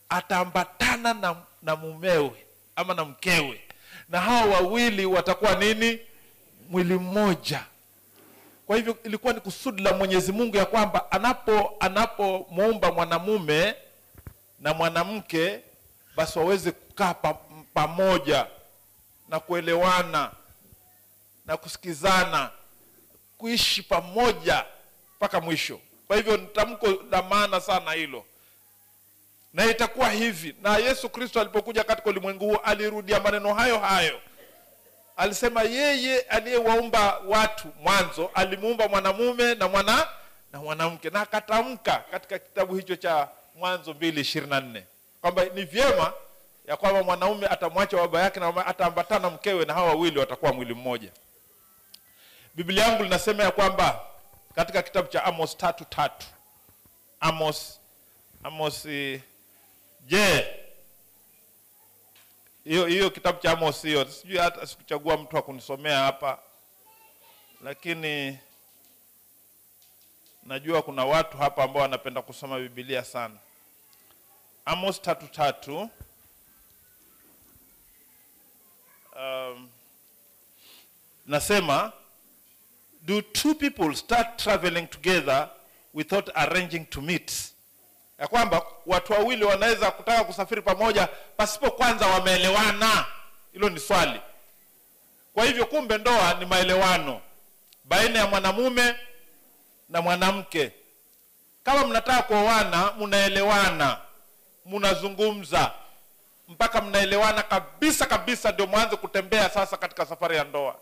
ataambatana na mumewe ama na mkewe, na hao wawili watakuwa nini? Mwili mmoja. Kwa hivyo ilikuwa ni kusudi la Mwenyezi Mungu ya kwamba anapomuumba mwanamume na mwanamke basi waweze kukaa pamoja na kuelewana na kusikizana, kuishi pamoja mpaka mwisho. Kwa hivyo ni tamko la maana sana hilo, na itakuwa hivi. Na Yesu Kristo alipokuja katika ulimwengu huu alirudia maneno hayo hayo. Alisema yeye aliyewaumba watu mwanzo alimuumba mwanamume na mwanamke, na akatamka katika kitabu hicho cha Mwanzo 2:24 kwamba ni vyema ya kwamba mwanaume atamwacha baba yake na ataambatana mkewe, na hawa wawili watakuwa mwili mmoja. Biblia yangu linasema ya kwamba katika kitabu cha Amos 3:3, Amos je, hiyo kitabu cha Amos hiyo, sijui hata sikuchagua mtu akunisomea hapa, lakini najua kuna watu hapa ambao wanapenda kusoma Biblia sana. Amos 3:3 nasema, do two people start traveling together without arranging to meet? Ya kwamba watu wawili wanaweza kutaka kusafiri pamoja pasipo kwanza wameelewana? Hilo ni swali. Kwa hivyo kumbe ndoa ni maelewano baina ya mwanamume na mwanamke. Kama mnataka kuoana, mnaelewana, mnazungumza mpaka mnaelewana kabisa kabisa, ndio mwanze kutembea sasa katika safari ya ndoa.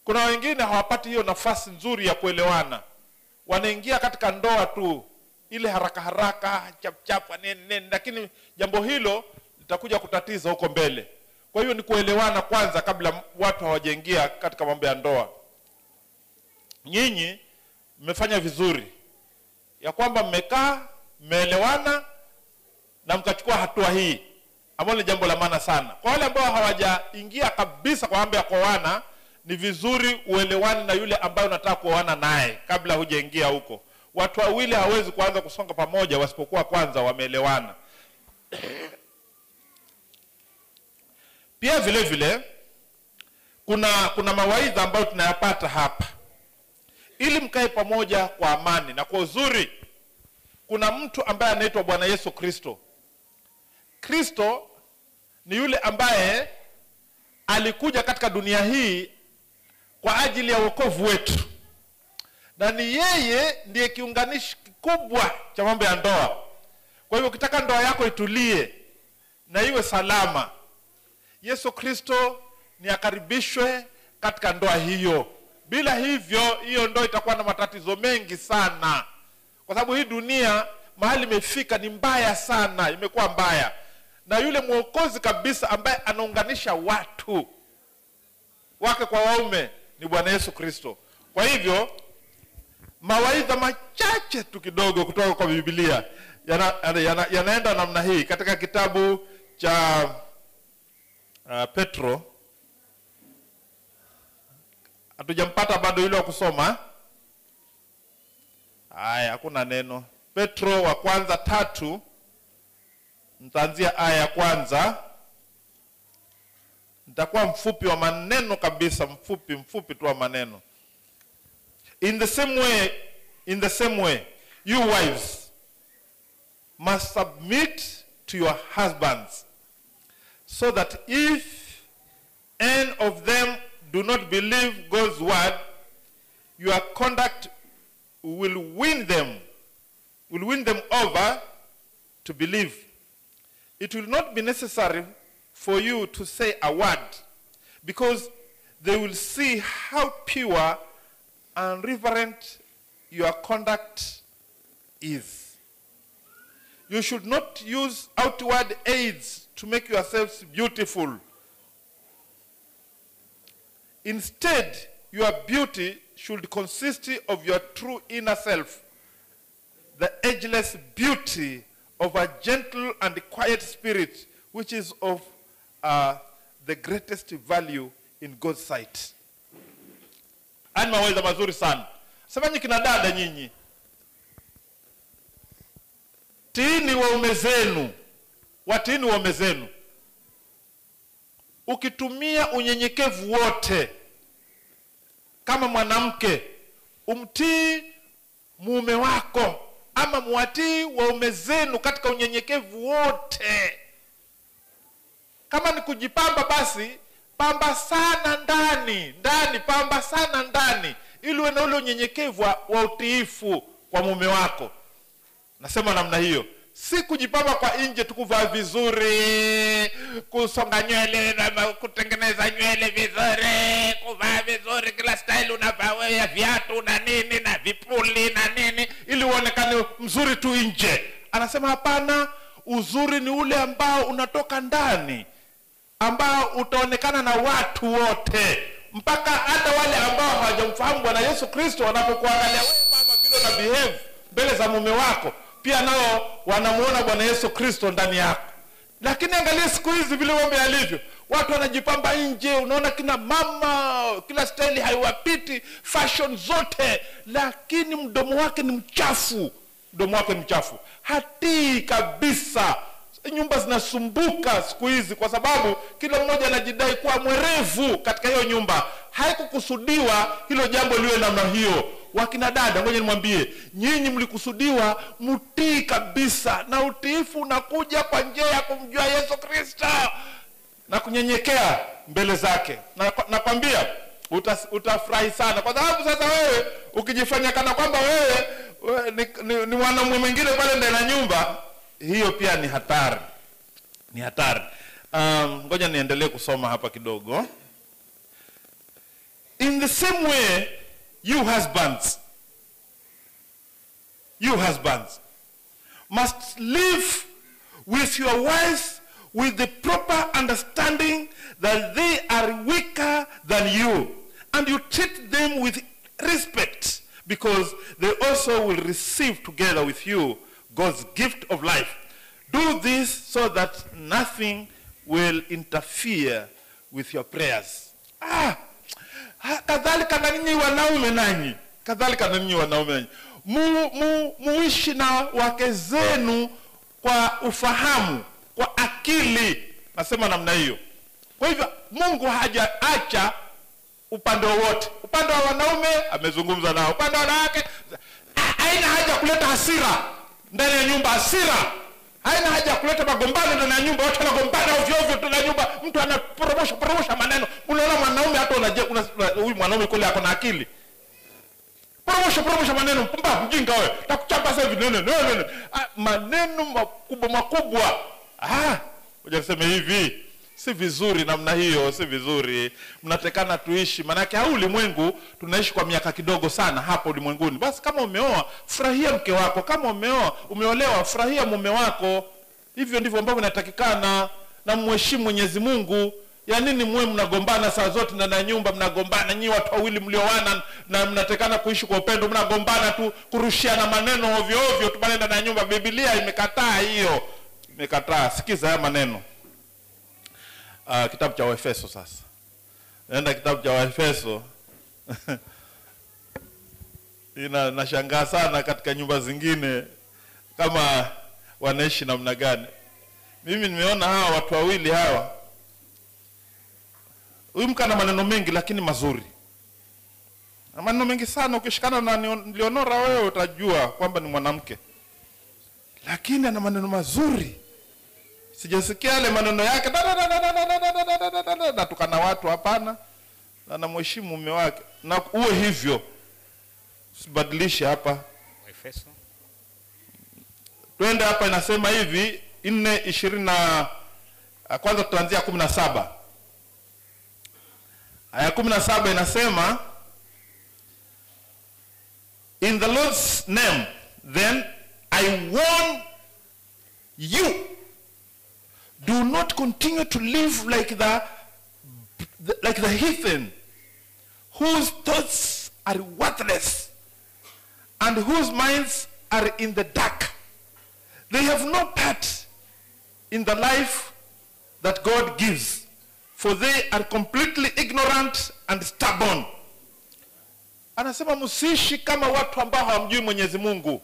Kuna wengine hawapati hiyo nafasi nzuri ya kuelewana, wanaingia katika ndoa tu ile haraka haraka, chap chap, nini nini, lakini jambo hilo litakuja kutatiza huko mbele. Kwa hiyo ni kuelewana kwanza kabla watu hawajaingia katika mambo ya ndoa. Nyinyi mmefanya vizuri ya kwamba mmekaa, mmeelewana na mkachukua hatua hii, ambalo ni jambo la maana sana. Kwa wale ambao hawajaingia kabisa kwa mambo ya kuoana, ni vizuri uelewane na yule ambaye unataka kuoana naye kabla hujaingia huko. Watu wawili hawezi kuanza kusonga pamoja wasipokuwa kwanza wameelewana. Pia vile vile kuna mawaidha ambayo tunayapata hapa ili mkae pamoja kwa amani na kwa uzuri. Kuna mtu ambaye anaitwa Bwana Yesu Kristo. Kristo ni yule ambaye alikuja katika dunia hii kwa ajili ya wokovu wetu, na ni yeye ndiye kiunganishi kikubwa cha mambo ya ndoa. Kwa hivyo ukitaka ndoa yako itulie na iwe salama, Yesu Kristo ni akaribishwe katika ndoa hiyo. Bila hivyo hiyo ndoa itakuwa na matatizo mengi sana, kwa sababu hii dunia mahali imefika ni mbaya sana, imekuwa mbaya. Na yule mwokozi kabisa ambaye anaunganisha watu wake kwa waume ni Bwana Yesu Kristo. Kwa hivyo mawaidha machache tu kidogo kutoka kwa Biblia yanaenda namna hii. Katika kitabu cha Petro, hatujampata bado yule wa kusoma. Haya, hakuna neno. Petro wa kwanza 3, nitaanzia aya ya kwanza. Nitakuwa mfupi wa maneno kabisa, mfupi tu wa maneno. In the same way, you wives must submit to your husbands, so that if any of them do not believe God's word, your conduct will win them over to believe. It will not be necessary for you to say a word, because they will see how pure and reverent your conduct is. You should not use outward aids to make yourselves beautiful. Instead, your beauty should consist of your true inner self, the ageless beauty of a gentle and quiet spirit, which is of the greatest value in God's sight. Ani mawaidha mazuri sana. Sema kina dada nyinyi, tiini waume zenu, watiini waume zenu. Ukitumia unyenyekevu wote kama mwanamke, umtii mume wako ama muwatii waume zenu katika unyenyekevu wote. Kama ni kujipamba, basi pamba sana ndani, ndani, pamba sana ndani, ili uwe na ule unyenyekevu wa utiifu kwa mume wako. Nasema namna hiyo, si kujipamba kwa nje tu, kuvaa vizuri, kusonga nywele, kutengeneza nywele vizuri, kuvaa vizuri, kila style unavaa wewe, viatu na nini na vipuli na nini, ili uonekane mzuri tu nje. Anasema hapana, uzuri ni ule ambao unatoka ndani, ambao utaonekana na watu wote, mpaka hata wale ambao hawajamfahamu Bwana Yesu Kristo wanapokuangalia wewe mama vile una behave mbele za mume wako, pia nao wanamuona Bwana Yesu Kristo ndani yako. Lakini angalia siku hizi vile mambo yalivyo, watu wanajipamba nje, unaona kina mama kila style haiwapiti, fashion zote, lakini mdomo wake ni mchafu, mdomo wake ni mchafu, hatii kabisa. Nyumba zinasumbuka siku hizi kwa sababu kila mmoja anajidai kuwa mwerevu katika hiyo nyumba. Haikukusudiwa hilo jambo liwe namna hiyo. Wakina dada, ngoja nimwambie, nyinyi mlikusudiwa mtii kabisa, na utiifu unakuja kwa njia ya kumjua Yesu Kristo na kunyenyekea mbele zake. Na nakwambia utafurahi sana, kwa sababu sasa wewe ukijifanya kana kwamba wewe ni mwanamume mwingine pale ndani ya nyumba, hiyo pia ni hatari, ni hatari. Ngoja niendelee kusoma hapa kidogo. In the same way, you husbands must live with your wives with the proper understanding that they are weaker than you, and you treat them with respect, because they also will receive together with you God's gift of life. Do this so that nothing will interfere with your prayers. Kadhalika na ninyi wanaume nanyi, kadhalika na ninyi wanaume nanyi, muishi na wake zenu kwa ufahamu, kwa akili. Nasema namna hiyo. Kwa hivyo Mungu hajaacha upande wowote. Upande wa wanaume amezungumza nao, upande wa wanawake haina haja kuleta hasira ndani ya nyumba, hasira haina haja kuleta magombano ndani ya nyumba. Watu wanagombana ovyo ovyo ndani ya nyumba, mtu anaporomosha maneno. Unaona mwanaume hata huyu mwanaume kule ako na akili, poromosha maneno, pumba mjinga wewe, takuchapa sasa hivi, nene nene, maneno makubwa makubwa. Ngoja niseme hivi, si vizuri namna hiyo, si vizuri. Mnatekana tuishi, manake hau ulimwengu tunaishi kwa miaka kidogo sana hapa ulimwenguni. Basi kama umeoa, furahia mke wako. Kama umeolewa, furahia mume wako. Hivyo ndivyo ambavyo inatakikana, na mheshimu Mwenyezi Mungu. Ya nini muwe mnagombana saa zote ndani ya nyumba, mnagombana nyinyi watu wawili mlioana na mnatekana kuishi kwa upendo, mnagombana tu, kurushiana maneno ovyo ovyo tu pale ndani ya nyumba. Biblia imekataa hiyo, imekataa. Sikiza haya maneno. Kitabu cha Waefeso sasa. Nenda kitabu cha Waefeso. Nashangaa sana katika nyumba zingine kama wanaishi namna gani. Mimi nimeona hawa watu wawili hawa. Huyu mke ana maneno mengi lakini mazuri. Na maneno mengi sana, ukishikana na Leonora wewe utajua kwamba ni mwanamke. Lakini ana maneno mazuri. Sijasikia yale maneno yake natukana watu, hapana. Na namheshimu mume wake. Na uwe hivyo. Usibadilishe hapa. Efeso. Twende hapa, inasema hivi 4:20 kwanza tutaanzia 17. Aya 17 inasema, in the Lord's name then I warn you, do not continue to live like the heathen, whose thoughts are worthless and whose minds are in the dark. They have no part in the life that God gives, for they are completely ignorant and stubborn. Anasema msiishi kama watu ambao hawamjui Mwenyezi Mungu.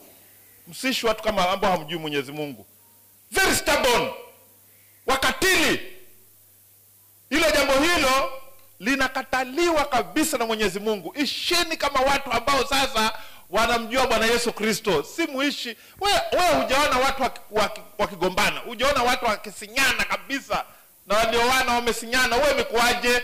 Msiishi watu kama ambao hawamjui Mwenyezi Mungu. Very stubborn. Wakatili. Hilo jambo hilo linakataliwa kabisa na Mwenyezi Mungu. Ishini kama watu ambao sasa wanamjua Bwana Yesu Kristo. Si muishi wewe hujaona watu wakigombana, hujaona watu wakisinyana kabisa Na walioana wamesinyana, wewe imekuaje?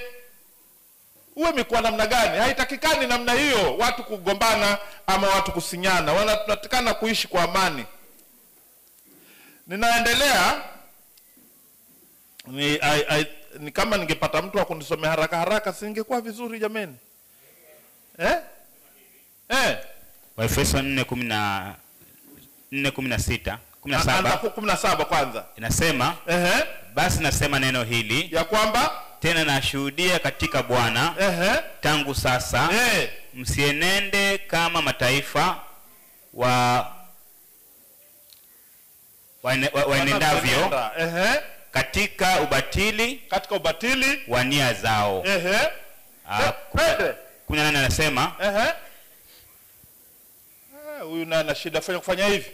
Uwe imekuwa namna gani? Haitakikani namna hiyo watu kugombana ama watu kusinyana. Wanatakikana kuishi kwa amani. Ninaendelea ni kama ningepata mtu wa kunisomea haraka haraka singekuwa vizuri jameni. Waefeso 4:16 17 17 kwanza. Inasema, basi nasema neno hili ya kwamba tena nashuhudia katika Bwana tangu sasa msienende kama mataifa waenendavyo katika ubatili, wa nia zao. 18 anasema huyu naye ana shida kufanya hivi.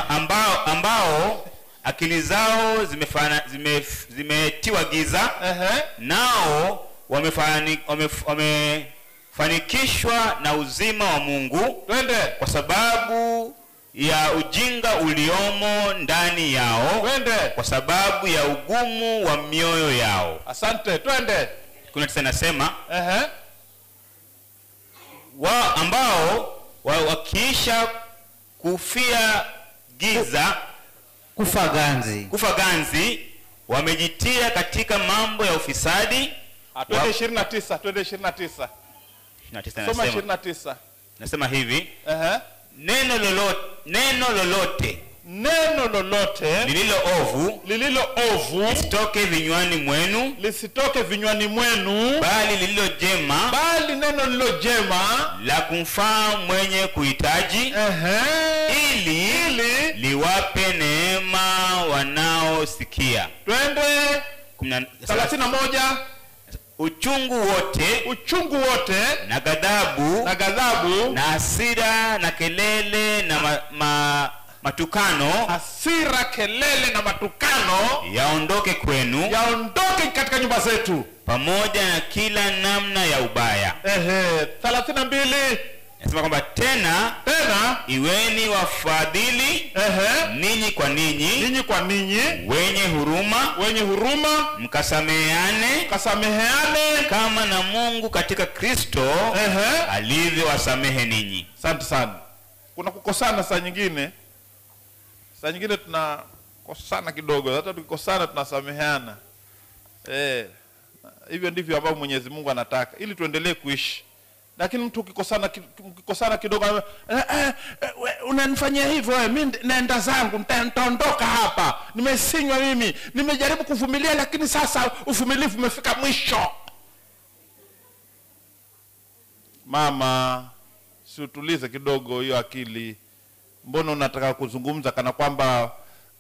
Ambao akili zao zimetiwa giza, nao wamefanikishwa na uzima wa Mungu kwa sababu ya ujinga uliomo ndani yao, kwa sababu ya ugumu wa mioyo yao. Asante, twende. 19 nasema ambao wakiisha kufia giza, kufa ganzi, wamejitia katika mambo ya ufisadi. Twende 29, twende 29. 29 Soma 29. Nasema hivi. Neno lolote lililo ovu lisitoke vinywani mwenu, bali lililo jema, neno lililo jema la kumfaa mwenye kuhitaji, ili liwape neema wanaosikia. Twende 31. Uchungu wote na ghadhabu, na hasira na kelele na matukano, hasira, kelele na matukano yaondoke kwenu, yaondoke katika nyumba zetu, pamoja na kila namna ya ubaya. 32 nasema kwamba tena iweni wafadhili ninyi kwa ninyi, wenye huruma, mkasameheane kama na Mungu katika Kristo alivyowasamehe ninyi. Asante sana. Kuna kukosana saa nyingine. Saa nyingine tunakosana kidogo, hata tukikosana tunasameheana. Hivyo ndivyo ambavyo Mwenyezi Mungu anataka ili tuendelee kuishi. Lakini mtu ukikosana kidogo, unanifanyia hivyo wewe, mimi naenda zangu, nitaondoka hapa. Nimesinywa mimi, nimejaribu kuvumilia lakini sasa uvumilivu umefika mwisho. Mama, si utulize kidogo hiyo akili. Mbona unataka kuzungumza kana kwamba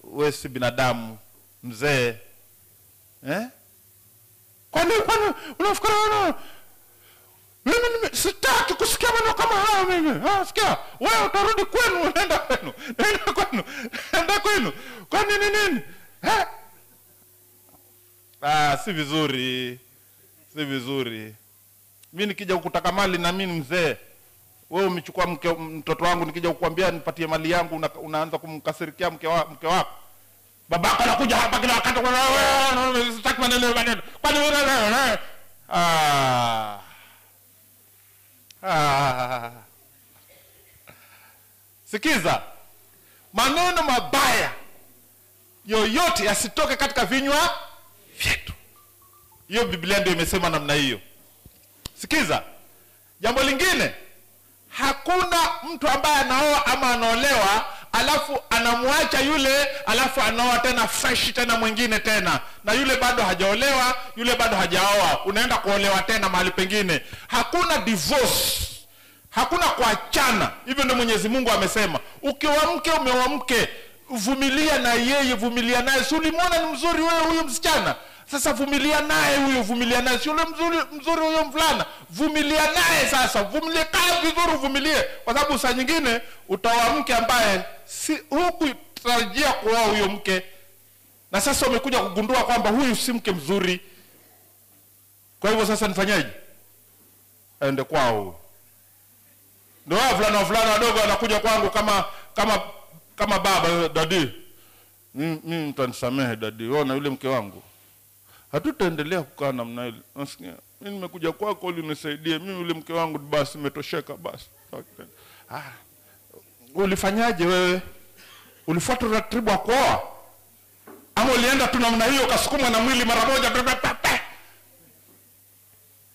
wewe si binadamu mzee? Kwani unafikiri mimi sitaki kusikia maneno kama haya mimi. Sikia, wewe utarudi kwenu, nenda kwenu. Nenda kwenu. Kwa nini nini? Si vizuri. Si vizuri. Mimi nikija kukutaka mali na mimi mzee, wewe umechukua mtoto wangu, nikija kukuambia nipatie mali yangu unaanza kumkasirikia mke wako. Babako anakuja hapa kila wakati, wewe sitaki maneno. Kwani wewe Sikiza, maneno mabaya yoyote yasitoke katika vinywa vyetu. Hiyo Biblia ndio imesema namna hiyo. Sikiza, jambo lingine, hakuna mtu ambaye anaoa ama anaolewa alafu anamwacha yule, alafu anaoa tena fresh tena mwingine tena, na yule bado hajaolewa, yule bado hajaoa, unaenda kuolewa tena mahali pengine. Hakuna divorce, hakuna kuachana. Hivyo ndio Mwenyezi Mungu amesema. Ukiwa mke, umeoa mke, vumilia na yeye, vumilia naye. Si ulimuona ni mzuri wewe huyu msichana? Sasa vumilia naye huyo, vumilia naye. Si yule mzuri huyo mvulana, vumilia naye sasa. Vumilia, kaa vizuri, vumilie. Kwa sababu saa nyingine utaoa mke ambaye si hukutarajia kuoa huyo mke, na sasa umekuja kugundua kwamba huyu si mke mzuri. Kwa hivyo sasa nifanyaje? Aende kwao. Ndio wavulana wadogo wanakuja kwangu kama baba, dadi, Mimi mtanisamehe dadi, wewe na yule mke wangu hatutaendelea kukaa namna ile. Nasikia mimi nimekuja kwako ili unisaidie, mimi yule mke wangu basi nimetosheka basi. Ah, ulifanyaje wewe? Ulifuata utaratibu wa kuoa ama ulienda tu namna hiyo ukasukumwa na mwili mara moja?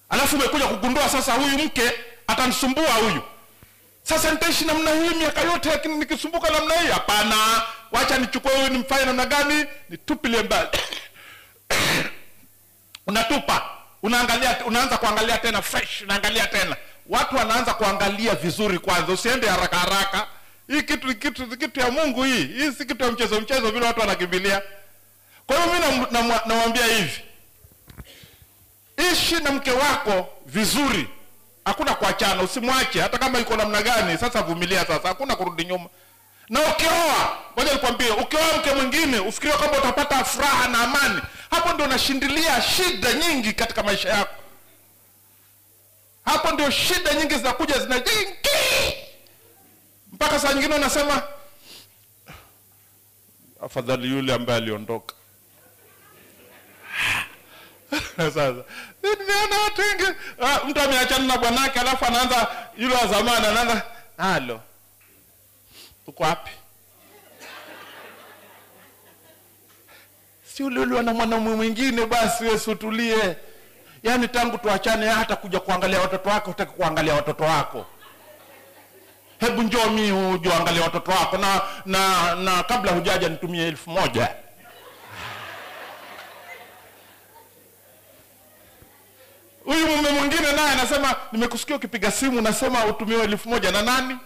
Alafu umekuja kugundua sasa huyu mke atanisumbua huyu. Sasa nitaishi namna hii miaka yote lakini nikisumbuka namna hii? Hapana, wacha nichukue huyu nimfanye namna gani? Nitupilie mbali. Unatupa, unaangalia, unaanza kuangalia tena fresh, unaangalia tena. Watu wanaanza kuangalia vizuri kwanza, usiende haraka haraka. Hii kitu ya Mungu hii. Hii si kitu ya mchezo mchezo vile watu wanakimbilia. Kwa hiyo mimi namwambia hivi. Ishi na mke wako vizuri. Hakuna kuachana, usimwache hata kama yuko namna gani. Sasa vumilia sasa, hakuna kurudi nyuma. Na ukioa, ngoja nikwambie, ukioa mke mwingine ufikirie kwamba utapata furaha na amani. Hapo ndio unashindilia shida nyingi katika maisha yako. Hapo ndio shida nyingi zinakuja zinajingi. Mpaka saa nyingine unasema afadhali yule ambaye aliondoka. Sasa nimeona watu wengi, mtu ameachana na bwanake alafu anaanza yule wa zamani anaanza halo, uko wapi? Si ule na mwanamume mwingine basi wewe utulie. Yaani tangu tuachane hata kuja kuangalia watoto wako hutaki kuangalia watoto wako. Hebu njoo mimi uje angalia watoto wako na kabla hujaja nitumie 1000. Huyu mume mwingine naye anasema nimekusikia ukipiga simu nasema utumiwe 1000 na nani?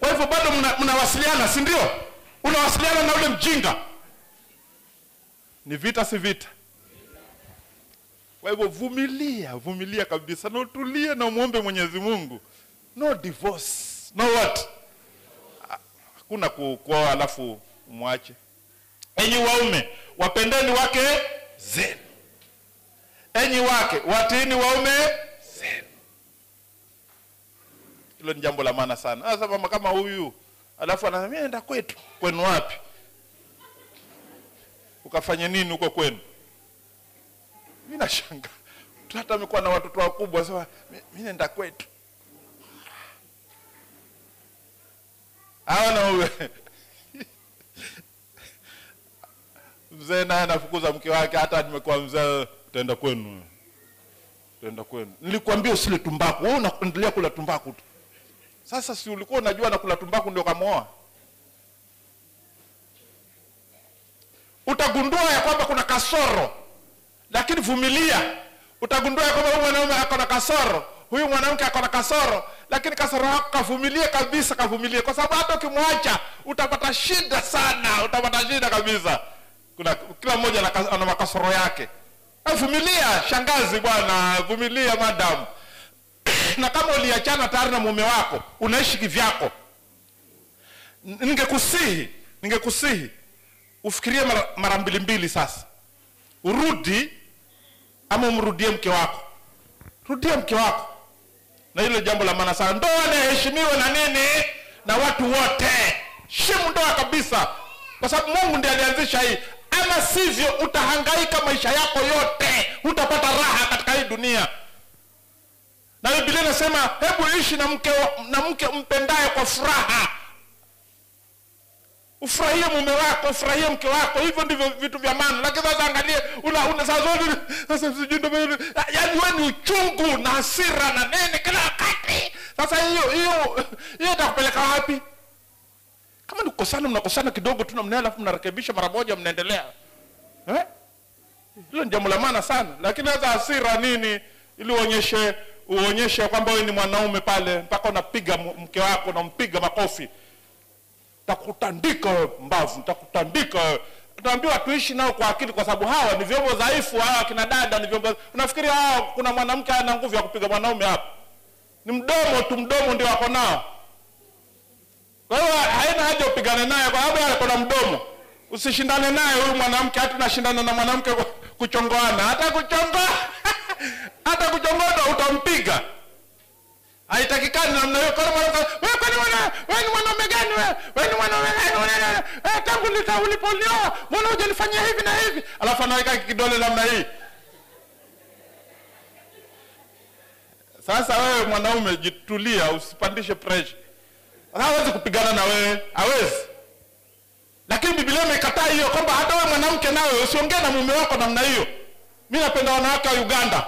Kwa hivyo bado mnawasiliana, si ndio? Unawasiliana na ule mjinga. Ni vita si vita? Kwa hivyo vumilia, vumilia kabisa na utulie na muombe Mwenyezi Mungu. No divorce. No what? Hakuna kuoa alafu umwache. Enyi waume, wapendeni wake zenu. Enyi wake, watiini waume zenu. Hilo ni jambo la maana sana. Sasa mama kama huyu, alafu anasema mimi naenda kwetu. Kwenu wapi? Ukafanya nini huko kwenu? Mimi nashangaa. Hata amekuwa na watoto wakubwa sasa mimi naenda kwetu. Hawana uwe. Mzee naye anafukuza mke wake, hata nimekuwa mzee, utaenda kwenu. Utaenda kwenu. Nilikwambia usile tumbaku, wewe unaendelea kula tumbaku tu. Sasa si ulikuwa unajua na kula tumbaku ndio kamuoa? Utagundua ya kwamba kuna kasoro, lakini vumilia. Utagundua ya kwamba huyu mwanaume ako na kasoro, huyu mwanamke ako na kasoro, lakini kasoro yako kavumilie kabisa, kavumilie, kwa sababu hata ukimwacha utapata shida sana, utapata shida kabisa. Kuna kila mmoja ana makasoro yake. Vumilia shangazi bwana, vumilia madam. Na kama uliachana tayari na mume wako, unaishi kivyako, ningekusihi ufikirie mara mbili mbili sasa. Urudi ama umrudie mke wako. Rudia mke wako. Na hilo jambo la maana sana. Ndoa inaheshimiwa na nini? Na watu wote. Heshimu ndoa kabisa. Kwa sababu Mungu ndiye alianzisha hii. Ama sivyo utahangaika maisha yako yote. Hutapata raha katika hii dunia. Na Biblia inasema hebu ishi na mke mpendaye kwa furaha. Ufurahie mume wako, ufurahie mke wako. Hivyo ndivyo vitu vya maana. Lakini sasa angalie una saa zote sasa sijui ndio, yaani wewe ni uchungu na hasira na nini kila wakati. Sasa hiyo itakupeleka wapi? Kama ni kukosana, mnakosana kidogo tu na alafu mnarekebisha mara moja, mnaendelea. Eh? Hilo ni jambo la maana sana. Lakini sasa hasira nini ili uonyeshe kwamba wewe ni mwanaume pale, mpaka unapiga mke wako, unampiga makofi. Takutandika mbavu, takutandika. Tunaambiwa tuishi nao kwa akili, kwa sababu hawa ni vyombo dhaifu, hawa kina dada ni vyombo. Unafikiri hawa kuna mwanamke ana nguvu ya kupiga mwanaume hapa? Ni mdomo tu, mdomo ndio wako nao. Kwa hiyo haina haja upigane naye kwa sababu yeye ana mdomo. Usishindane naye huyu mwanamke, hata unashindana na mwanamke kuchongoana, hata kuchongoa hata kuchongoa utampiga. Haitakikani namna hiyo. Kwa mwanamke, wewe kwani wewe ni mwanaume gani wewe? Wewe ni mwanaume gani? Tangu uliponioa, mbona hujanifanyia hivi na hivi? Alafu anaweka kidole namna hii. Sasa wewe mwanaume jitulia, usipandishe pressure. Hawezi kupigana na wewe, hawezi. Lakini Biblia imekataa hiyo kwamba hata wewe mwanamke nawe usiongee na mume wako namna hiyo. Mimi napenda wanawake wa Uganda.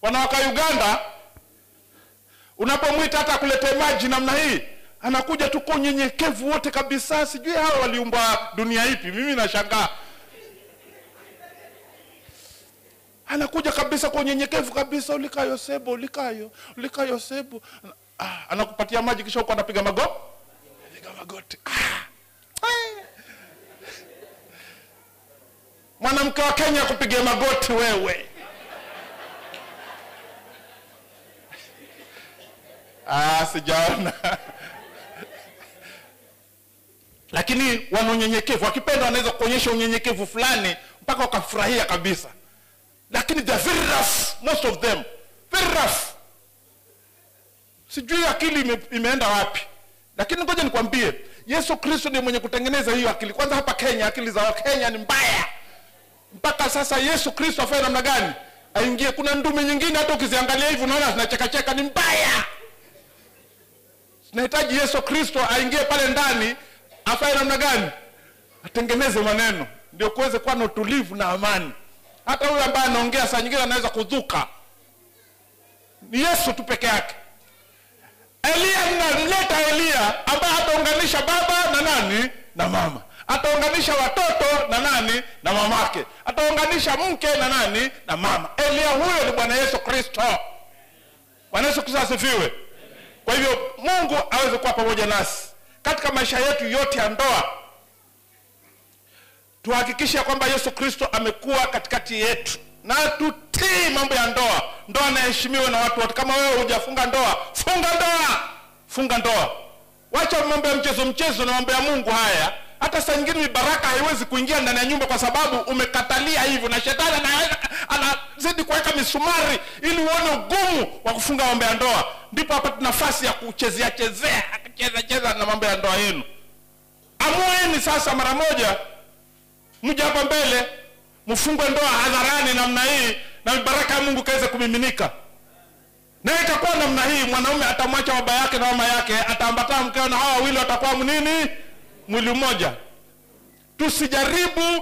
Wanawake wa Uganda, unapomwita hata akuletee maji namna hii, anakuja tu kwa unyenyekevu wote kabisa. Sijui hao waliumba dunia ipi, mimi nashangaa. Anakuja kabisa kwa unyenyekevu kabisa, ulikayo sebo, ulikayo, ulikayo sebo. Anakupatia maji kisha huko anapiga magoti. Anapiga magoti. Mwanamke wa Kenya kupiga magoti wewe. Sijaona. Lakini wana unyenyekevu, wakipenda wanaweza kuonyesha unyenyekevu fulani mpaka wakafurahia kabisa. Lakini they are very rough, most of them. Very rough. Sijui akili imeenda wapi. Lakini ngoja nikwambie, Yesu Kristo ndiye mwenye kutengeneza hiyo akili. Kwanza hapa Kenya, akili za Wakenya ni mbaya. Mpaka sasa Yesu Kristo afanye namna gani? Aingie. Kuna ndume nyingine hata ukiziangalia hivi unaona zinacheka-cheka, ni mbaya. Tunahitaji Yesu Kristo aingie pale ndani, afanye namna gani? Atengeneze maneno ndio kuweze kuwa na utulivu na amani. Hata huyu ambaye anaongea saa nyingine anaweza kudhuka. Ni Yesu tu peke yake. Elia, ninamleta Elia ambaye ataunganisha baba na nani? Na mama. Ataunganisha watoto na nani? Na mamake. Ataunganisha mke na nani? Na mama. Elia huyo ni Bwana Yesu Kristo. Bwana Yesu Kristo asifiwe. Kwa hivyo Mungu aweze kuwa pamoja nasi katika maisha yetu yote ya ndoa. Tuhakikishe kwamba Yesu Kristo amekuwa katikati yetu na tutii mambo ya ndoa. Ndoa inaheshimiwa na watu wote. Kama wewe hujafunga ndoa, funga ndoa. Funga ndoa. Wacha mambo ya mchezo mchezo na mambo ya Mungu haya. Hata saa nyingine mibaraka haiwezi kuingia ndani ya nyumba kwa sababu umekatalia hivyo, na shetani anazidi kuweka misumari ili uone ugumu wa kufunga mambo ya ndoa. Ndipo hapa tuna nafasi ya kuchezea chezea, kucheza cheza na mambo ya ndoa yenu. Amueni sasa mara moja, mje hapa mbele, mfungue ndoa hadharani namna hii na mibaraka ya Mungu kaweze kumiminika. Na itakuwa namna hii, mwanaume atamwacha baba yake na mama yake, ataambatana mkeo na hawa wawili watakuwa nini? Mwili mmoja. Tusijaribu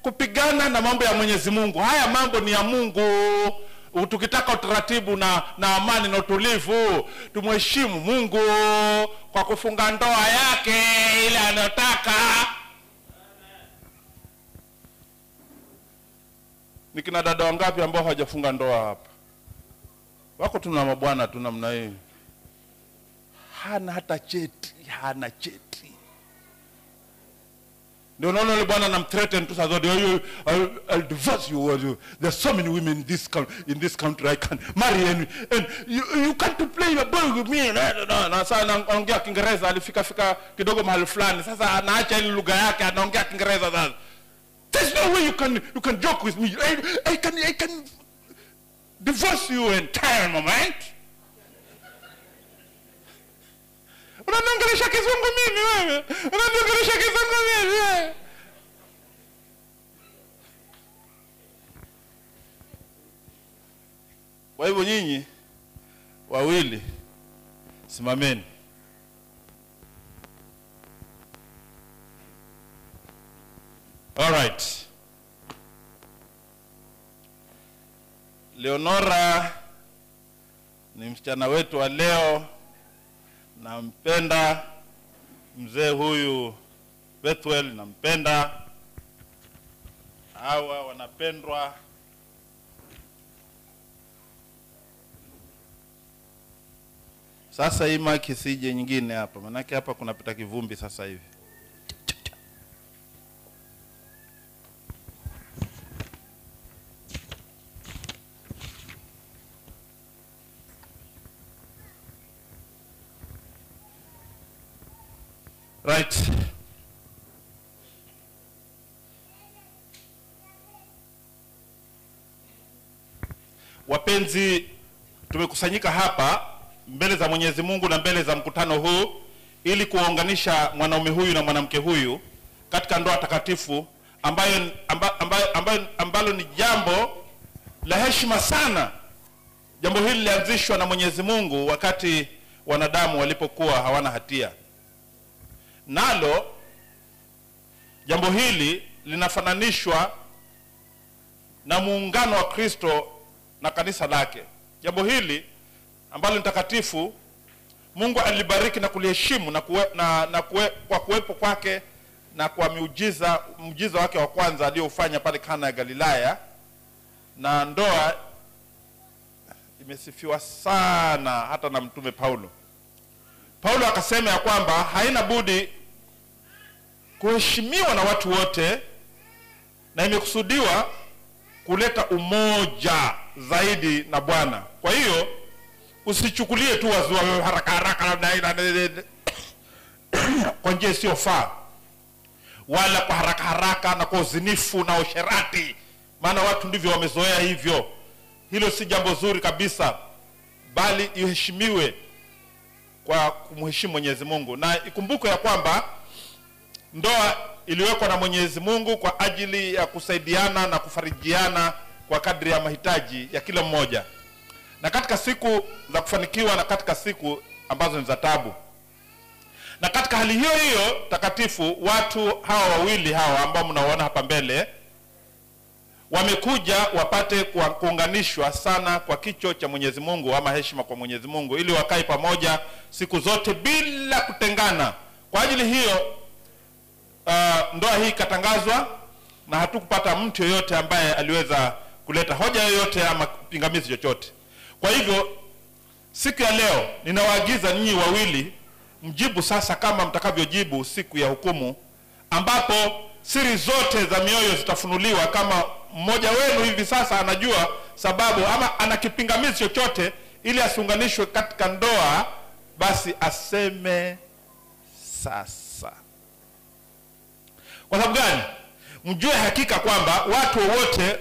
kupigana na mambo ya Mwenyezi Mungu. Haya mambo ni ya Mungu. Tukitaka utaratibu na amani na utulivu, tumheshimu Mungu kwa kufunga ndoa yake ile anayotaka. Ni kina dada wangapi ambao hawajafunga ndoa hapa? Wako tuna mabwana tu namna hii. Hana hata cheti, hana cheti. Ndio unaona yule bwana anamthreaten tu saa zote, I'll divorce you. There's so many women in this country I can marry and you can't play your ball with me. Na sasa anaongea Kiingereza, alifika fika kidogo mahali fulani. Sasa anaacha ile lugha yake, anaongea Kiingereza sasa. There's no way you can joke with me. I can divorce you in time moment. Unaniongelesha kizungu mimi wewe? Unaniongelesha kizungu mimi wewe? Kwa hivyo nyinyi wawili simameni. All right. Leonora ni msichana wetu wa leo. Nampenda mzee huyu Bethuel, nampenda. Hawa wanapendwa. Sasa hii mic isije nyingine hapa, manake hapa kunapita kivumbi sasa hivi. Right. Wapenzi, Tumekusanyika hapa mbele za Mwenyezi Mungu na mbele za mkutano huu ili kuwaunganisha mwanaume huyu na mwanamke huyu katika ndoa takatifu ambalo ni jambo la heshima sana. Jambo hili lilianzishwa na Mwenyezi Mungu wakati wanadamu walipokuwa hawana hatia. Nalo jambo hili linafananishwa na muungano wa Kristo na kanisa lake. Jambo hili ambalo ni takatifu, Mungu alibariki na kuliheshimu na kwa kuwepo kwake na kwa muujiza wake wa kwanza aliofanya pale Kana ya Galilaya. Na ndoa imesifiwa sana hata na Mtume Paulo. Paulo akasema ya kwamba haina budi kuheshimiwa na watu wote na imekusudiwa kuleta umoja zaidi na Bwana. Kwa hiyo usichukulie tu wazua haraka haraka labda kwa njia isiyofaa, wala kwa haraka haraka na kwa uzinifu na usherati, maana watu ndivyo wamezoea hivyo. Hilo si jambo zuri kabisa, bali iheshimiwe kwa kumheshimu Mwenyezi Mungu. Na ikumbukwe ya kwamba ndoa iliwekwa na Mwenyezi Mungu kwa ajili ya kusaidiana na kufarijiana kwa kadri ya mahitaji ya kila mmoja, na katika siku za kufanikiwa na katika siku ambazo ni za taabu. Na katika hali hiyo hiyo takatifu, watu hawa wawili hawa ambao mnawaona hapa mbele wamekuja wapate kuunganishwa sana kwa kicho cha Mwenyezi Mungu ama heshima kwa Mwenyezi Mungu, ili wakae pamoja siku zote bila kutengana. Kwa ajili hiyo ndoa hii ikatangazwa na hatukupata mtu yoyote ambaye aliweza kuleta hoja yoyote ama pingamizi chochote. Kwa hivyo siku ya leo ninawaagiza ninyi wawili mjibu sasa kama mtakavyojibu siku ya hukumu, ambapo siri zote za mioyo zitafunuliwa. Kama mmoja wenu hivi sasa anajua sababu ama ana kipingamizi chochote ili asiunganishwe katika ndoa, basi aseme sasa. Kwa sababu gani? Mjue hakika kwamba watu wote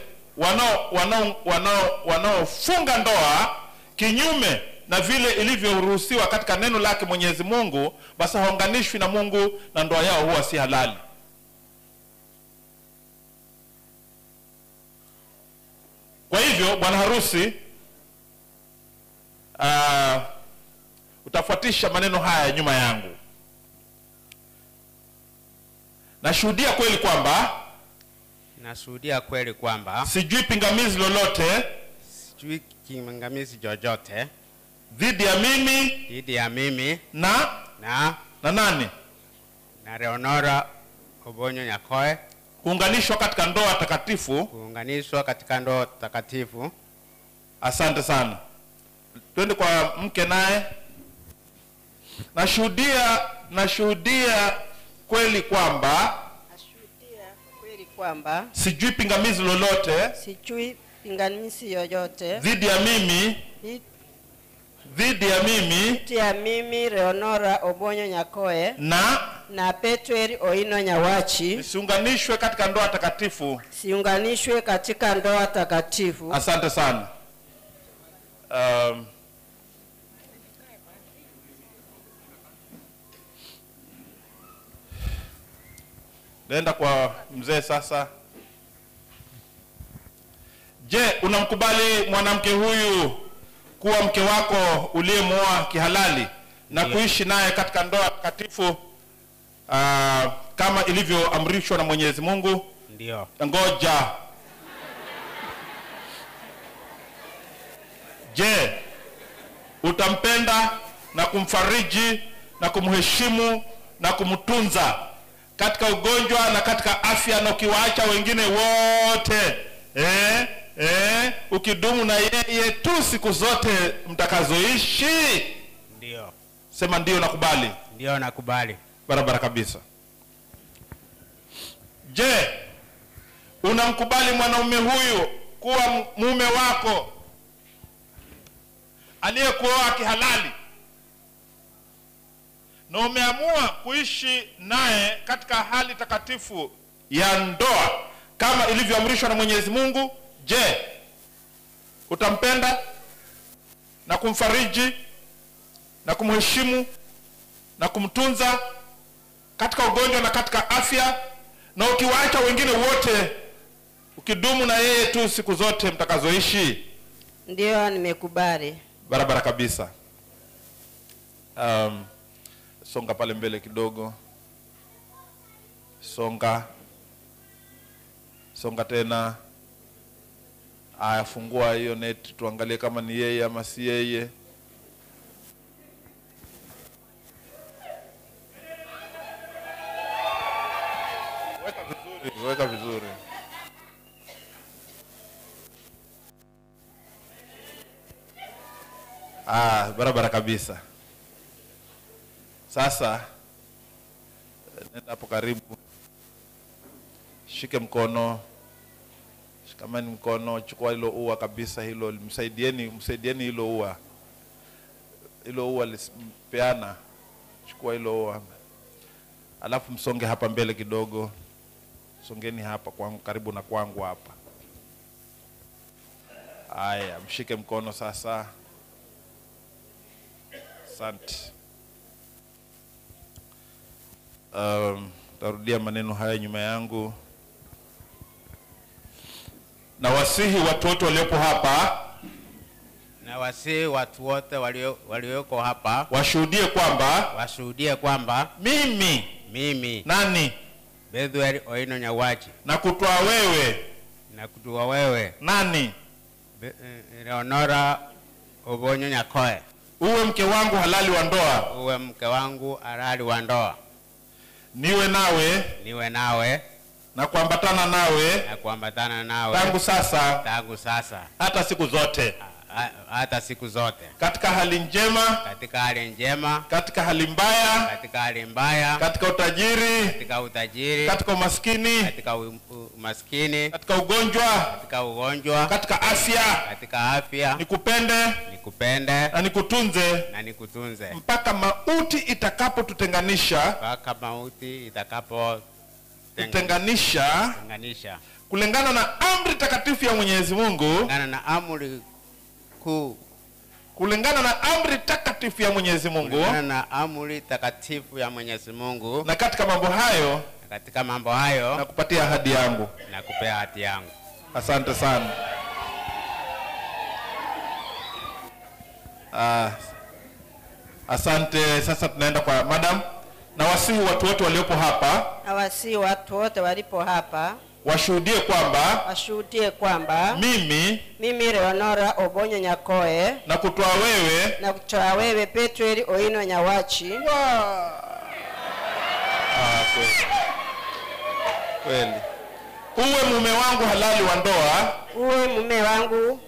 wanaofunga ndoa kinyume na vile ilivyoruhusiwa katika neno lake Mwenyezi Mungu, basi haunganishwi na Mungu na ndoa yao huwa si halali. Kwa hivyo bwana harusi, utafuatisha maneno haya nyuma yangu. Nashuhudia kweli kwamba, nashuhudia kweli kwamba sijui pingamizi lolote, sijui pingamizi chochote dhidi ya mimi, dhidi ya mimi na nani? Na Leonora Obonyo Nyakoe, kuunganishwa katika ndoa takatifu, kuunganishwa katika ndoa takatifu. Asante sana. Twende kwa mke naye. Nashuhudia kweli kwamba, nashuhudia kweli kwamba sijui pingamizi lolote, sijui pingamizi yoyote dhidi ya mimi, dhidi ya mimi, dhidi ya mimi Leonora Obonyo Nyakoe na Petweri Oino Nyawachi, nisiunganishwe katika ndoa takatifu, siunganishwe katika ndoa takatifu. Asante sana. Nenda kwa mzee sasa. Je, unamkubali mwanamke huyu kuwa mke wako uliyemuoa kihalali na kuishi naye katika ndoa takatifu kama ilivyoamrishwa na Mwenyezi Mungu? Ndio. Ngoja. Je, utampenda na kumfariji na kumheshimu na kumtunza katika ugonjwa na katika afya, na ukiwaacha wengine wote, ukidumu na yeye tu siku zote mtakazoishi? Ndio. Sema ndio, nakubali. Ndio, nakubali. Barabara kabisa. Je, unamkubali mwanaume huyu kuwa mume wako aliyekuoa kihalali na umeamua kuishi naye katika hali takatifu ya ndoa kama ilivyoamrishwa na Mwenyezi Mungu? Je, utampenda? na kumfariji na kumheshimu na kumtunza katika ugonjwa na katika afya, na ukiwaacha wengine wote ukidumu na yeye tu siku zote mtakazoishi? Ndio, nimekubali. Barabara kabisa. Songa pale mbele kidogo. Songa. Songa tena. Aya, fungua hiyo neti tuangalie kama ni yeye ama si yeye. Weka vizuri, weka vizuri. Barabara kabisa. Sasa nenda hapo karibu. Shike mkono. Shikamani mkono, chukua hilo ua kabisa hilo, msaidieni, msaidieni hilo ua. Hilo ua lipeana. Chukua hilo ua. Alafu msonge hapa mbele kidogo. Songeni hapa kwangu, karibu na kwangu hapa. Aya, mshike mkono sasa. Asante. Tarudia maneno haya nyuma yangu. Na wasihi watu wote waliopo hapa, na wasihi watu wote walioko hapa washuhudie kwamba, washuhudie kwamba mimi nani? Bethuel Oino Nyawachi, na kutoa wewe, na kutoa wewe nani? Leonora Obonyo Nyakoe, uwe mke wangu halali wa ndoa, uwe mke wangu halali wa ndoa, niwe nawe, niwe nawe na kuambatana nawe, na kuambatana nawe tangu sasa, tangu sasa hata siku zote, hata siku zote, katika hali njema, katika hali njema, katika hali mbaya, katika hali mbaya, katika utajiri, katika utajiri, katika umaskini, katika umaskini, katika ugonjwa, katika ugonjwa, katika afya, katika afya, nikupende, nikupende na nikutunze, na nikutunze mpaka mauti itakapotutenganisha, mpaka mauti itakapo tenganisha, kulingana na amri takatifu ya Mwenyezi Mungu, kulingana na amri kuu, kulingana na amri takatifu ya Mwenyezi Mungu, kulingana na amri takatifu ya Mwenyezi Mungu, na katika mambo hayo, na katika mambo hayo nakupatia ahadi yangu, nakupea ahadi yangu. Asante sana. Asante. Sasa tunaenda kwa madam. Na wasihi watu wote waliopo hapa, na wasihi watu wote walipo hapa washuhudie kwamba, washuhudie kwamba mimi Leonora Obonyo Nyakoe, na kutoa wewe, na kutoa wewe Bethuel Oino Nyawachi. Kweli. Kweli. Uwe mume wangu halali wa ndoa, uwe mume wangu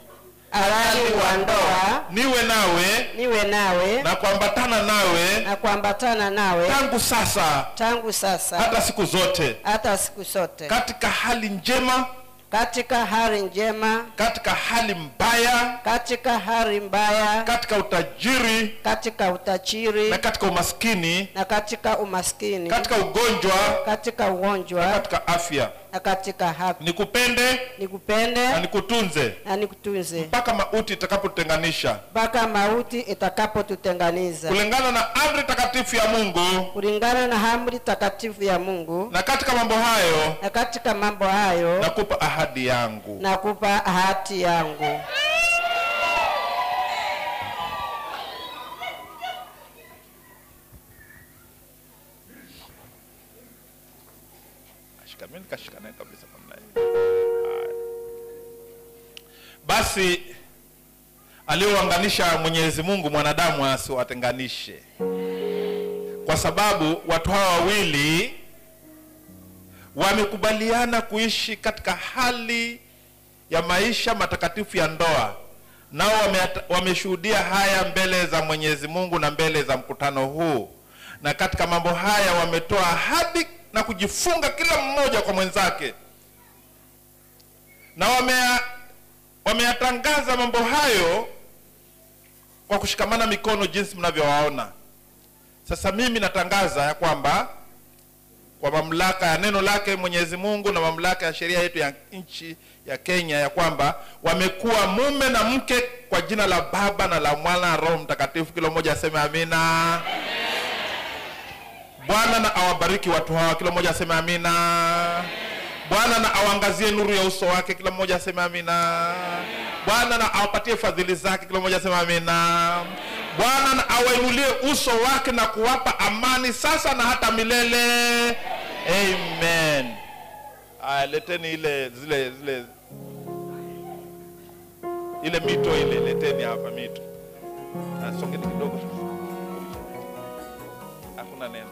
halali wa ndoa, niwe nawe, niwe nawe na kuambatana nawe, na kuambatana nawe tangu sasa, tangu sasa hata siku zote, hata siku zote, katika hali njema, katika hali njema, katika hali mbaya, katika hali mbaya, katika utajiri, katika utajiri, na katika umaskini, na katika umaskini, katika ugonjwa, katika ugonjwa, na katika afya, na katika afya, nikupende, nikupende na nikutunze, na nikutunze mpaka mauti itakapotutenganisha, mpaka mauti itakapotutenganisha, kulingana na amri takatifu ya Mungu, kulingana na amri takatifu ya Mungu, na katika mambo hayo, na katika mambo hayo nakupa ahadi yangu, nakupa ahadi yangu. Mimi nikashikana kabisa namna hiyo. Basi alioanganisha Mwenyezi Mungu mwanadamu asiwatenganishe. Kwa sababu watu hawa wawili wamekubaliana kuishi katika hali ya maisha matakatifu ya ndoa. Nao wameshuhudia haya mbele za Mwenyezi Mungu na mbele za mkutano huu. Na katika mambo haya wametoa ahadi na kujifunga kila mmoja kwa mwenzake. Na wameyatangaza mambo hayo kwa kushikamana mikono jinsi mnavyowaona. Sasa mimi natangaza ya kwamba kwa mamlaka ya neno lake Mwenyezi Mungu na mamlaka ya sheria yetu ya nchi ya Kenya, ya kwamba wamekuwa mume na mke kwa jina la Baba na la Mwana na Roho Mtakatifu. Kila mmoja aseme amina. Bwana na awabariki watu hawa. Kila mmoja aseme amina. Bwana na awaangazie nuru ya uso wake. Kila mmoja aseme amina. Bwana na awapatie fadhili zake. Kila mmoja aseme amina. Bwana na awainulie uso wake na kuwapa amani sasa na hata milele. Amen. Aya, leteni ile zile zile ile mito ile, leteni hapa mito. Songeni kidogo. Hakuna neno.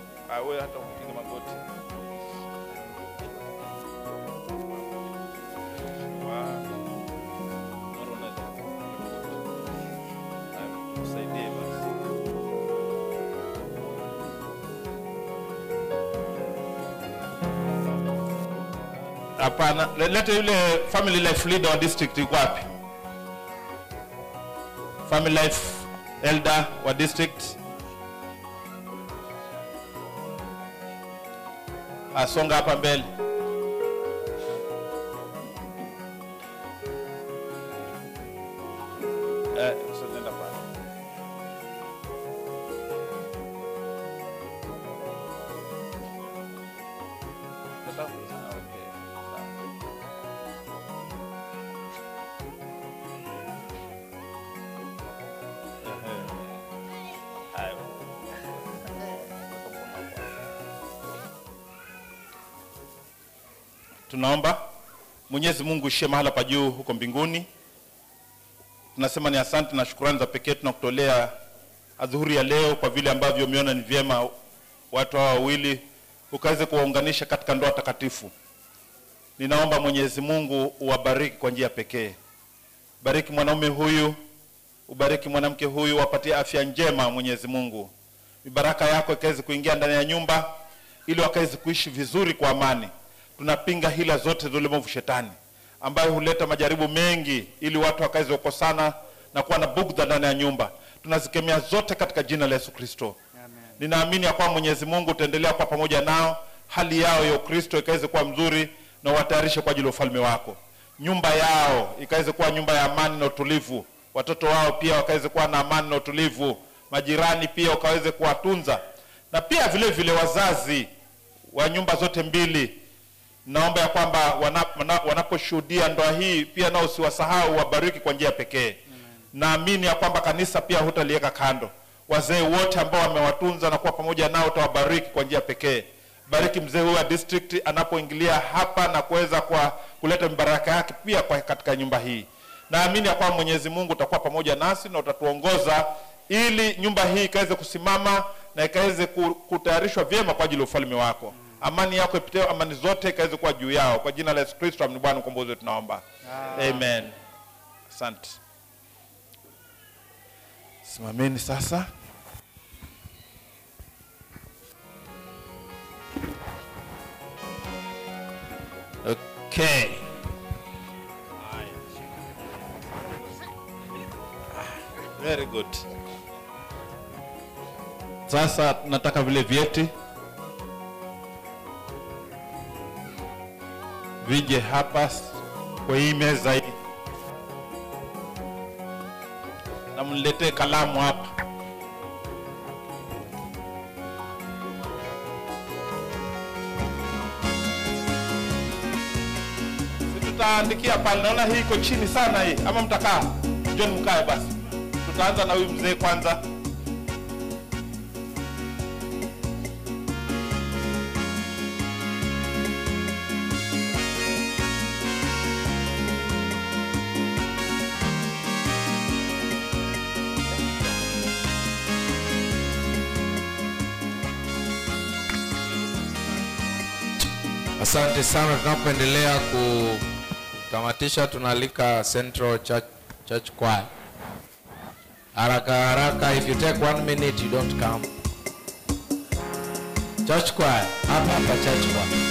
Wewe hata ukipiga magoti. Tusaidie basi. Hapana, lete yule family life leader wa district yuko wapi? Family life elder wa district. Asonga hapa mbele. Nenda pale. Okay. Tunaomba Mwenyezi Mungu ishie mahala pa juu huko mbinguni. Tunasema ni asante na shukrani za pekee tunakutolea adhuhuri ya leo kwa vile ambavyo umeona ni vyema watu hawa wawili ukaweze kuwaunganisha katika ndoa takatifu. Ninaomba Mwenyezi Mungu uwabariki kwa njia pekee. Bariki mwanaume huyu, ubariki mwanamke huyu, wapatie afya njema Mwenyezi Mungu. Baraka yako ikaweze kuingia ndani ya nyumba ili wakaweze kuishi vizuri kwa amani. Tunapinga hila zote za ulimwengu shetani ambayo huleta majaribu mengi ili watu wakaweze kukosana na kuwa na bugdha ndani ya nyumba. Tunazikemea zote katika jina la Yesu Kristo. Ninaamini ya kwamba Mwenyezi Mungu utaendelea kuwa pamoja nao, hali yao ya Kristo ikaweze kuwa mzuri na watayarishe kwa ajili ya ufalme wako. Nyumba yao ikaweze kuwa nyumba ya amani na utulivu. Watoto wao pia wakaweze kuwa na amani na utulivu. Majirani pia wakaweze kuwatunza. Na pia vile vile wazazi wa nyumba zote mbili, naomba ya kwamba wanaposhuhudia ndoa hii pia nao usiwasahau, wabariki kwa njia pekee. Naamini ya kwamba kanisa pia hutaliweka kando. Wazee wote ambao wamewatunza na kuwa pamoja nao utawabariki kwa njia pekee. Bariki mzee huyu wa district anapoingilia hapa na kuweza kwa kuleta baraka yake pia kwa katika nyumba hii. Naamini ya kwamba Mwenyezi Mungu utakuwa pamoja nasi na utatuongoza ili nyumba hii ikaweze kusimama na ikaweze kutayarishwa vyema kwa ajili ya ufalme wako. Amani yako ipiteo amani zote ikaweze kuwa juu yao. Kwa jina la Yesu Kristo ni Bwana mkombozi wetu tunaomba. Amen. Asante. Simameni sasa. Okay. Very good. Sasa nataka vile vyeti vije hapa kwa hii meza hii. Na mniletee kalamu hapa. Tutaandikia pale. Naona hii iko chini sana hii. Ama mtakaa? John mkae basi. Tutaanza na huyu mzee kwanza. Asante sana. Tunapoendelea kutamatisha, tunaalika Central Church Choir. Haraka haraka, if you take 1 minute you don't come. Church Choir, hapa hapa Church Choir.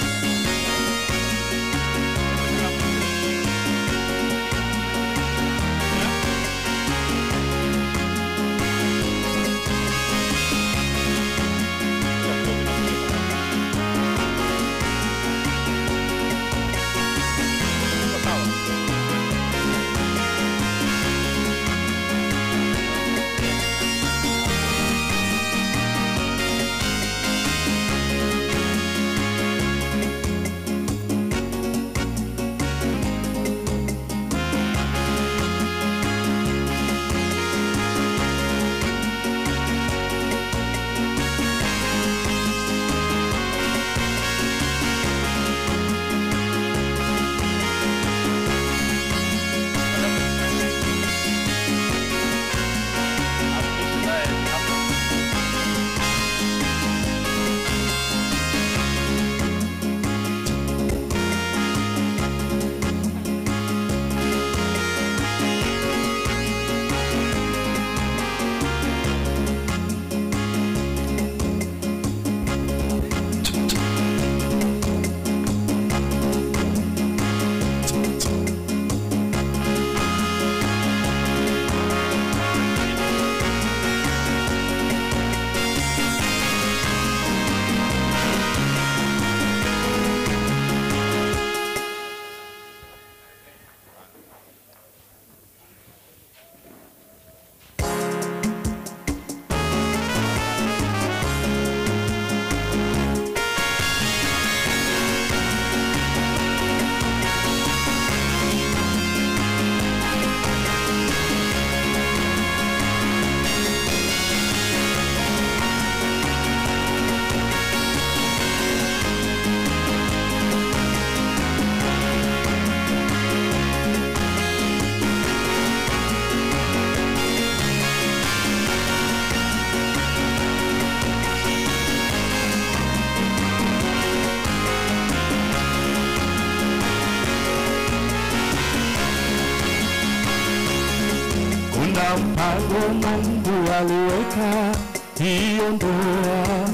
Kuna mpango Mungu aliweka hiyo ndoa.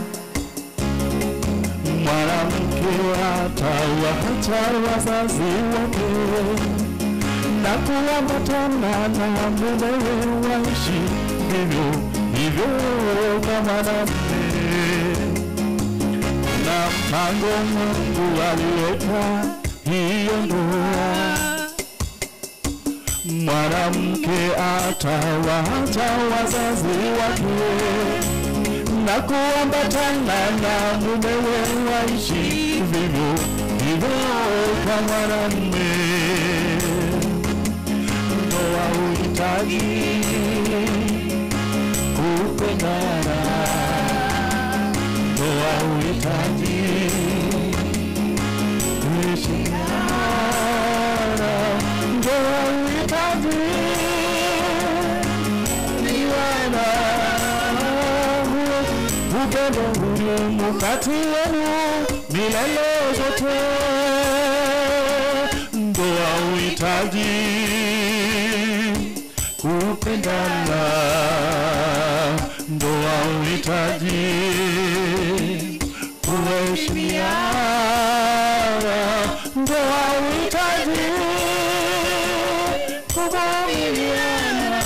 Mwanamke atawaacha wazazi wake na kuambatana na mumewe waishi vivyo hivyo kama na mume. Kuna mpango Mungu aliweka hiyo ndoa. Mwanamke atawaacha wazazi wake na kuambatana na mumewe waishi vivyo hivyo kama na mume. Ndoa huhitaji kupendana, ndoa huhitaji kuheshimiana, ndoa huhitaji kuelewana. Upendo hudumu kati yenu milele zote. Ndoa huhitaji kupendana, ndoa huhitaji kuheshimiana, ndoa huhitaji kuvumiliana.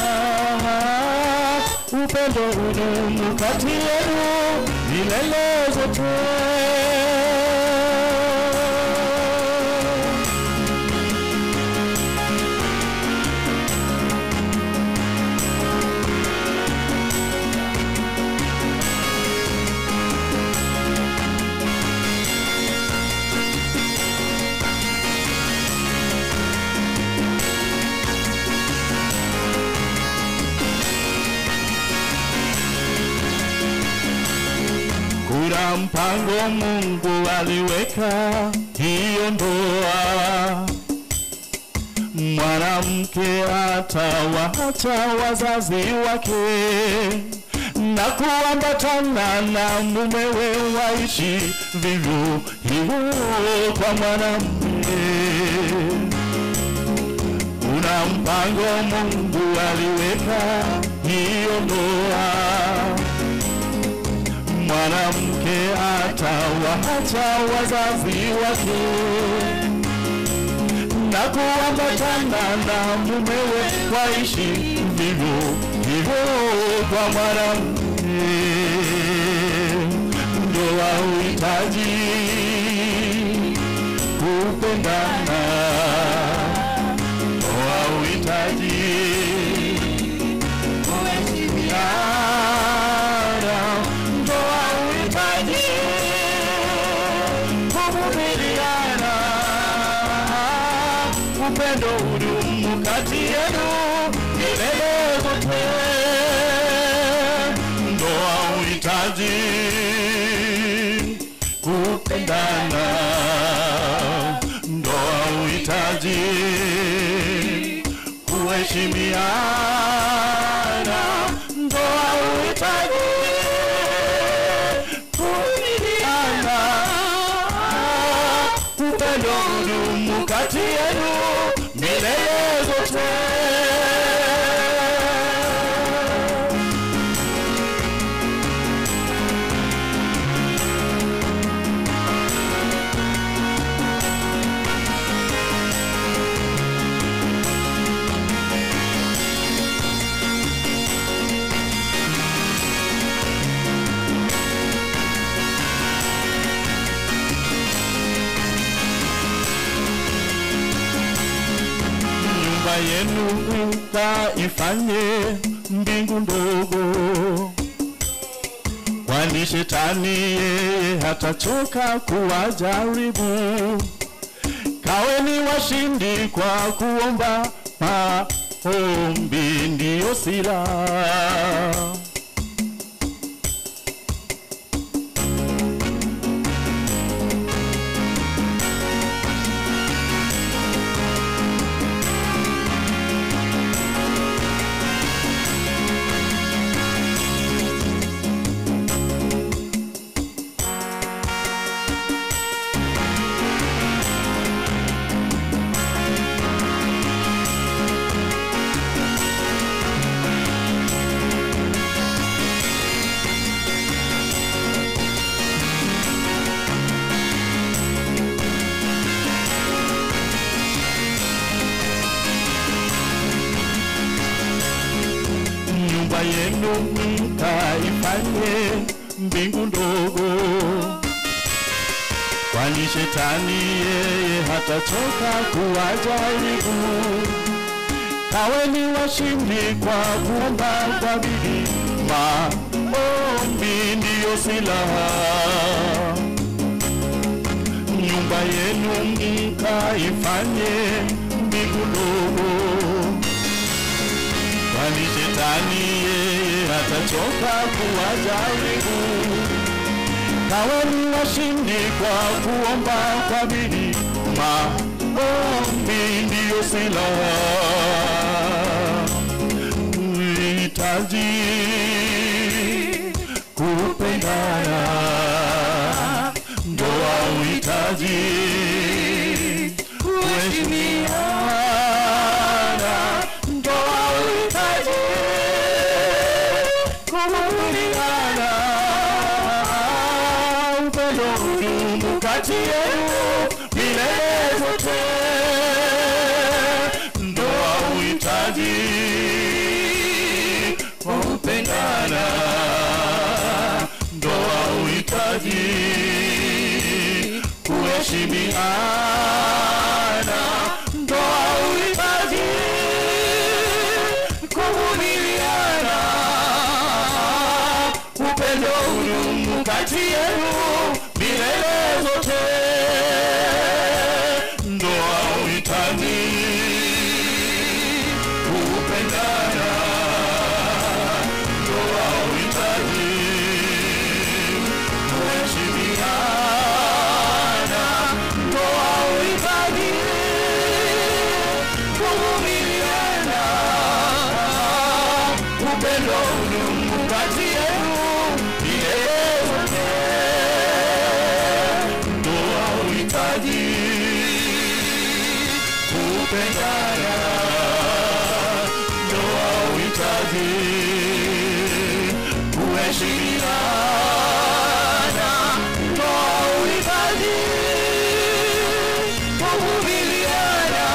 Upendo hudumu kati yenu milele zote. Kuna mpango Mungu aliweka hiyo ndoa. Mwanamke atawaacha wazazi wake na kuambatana na mumewe waishi vivyo hivyo kwa mwanamke. Kuna mpango Mungu aliweka hiyo ndoa. Mwanamke atawaacha wazazi wake na kuambatana na mumewe waishi vivyo hivyo kwa mwanamke. Ndoa huhitaji kupendana, ndoa huhitaji kuheshimiana, ndoa huhitaji kuvumiliana. Upendo hudumu kati yenu milele zote. Ndoa huhitaji kupendana, ndoa huhitaji kuheshimiana, ndoa huhitaji kuvumiliana. Upendo hudumu kati yenu milele zote. Nyumba yenu mkaifanye mbingu ndogo, kwani shetani yeye hatachoka kuwajaribu. Kaweni washindi kwa kuomba, maombi ndiyo silaha. yenu mkaifanye mbingu ndogo, kwani shetani yeye hatachoka kuwajaribu. Kaweni washindi kwa kuomba kwa bidii, maombi ndiyo silaha. Nyumba yenu mkaifanye mbingu ndogo, kwani shetani yeye hatachoka kuwajaribu. Kaweni washindi kwa kuomba kwa bidii, maombi ndiyo silaha. Uhitaji kupendana, ndoa uhitaji kuheshimiana, ndoa uhitaji kuvumiliana, upendo udumu kati yenu milele zote. Ndoa uhitaji kupendana, ndoa uhitaji kuheshimiana, ndoa uhitaji kuvumiliana, upendo udumu kati yenu milele zote. Ndoa uhitaji kupendana, ndoa uhitaji kuheshimiana, ndoa uhitaji kuvumiliana, upendo udumu kati yenu milele zote. Ndoa uhitaji kupendana, ndoa uhitaji kuheshimiana, ndoa uhitaji kuvumiliana,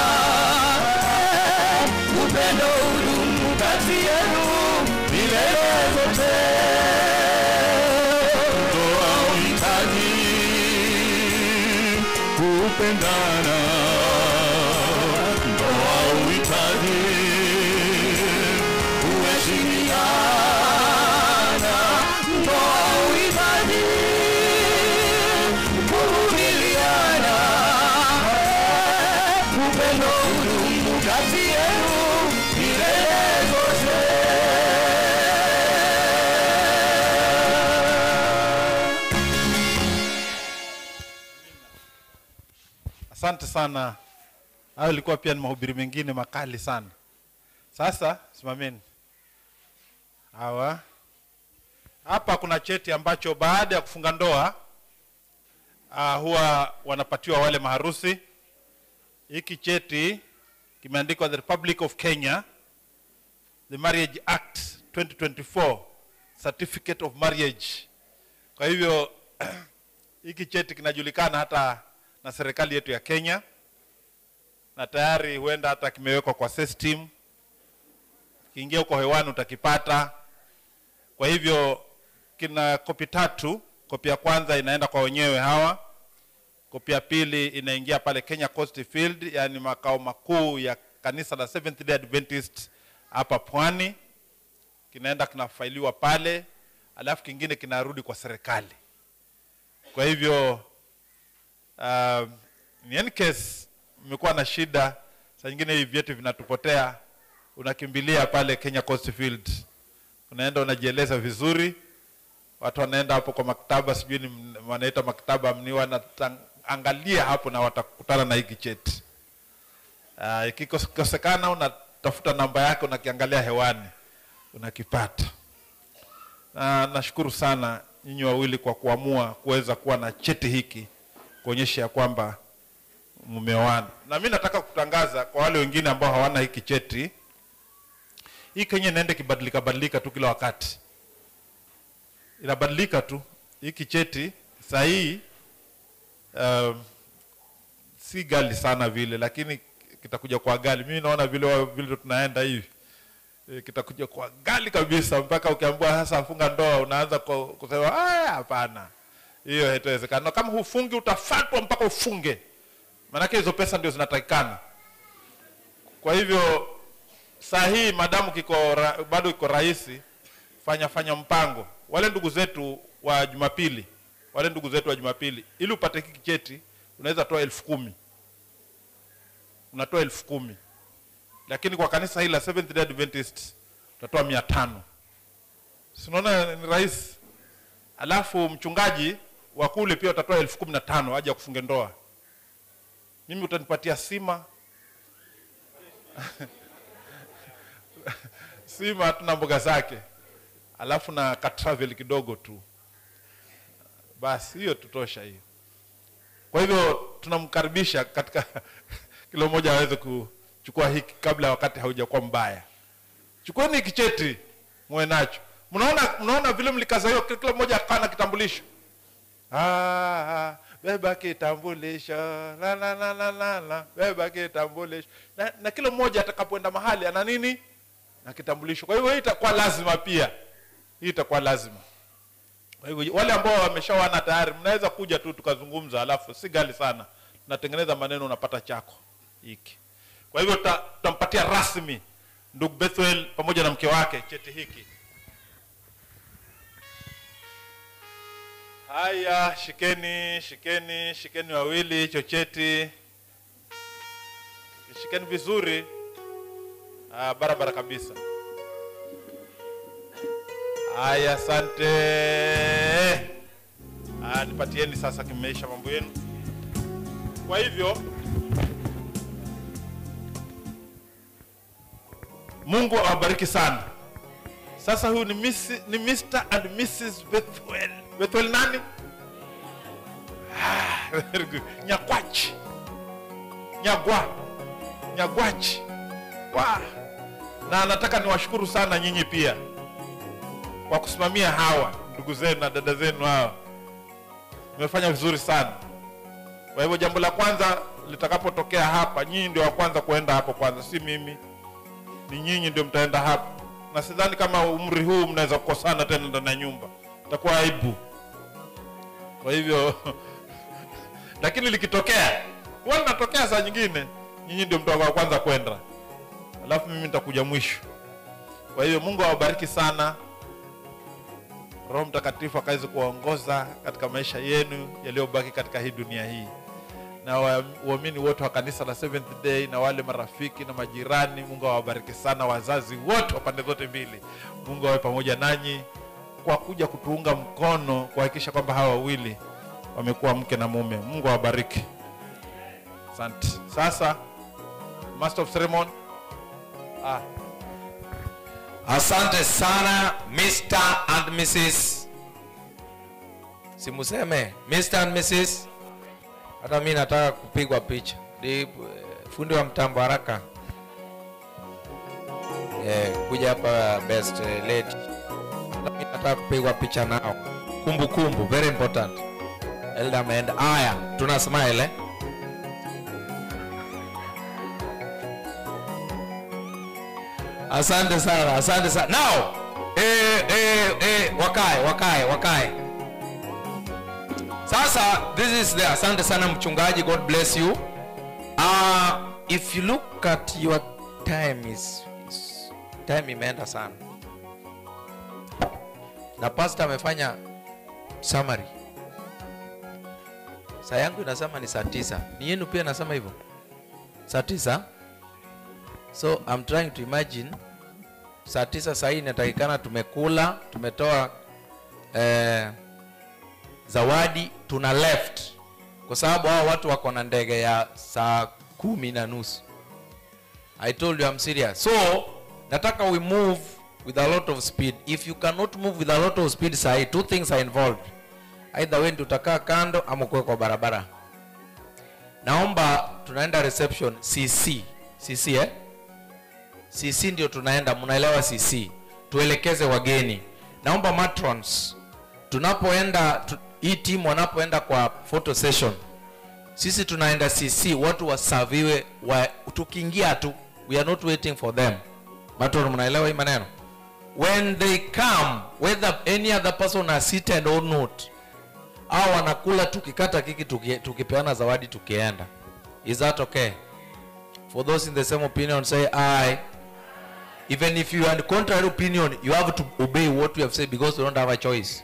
upendo udumu kati yenu milele zote. Ndoa uhitaji kupendana, ndoa uhitaji kuheshimiana, ndoa uhitaji kuvumiliana, upendo udumu kati yenu milele zote. Asante sana. Hayo ilikuwa pia ni mahubiri mengine makali sana. Sasa simameni. Hawa. Hapa kuna cheti ambacho baada ya kufunga ndoa huwa wanapatiwa wale maharusi. Hiki cheti kimeandikwa The Republic of Kenya, The Marriage Act 2024, Certificate of Marriage. Kwa hivyo hiki cheti kinajulikana hata na serikali yetu ya Kenya, na tayari huenda hata kimewekwa kwa system. Kiingia huko hewani utakipata. Kwa hivyo kina kopi tatu. Kopi ya kwanza inaenda kwa wenyewe hawa. Kopi ya pili inaingia pale Kenya Coast Field, yani makao makuu ya kanisa la Seventh Day Adventist hapa Pwani. Kinaenda kinafailiwa pale, alafu kingine kinarudi kwa serikali. Kwa hivyo in case mmekuwa na shida, saa nyingine hivi vyeti vinatupotea, unakimbilia pale Kenya Coast Field. Unaenda unajieleza vizuri. Watu wanaenda hapo kwa maktaba, sijui ni wanaita maktaba, ni wanaangalia hapo na watakutana na hiki cheti. Ikikosekana unatafuta namba yake, unakiangalia hewani, unakipata. Nashukuru sana nyinyi wawili kwa kuamua kuweza kuwa na cheti hiki kuonyesha ya kwamba mmeoana. Na mimi nataka kutangaza kwa wale wengine ambao hawana hiki cheti, hii Kenya inaenda kibadilika badilika tu kila wakati. Inabadilika tu. Hiki cheti saa hii si ghali sana vile, lakini kitakuja kwa ghali. Mimi naona vile vile tunaenda hivi, Kitakuja kwa ghali kabisa mpaka ukiambiwa sasa funga ndoa unaanza kusema hapana. Hiyo haitawezekana. Kama hufungi utafatwa mpaka ufunge. Maana hizo pesa ndio zinatakikana. Kwa hivyo saa hii madamu bado iko rahisi, fanya mpango. Wale ndugu zetu wa Jumapili, ili upate hiki cheti unaweza toa 10,000. Unatoa 10,000. Lakini kwa kanisa hili la Seventh Day Adventist utatoa 500. Si unaona ni rahisi? Alafu mchungaji wa kule pia utatoa 15,000 aje kufunga ndoa. Mimi utanipatia sima. Sima tuna mboga zake. Alafu na ka travel kidogo tu. Basi hiyo tutosha hiyo. Kwa hivyo tunamkaribisha katika kila mmoja aweze kuchukua hiki kabla wakati haujakuwa mbaya. Chukueni hiki cheti muwe nacho. Mnaona vile mlikaza hiyo, kila mmoja akawa na kitambulisho. Beba kitambulisho, la la la la la la, beba kitambulisho. Na kila mmoja atakapoenda mahali ana nini? Na kitambulisho. Kwa hivyo hii itakuwa lazima pia. Hii itakuwa lazima. Kwa hivyo wale ambao wameshaoana tayari mnaweza kuja tu tukazungumza, alafu si ghali sana. Tunatengeneza maneno, unapata chako hiki. Kwa hivyo tutampatia rasmi ndugu Bethuel pamoja na mke wake cheti hiki. Haya, shikeni wawili hicho cheti. Shikeni vizuri. Barabara kabisa. Haya, asante. Nipatieni sasa, kimeisha mambo yenu. Kwa hivyo Mungu awabariki sana. Sasa huyu ni Mr. and Mrs. Bethuel. Bethuel nani? Very good. Nyakwachi. Nyagwachi. Wow. Na nataka niwashukuru sana nyinyi pia kwa kusimamia hawa ndugu zenu na dada zenu hawa. Mmefanya vizuri sana. Kwa hivyo jambo la kwanza litakapotokea hapa, nyinyi ndio wa kwanza kuenda hapo kwanza, si mimi. Ni nyinyi ndio mtaenda hapo. Na sidhani kama umri huu mnaweza kukosana tena ndani ya nyumba. Itakuwa aibu. Kwa hivyo lakini likitokea, huwa linatokea saa nyingine, nyinyi ndio mtu wa kwanza kwenda. Alafu mimi nitakuja mwisho. Kwa hiyo Mungu awabariki sana. Roho Mtakatifu akaweze kuwaongoza katika maisha yenu yaliyobaki katika hii dunia hii. Na waamini wote wa kanisa la Seventh Day na wale marafiki na majirani, Mungu awabariki sana. Wazazi wote wa pande zote mbili, Mungu awe pamoja nanyi kwa kuja kutuunga mkono kuhakikisha kwamba hawa wawili wamekuwa mke na mume. Mungu awabariki. Asante. Sasa Master of Ceremony. Asante sana Mr. and Mrs. Simuseme Mr. and Mrs. Hata mimi nataka kupigwa picha. Fundi wa mtambo haraka. Kuja hapa best lady. Hata mimi nataka kupigwa picha nao. Kumbu kumbu, very important. Elder ameenda. Aya, tuna smile Asante sana, asante sana. Now, wakae. Sasa, this is the asante sana mchungaji, God bless you. If you look at your time, is time imeenda sana. Na pastor amefanya summary. Saa yangu inasema ni saa 9. Ni yenu pia nasema hivyo? Saa 9. So I'm trying to imagine saa 9 saa hii inatakikana tumekula, tumetoa zawadi, tuna left. Kwa sababu hao watu wako na ndege ya saa 10:30. I told you I'm serious. So nataka we move with a lot of speed. If you cannot move with a lot of speed saa hii, two things are involved. Either wewe utakaa kando ama uko kwa barabara. Naomba tunaenda reception CC. CC CC ndio tunaenda, mnaelewa CC. Tuelekeze wageni. Naomba matrons, tunapoenda hii team wanapoenda kwa photo session, sisi tunaenda CC, watu wasaviwe, tukiingia tu, we are not waiting for them. Matron, mnaelewa hii maneno? When they come, whether any other person are seated or not, au wanakula tukikata keki, tukipeana zawadi tukienda. Is that okay? For those in the same opinion, say aye. Even if you are contrary opinion, you have to obey what we have said because we don't have a choice.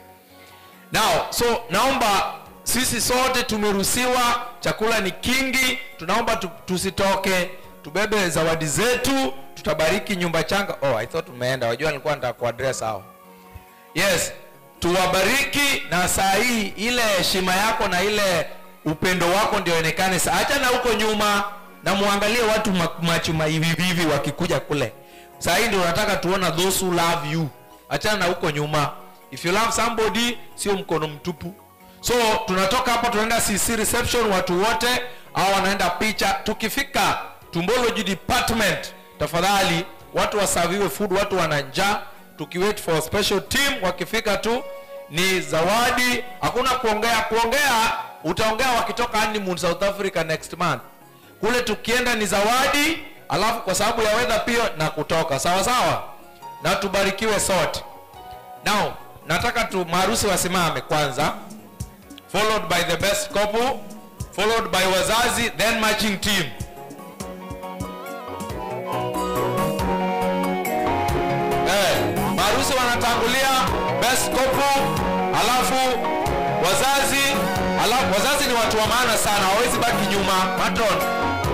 Now, so naomba sisi sote tumeruhusiwa, chakula ni kingi, tunaomba tusitoke, tubebe zawadi zetu, tutabariki nyumba changa. Oh, I thought tumeenda. Wajua nilikuwa nataka kuaddress hao. Yes, tuwabariki na saa hii ile heshima yako na ile upendo wako ndio ionekane. Acha na huko nyuma na muangalie watu machuma hivi hivi wakikuja kule. Saa hii ndio nataka tuona those who love you. Achana na huko nyuma. If you love somebody, sio mkono mtupu. So tunatoka hapo tunaenda CC reception, watu wote au wanaenda picha. Tukifika Tumbology department, tafadhali watu wasaviwe food, watu wana njaa. Tukiwait for special team, wakifika tu ni zawadi, hakuna kuongea. Kuongea utaongea wakitoka honeymoon South Africa next month. Kule tukienda ni zawadi, alafu kwa sababu ya weather pia na kutoka. Sawa sawa? Na tubarikiwe sote. Now, nataka tu maharusi wasimame kwanza, followed by the best couple, followed by wazazi, then matching team. Maharusi wanatangulia, best couple, alafu wazazi, alafu wazazi ni watu wa maana sana, hawawezi baki nyuma. Matron,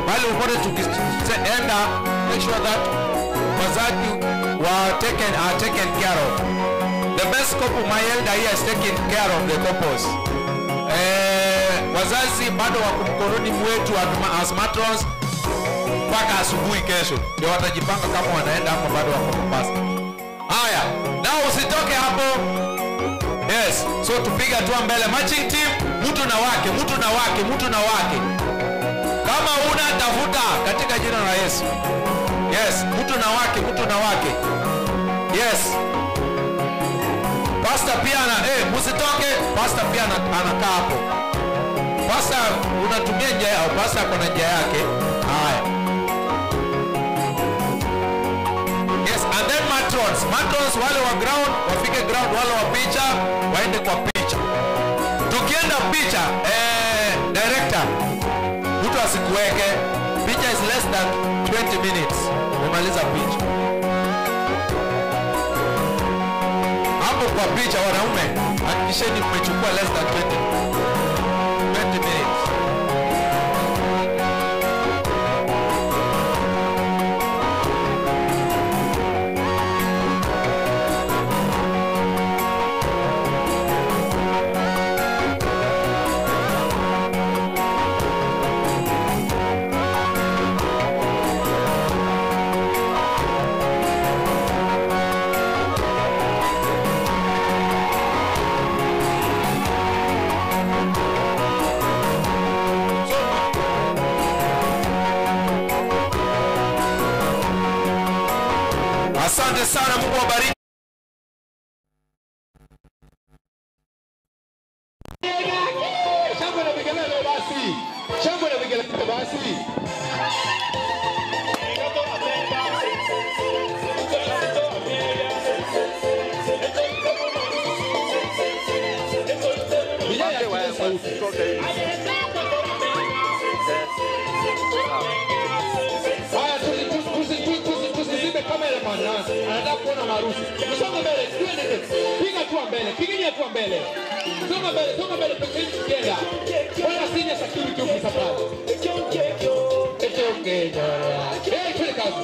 bali upote tukienda, make sure that wazazi are taken care of. The best couple, my elder here is taking care of the couples. Wazazi bado wako mkononi mwetu as matrons mpaka asubuhi kesho. Ndio watajipanga kama wanaenda hapo, bado wako Mombasa. Haya, na usitoke hapo. Yes, so tupiga hatua mbele. Matching team, mtu na wake, mtu na wake, mtu na wake. Kama una tafuta katika jina la Yesu. Yes, mtu na wake, mtu na wake. Yes. Pastor pia ana msitoke, pastor pia anakaa hapo. Pastor unatumia njia yao, pastor kuna njia yake. Haya. Yes, and then matrons. Matrons wale wa ground, wafike ground, wale wa picha, waende kwa picha. Tukienda picha, director, mtu asikuweke. Picha is less than 20 minutes. Umemaliza picha. Hapo kwa picha wanaume, hakikisheni mmechukua less than 20 minutes. Asante sana, Mungu awabariki. Shangwe na vigelegele basi. Shangwe na vigelegele basi. Anataka kuona maharusi. Songa mbele, twende. Piga tu mbele, pigeni hatua mbele. Songa mbele, songa mbele, pigeni tukienda. Bwana senior security officer pale. Eh, twende kazi.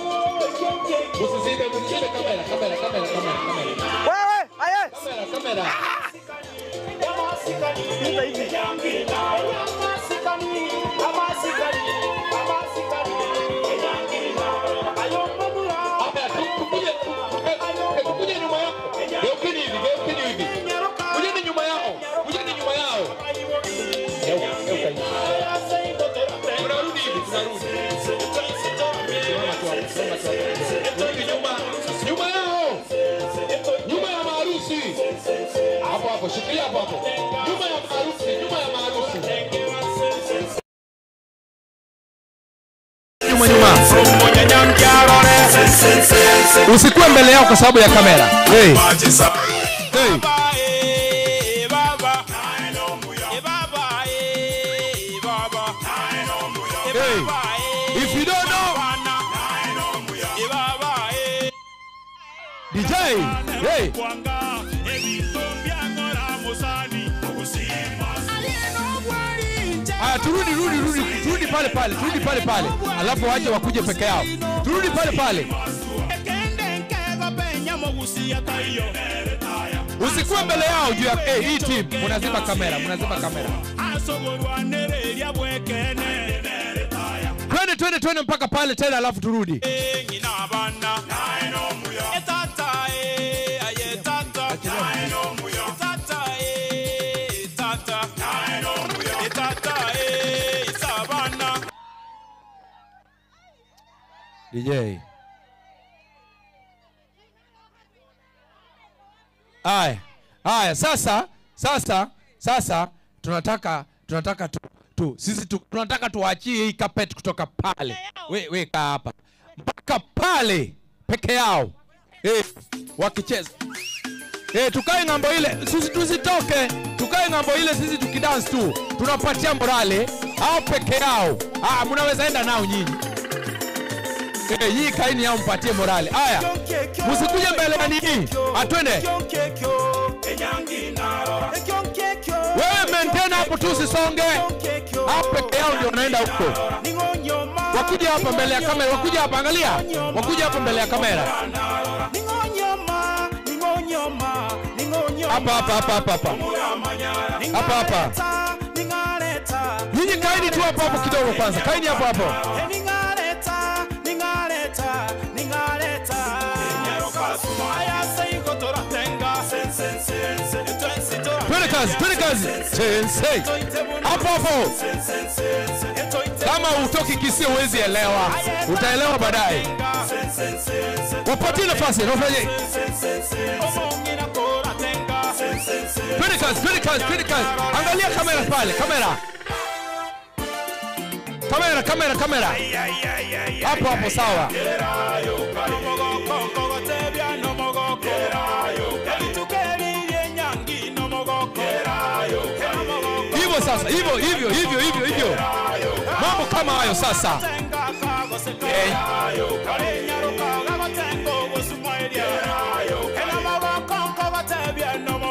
Usizibe, usizibe kamera, kamera, kamera, kamera, kamera. Wewe, aye. Kamera, kamera. Kuje nyuma yako. Geukeni hivi, geukeni hivi. Kujeni nyuma yao. Kujeni nyuma yao. Geuka hivi. Tunarudi hivi, tunarudi. Simama tu hapo, simama tu hapo. Rudi nyuma. Nyuma yao. Nyuma ya maharusi. Hapo hapo, shikilia hapo hapo. Nyuma ya maharusi, nyuma ya maharusi. Nyuma nyuma. Usikuwe mbele yao kwa sababu ya kamera. Hey. Hey. Hey. If you don't know, DJ, hey. Aya, turudi pale pale, turudi pale pale. Alafu waje wakuje peke yao. Turudi pale pale. Usikuwe mbele yao juu ya hii team. Mnazima kamera, mnazima kamera. Twende twende mpaka pale tena alafu turudi. DJ. Aya, aya, sasa tunataka sisi tunataka tuachie hii carpet kutoka pale. We kaa hapa. Mpaka pale peke yao. Wakicheza. Tukae ng'ambo ile, sisi tusitoke. Tukae ng'ambo ile sisi tukidance tu. Tunapatia morale hao peke yao. Ah, mnaweza enda nao nyinyi. Hii kaini yao mpatie morale. Aya. Msikuje mbele ya nini? Atwende. Wewe maintain hapo tu usisonge. Hapo peke yao ndio wanaenda huko. Wakuja hapa mbele ya kamera, wakuja hapa angalia. Wakuja hapa mbele ya kamera. Hapa hapa hapa hapa. Hapa hapa. Nyinyi kaini tu hapo hapo kidogo kwanza. Kaini hapo hapo. Twende kazi. Sensei. Hapo hapo. Kama utoki Kisii huwezi elewa. Utaelewa baadaye. Wapatie nafasi, nafasi. Twende kazi. Angalia kamera pale, kamera. Kamera. Hapo hapo sawa. Hivyo sasa, hivyo. Mambo kama hayo sasa.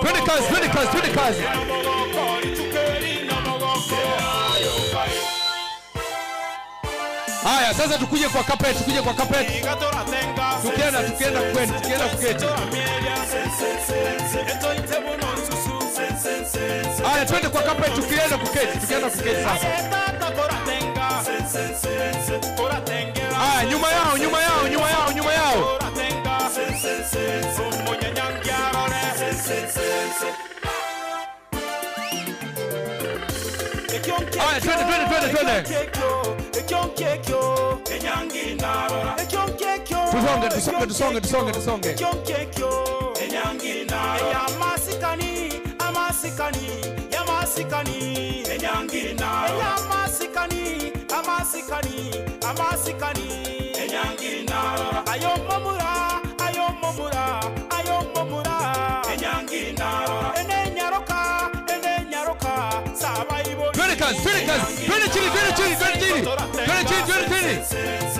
Twende kazi. Haya, sasa tukuje kwa carpet, Tukienda kuketi. Haya, twende kwa carpet, tukienda kuketi sasa. Haya, nyuma yao. Haya, twende. Tusonge.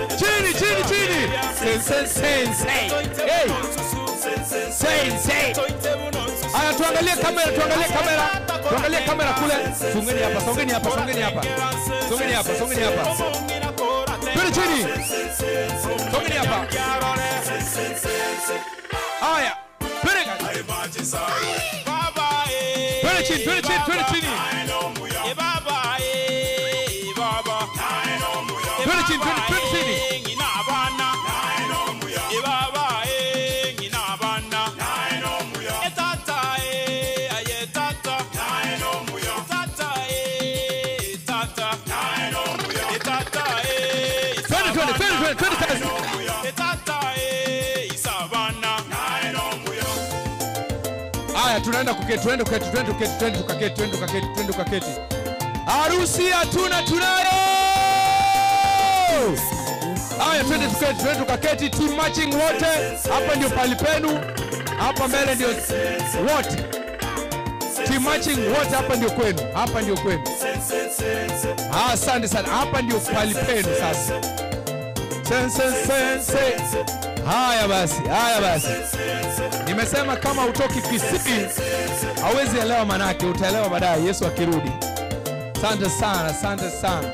Chini. Sensei. Hey. Sensei. Aya, tuangalie kamera. Tuangalie kamera kule. Songeni hapa. Twende chini. Songeni hapa. Aya. Twende. Twende chini. Twende chini. Aya, tunaenda kuketi, twende tukaketi. Harusi hatuna, tunayo. Haya, twende tuketi, twende tukaketi team matching wote. Hapa ndio pali penu. Hapa mbele ndio wote. Team matching wote hapa ndio kwenu. Hapa ndio kwenu. Asante sana. Hapa ndio pali penu sasa. Sen sen sen sen. Haya basi, haya basi. Nimesema kama utoki Kisii hauwezi elewa manake, utaelewa baadaye Yesu akirudi. Asante sana, asante sana.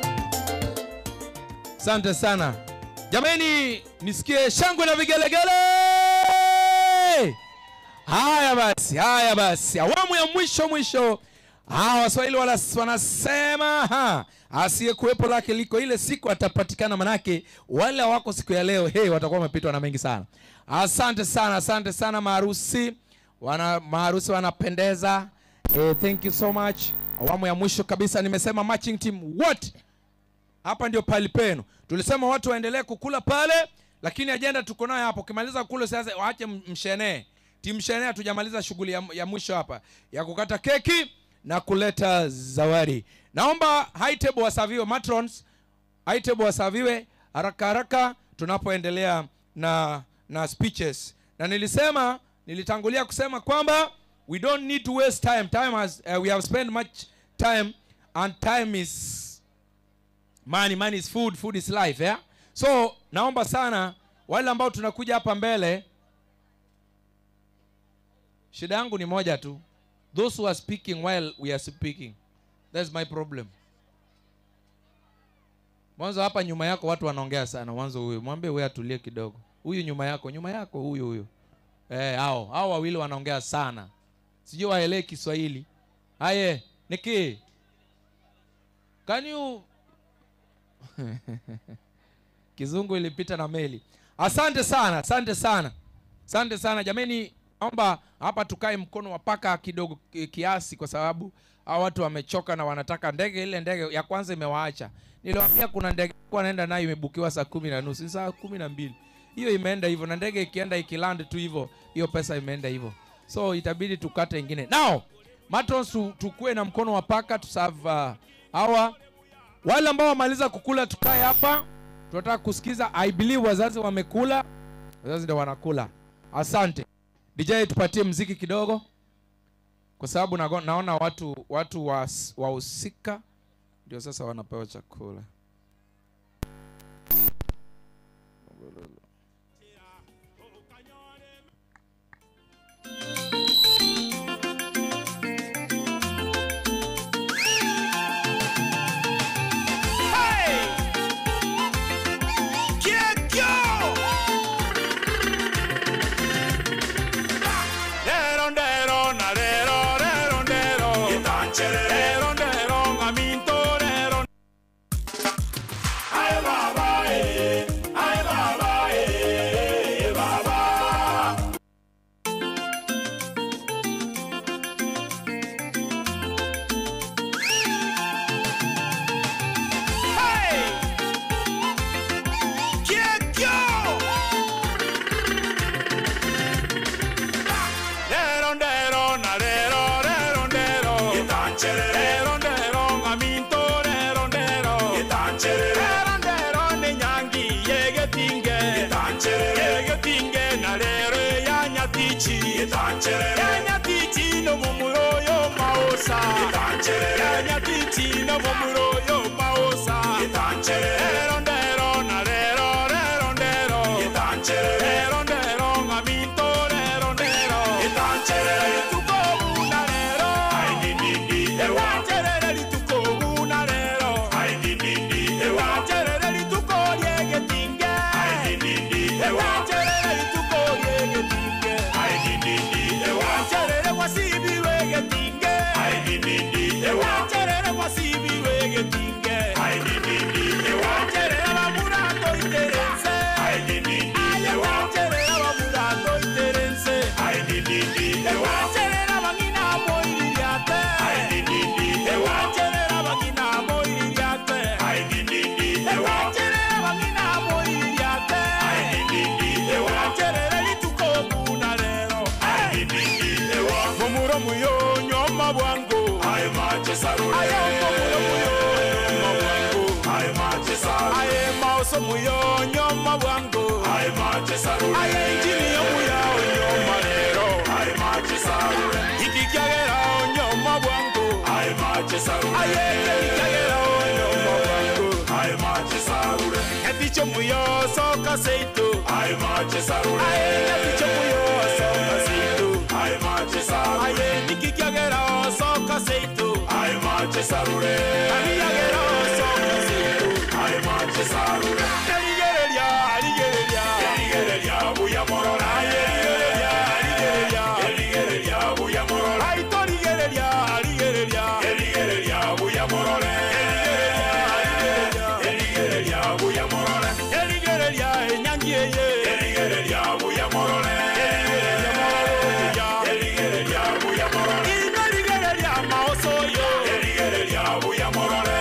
Asante sana. Jamani, nisikie shangwe na vigelegele. Haya basi, haya basi. Awamu ya mwisho mwisho. Waswahili wanasema asiyekuwepo lake liko ile siku atapatikana, manake wale wako siku ya leo hey, watakuwa wamepitwa na mengi sana. Asante sana, asante sana maharusi. Maharusi wanapendeza. Thank you so much. Awamu ya mwisho kabisa nimesema matching team wote. Hapa ndio pali penu. Tulisema watu waendelee kukula pale, lakini agenda tuko nayo hapo. Ukimaliza kula sasa waache mshenee. Team mshenee hatujamaliza shughuli ya mwisho hapa ya kukata keki na kuleta zawadi. Naomba high table wasaviwe, matrons high table wasaviwe haraka haraka tunapoendelea na speeches. Na nilitangulia kusema kwamba we don't need to waste time. Time has we have spent much time, and time is money, money is food, food is life, yeah? So naomba sana wale ambao tunakuja hapa mbele, shida yangu ni moja tu. Those who are speaking while we are speaking, that's my problem. Mwanzo hapa nyuma yako watu wanaongea sana. Mwanzo huyu mwambie wewe atulie kidogo. Huyu nyuma yako huyu huyu. Hao wawili wanaongea sana. Sijui waelewe Kiswahili. Haye, Niki. Can you Kizungu ilipita na meli. Asante sana, asante sana. Asante sana jameni. Naomba hapa tukae mkono wa paka kidogo kiasi, kwa sababu hao watu wamechoka na wanataka ndege. Ile ndege ya kwanza imewaacha. Niliwaambia kuna ndege kwa naenda nayo imebukiwa saa 10:30, saa 12. Hiyo imeenda hivyo, na ndege ikienda ikiland tu hivyo, hiyo pesa imeenda hivyo. So itabidi tukate ingine. Now, matrons tukue na mkono wa paka tuserve hawa. Wale ambao wamaliza kukula tukae hapa. Tunataka kusikiza. I believe wazazi wamekula. Wazazi ndio wanakula. Asante. DJ tupatie mziki kidogo, kwa sababu naona watu wahusika ndio sasa wanapewa chakula. Aye injini yomuya onyoma lero. Ikikyagera onyoma bwangu. Aye kikyagera onyoma bwangu. Nyaticho muyo soka seito. Aye nyaticho muyo soka seito. Aye nikikyagera soka seito. Abiyagera soka seito. Erigereria, erigereria, erigereria buya morora. Erigereria, erigereria, erigereria buya morora. Aitorigereria, erigereria, erigereria buya morora. Erigereria, erigereria, erigereria buya morora. Erigereria enyangi eye. Erigereria buya morora. Erigereria morora. Erigereria buya morora. Inorigereria maosoyo. Erigereria buya morora.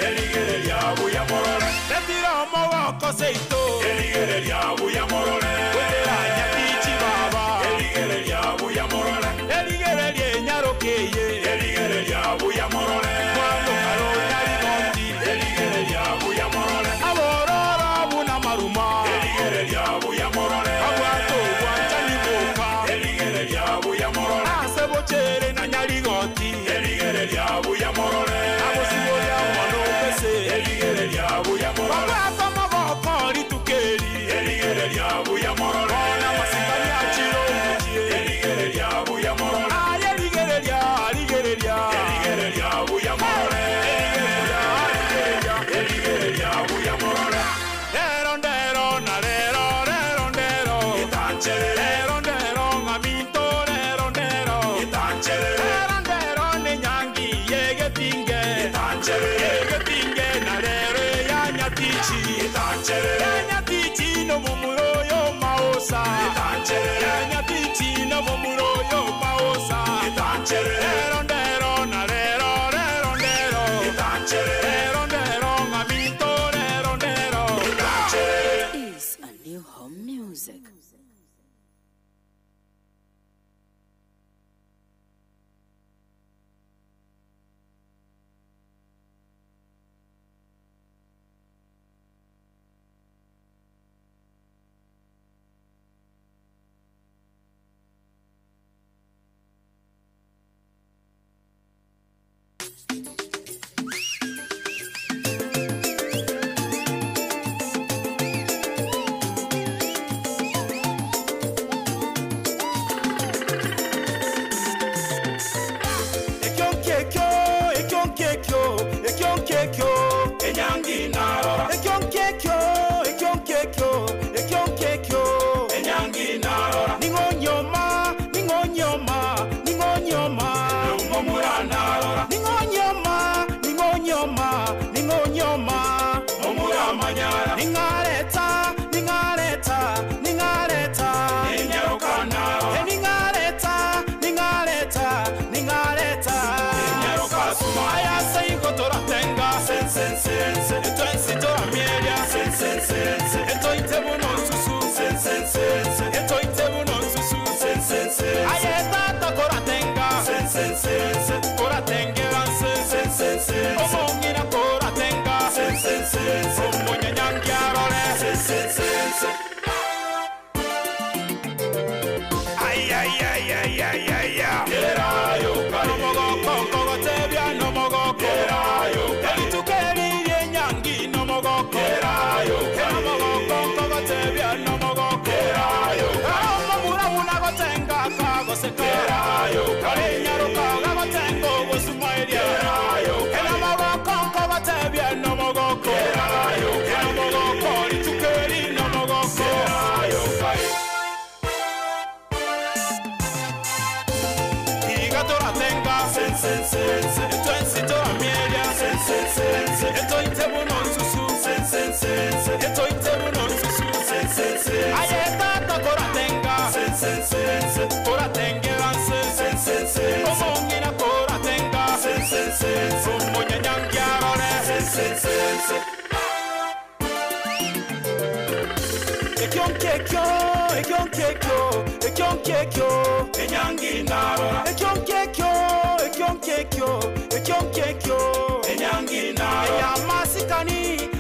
Erigereria buya morora. Retira omogoko seito. Erigereria buya morora. Wetera nyatichi baba. Erigereria buya morora. Erigereria enyarokeye. Erigereria buya morora. Mwando karo nyarigonti. Erigereria buya morora. Aborora buna maruma. Erigereria buya morora. Abwato bwanchani boka. Erigereria buya morora. Asebochere na nyarigoti. Erigereria buya morora. Abosiboria mono pese. Erigereria buya morora. Abwato maboko ritukeri. Erigereria buya morora. Ona masikani achiro muchie. Erigereria buya morora. Aye erigereria, erigereria. Erigereria buya morora. Erigereria, erigereria, erigereria buya morora. Lero ndero na lero, lero ndero. Lero ndero ngaminto lero ndero. Lero ndero ne nyangi yegetinge. Yegetinge na lero ya nyatichi. Ya nyatichi no mumuro yo maosa. Ya nyatichi no mumuro yo maosa. Lero ndero na lero, lero ndero. Lero ndero ngaminto lero ndero. Is a new home music.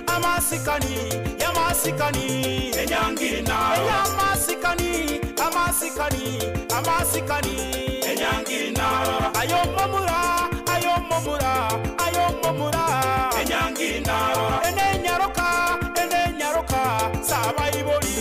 Amasikani, Eyamasikani enyangina eyamasikani amasikani amasikani enyangina ayomomura ayomomura ayomomura enyangina enenyaroka enenyaroka sabaibori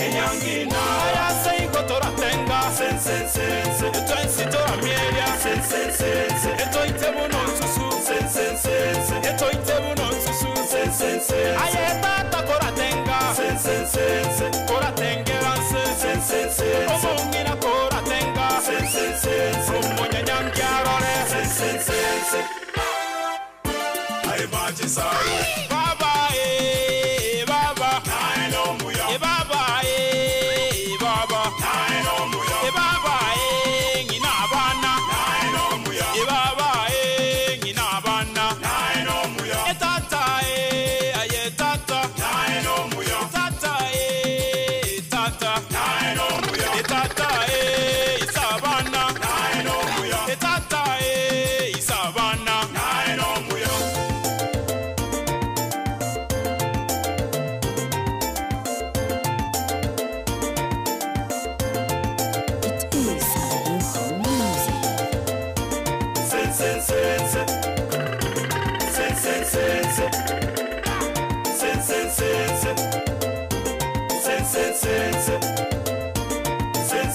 enyangina ayaseigotora tenga sensensense etwensitora mielia sensensense etoitebuno nsusu sensensense etoitebuno nsusu sensensense ayetata koratenga sensensense koratengera sensensense omongina koratenga sensensense omonyanyangiarore sensensense baba eh baba eh baba eh baba eh baba eh ngina bana eh baba eh ngina bana eh tata eh aye tata tata eh tata eh tata eh isabana eh tata eh isabana. It is a new home music. Sensensense sensensense sensensense sensensense sen.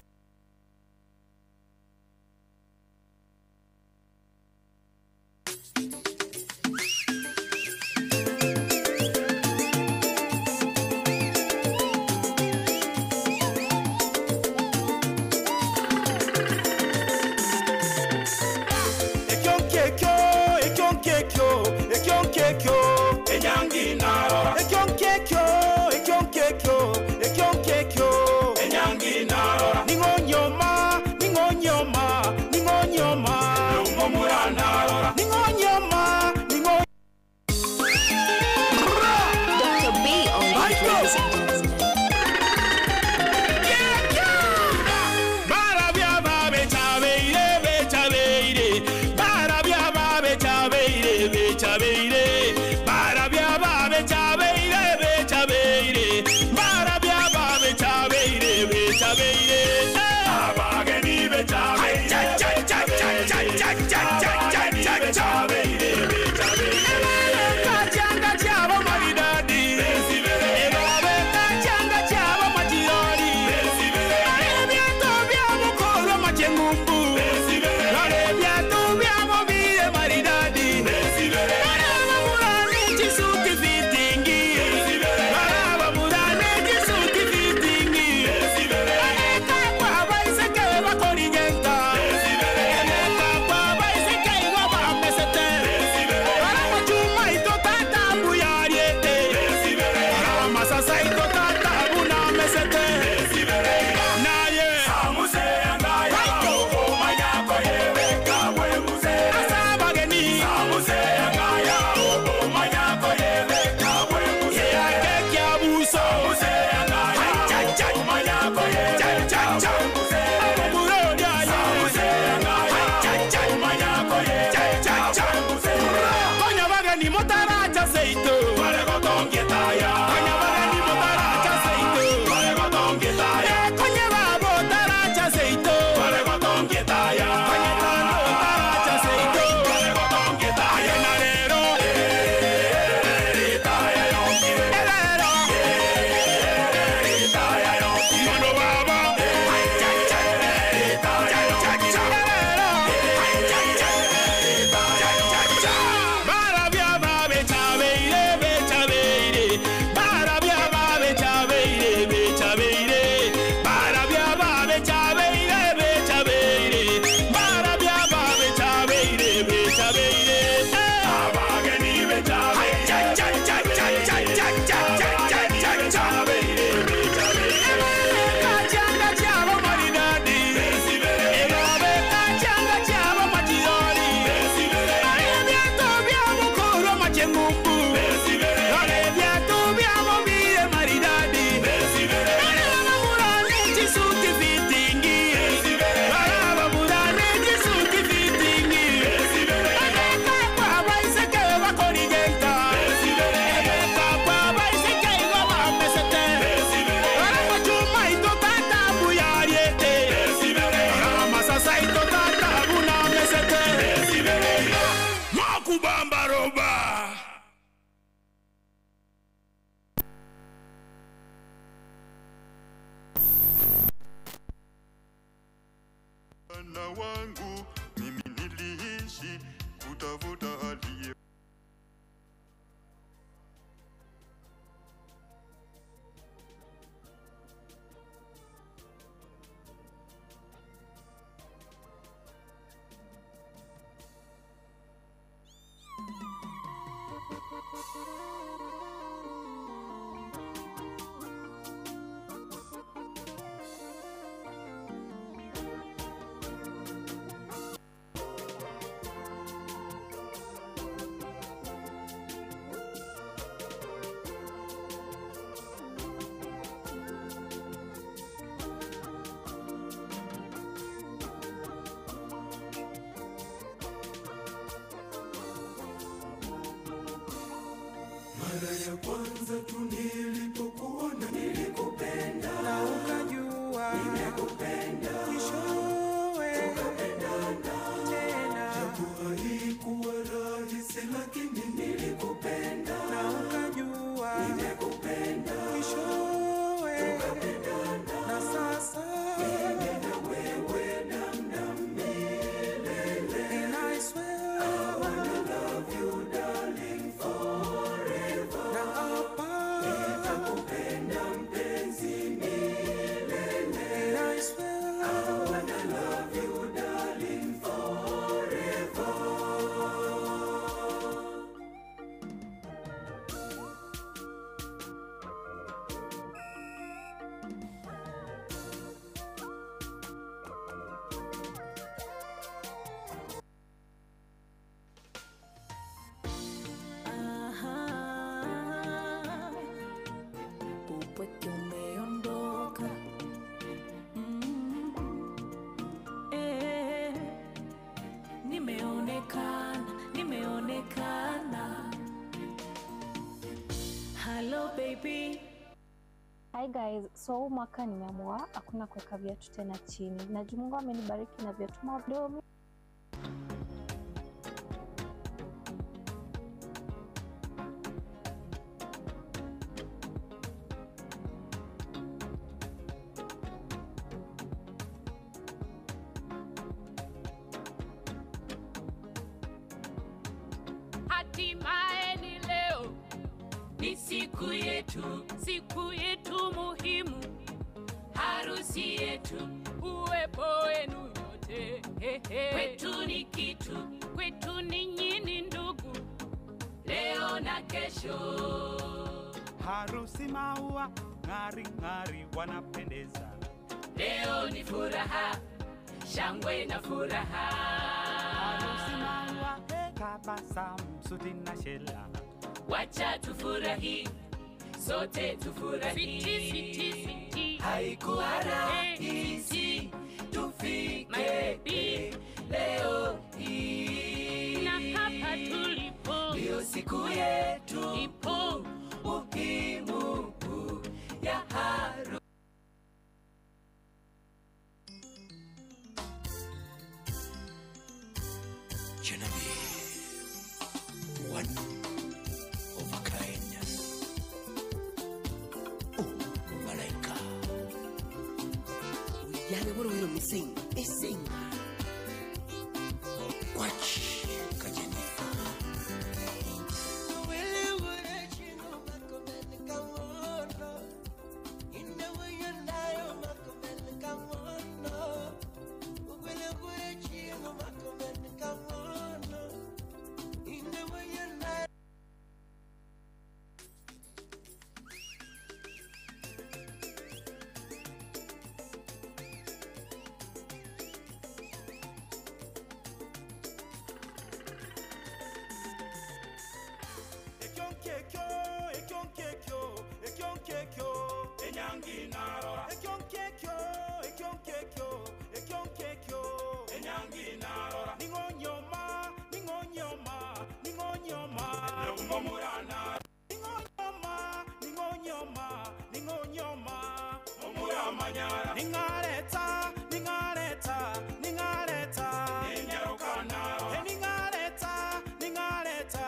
Dr. B on the ladies and gentlemen. Roba. Na wangu mimi niliishi kutafuta aliye Mara ya kwanza tu nilipokuona nilikupenda, na ukajua nimekupenda, mwishowe tukapendana tena. Japo haikuwa rahisi lakini nilikupenda, na ukajua nimekupenda, mwishowe tukapendana. Na sasa mimi na wewe namna milele, and I swear I wanna love you darling forever. Na hapa nitakupenda mpenzi milele, and I swear I wanna love you darling forever. Aha, upweke umeondoka. Eh, nimeonekana, nimeonekana. Hello baby. Hi guys, so huu mwaka nimeamua hakuna kuweka viatu tena chini. Na juu Mungu amenibariki na viatu madomi. Hatimaye ni leo, ni siku yetu, siku yetu muhimu, harusi yetu, uwepo wenu nyote kwetu ni kitu, kwetu ninyi ni ndugu, leo na kesho. Harusi maua ng'ari ng'ari wanapendeza. Leo ni furaha, shangwe na furaha. Harusi maua tabasamu, suti na shela. Wacha tufurahi, sote tufurahi. Sweetie, sweetie, sweetie. Haikuwa rahisi tufike leo hii, na hapa tulipo ndio siku yetu ipo muhimu ya harusi. Genevieve, one of a kind. Oh, Malaika. Uyane what are we missing? Missing. Kwach, Kajennifer. Ningareta, ningareta, ningareta, ningareta, ningareta,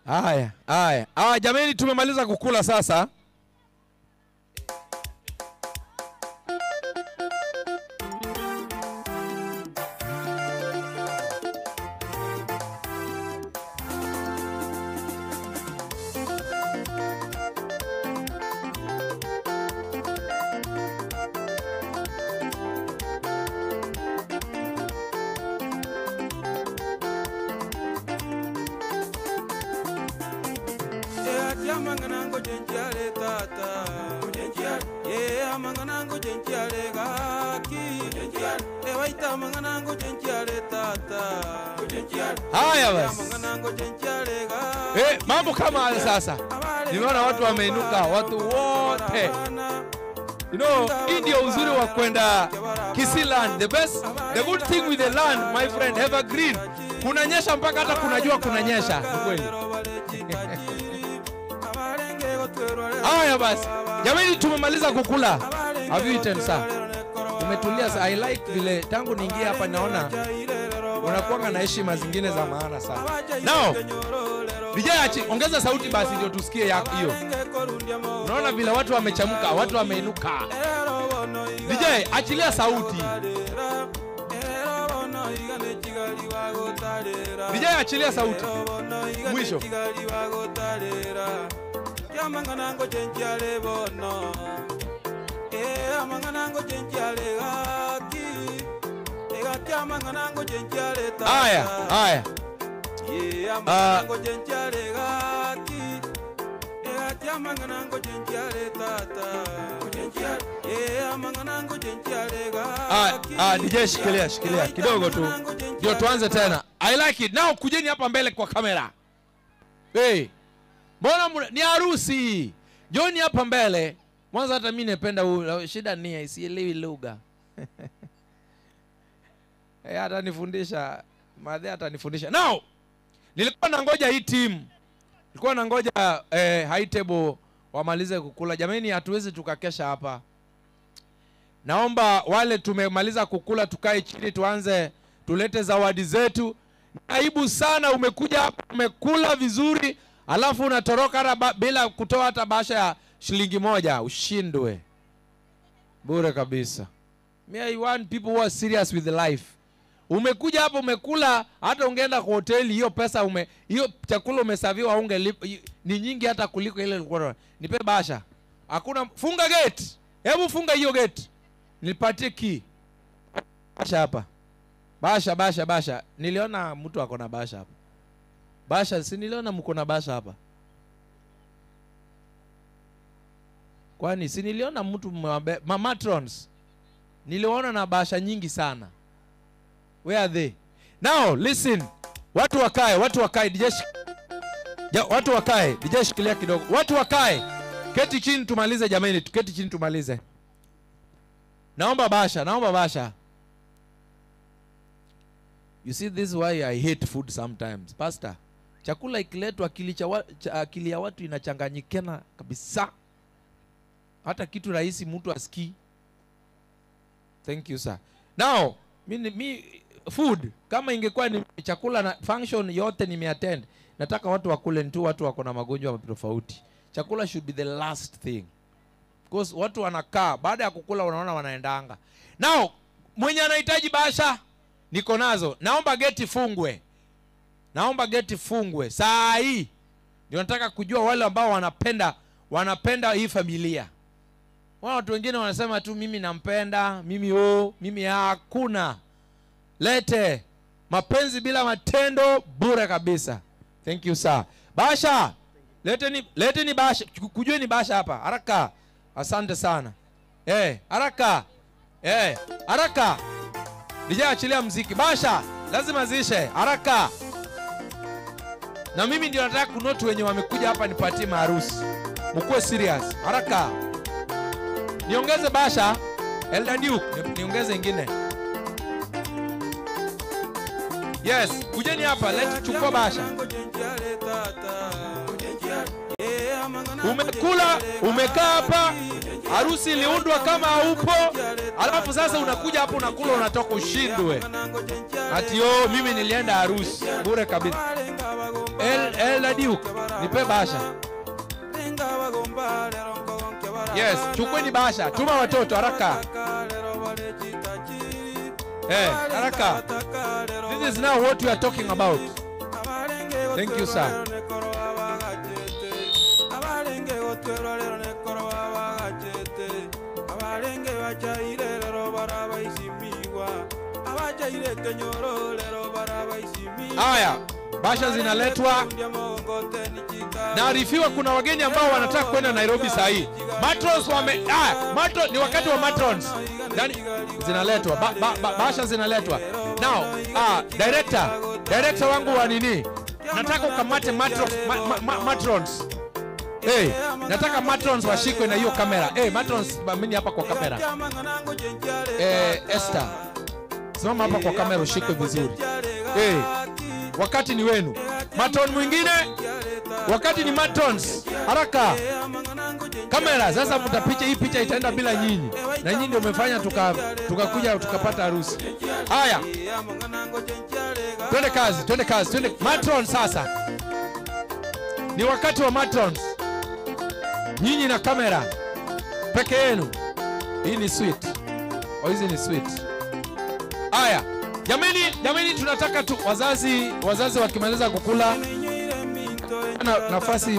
Haya, haya. Ah, jamani tumemaliza kukula sasa. Haya basi. Mambo kama haya sasa. Nimeona watu wameinuka, watu wote. You know, hii ndio uzuri wa kwenda Kisii land. The best, the good thing with the land, my friend, evergreen. Kunanyesha mpaka hata kunajua kunanyesha, ni kweli. Haya basi. Jamani tumemaliza kukula. Have you eaten, sir? Umetulia sir. I like vile tangu niingie hapa naona unakuwa na heshima zingine za maana sana. Now, vijana ongeza sauti basi ndio tusikie yako hiyo. Unaona vile watu wamechamka, watu wameinuka. DJ, achilia sauti. DJ achilia sauti. Mwisho. Aya, aya. DJ shikilia, shikilia kidogo tu. Ndio tuanze tena. I like it. Now kujeni hapa mbele kwa kamera. Hey. Mbona ni harusi? Joni hapa mbele. Mwanzo hata mimi napenda shida ni sielewi lugha. Eh, atanifundisha, madhe atanifundisha. Now nilikuwa nangoja hii team. Nilikuwa nangoja high table wamalize kukula. Jamani, hatuwezi tukakesha hapa. Naomba wale tumemaliza kukula tukae chini tuanze tulete zawadi zetu. Aibu sana, umekuja hapa umekula vizuri alafu unatoroka hata bila kutoa hata bahasha ya shilingi 1. Ushindwe bure kabisa. Me, I want people who are serious with life. Umekuja hapo umekula, hata ungeenda kwa hoteli hiyo pesa hiyo chakula umesaviwa ungelipa ni nyingi hata kuliko ile ulikuwa. Nipe bahasha. Hakuna, funga gate. Hebu funga hiyo gate. Nipatie key. Bahasha hapa. Bahasha, bahasha, bahasha. Niliona mtu ako na bahasha hapa. Bahasha, si niliona mko na bahasha hapa. Kwani si niliona mtu matrons. Niliona na bahasha nyingi sana. Where are they? Now listen. Watu wakae, watu wakae. DJ watu wakae. DJ shikilia kidogo. Watu wakae. Keti chini tumalize jamani, keti chini tumalize. Naomba bahasha, naomba bahasha. You see, this is why I hate food sometimes. Pastor, chakula ikiletwa akili ya watu inachanganyikana kabisa. Hata kitu rahisi mtu asikii. Thank you sir. Now, mi food kama ingekuwa ni chakula na function yote nimeattend, nataka watu wakule tu, watu wako na magonjwa tofauti. Chakula should be the last thing. Because watu wanakaa baada ya kukula unaona wanaendanga. Now, mwenye anahitaji bahasha niko nazo. Naomba geti fungwe. Naomba geti fungwe. Saa hii ndio nataka kujua wale ambao wanapenda hii familia. Watu wengine wanasema tu mimi nampenda, mimi mimi hakuna. Lete mapenzi bila matendo bure kabisa. Thank you sir. Bahasha. Leteni bahasha. Kujueni bahasha hapa. Haraka. Asante sana. Haraka. Haraka. DJ achilia muziki. Bahasha lazima ziishe. Haraka. Na mimi ndio nataka kunotu wenye wamekuja hapa nipatie maharusi. Mkuwe serious. Haraka. Niongeze bahasha. Elder Duke, niongeze ingine. Yes, kujeni hapa, let's chukua bahasha. Umekula, umekaa hapa, harusi iliundwa kama haupo, alafu sasa unakuja hapo unakula unatoka ushindwe. Ati yo mimi nilienda harusi, bure kabisa. Elder Duke, nipe bahasha. Yes, chukueni bahasha, tuma watoto haraka. Haraka. This is now what we are talking about. Thank you, sir. Aya, bahasha zinaletwa. Naarifiwa kuna wageni ambao wanataka kwenda Nairobi saa hii. Matrons wame matron ni wakati wa matrons. Yani zinaletwa, bahasha zinaletwa. Now, director wangu wa nini? Nataka ukamate matrons. Hey, nataka matrons washikwe na hiyo kamera. Hey, matrons mimi hapa kwa kamera. Esther. Simama hapa kwa kamera ushikwe vizuri. Hey, wakati ni wenu. Matron mwingine, wakati ni matrons. Haraka. Kamera sasa mtapicha hii picha itaenda bila nyinyi. Na nyinyi ndio mmefanya tukakuja tukapata harusi. Haya. Twende kazi, twende kazi, twende matrons sasa. Ni wakati wa matrons. Nyinyi na kamera peke yenu. Hii ni sweet. Oh, hizi ni sweet. Haya, Jamani tunataka tu wazazi wakimaliza kukula na nafasi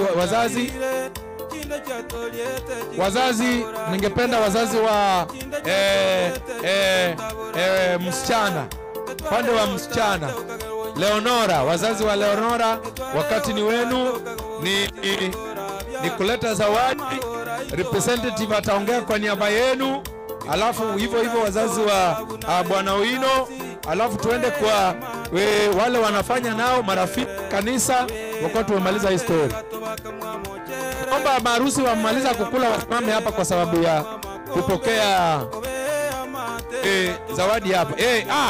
wazazi ningependa wazazi wa msichana, pande wa msichana Leonora, wazazi wa Leonora, wakati ni wenu ni kuleta zawadi. Representative ataongea kwa niaba yenu, alafu hivyo hivyo wazazi wa Bwana Owino, alafu tuende kwa wale wanafanya nao marafiki kanisa, wakati tumemaliza hii story. Naomba maharusi wamaliza kukula wasimame hapa kwa sababu ya kupokea zawadi hapa.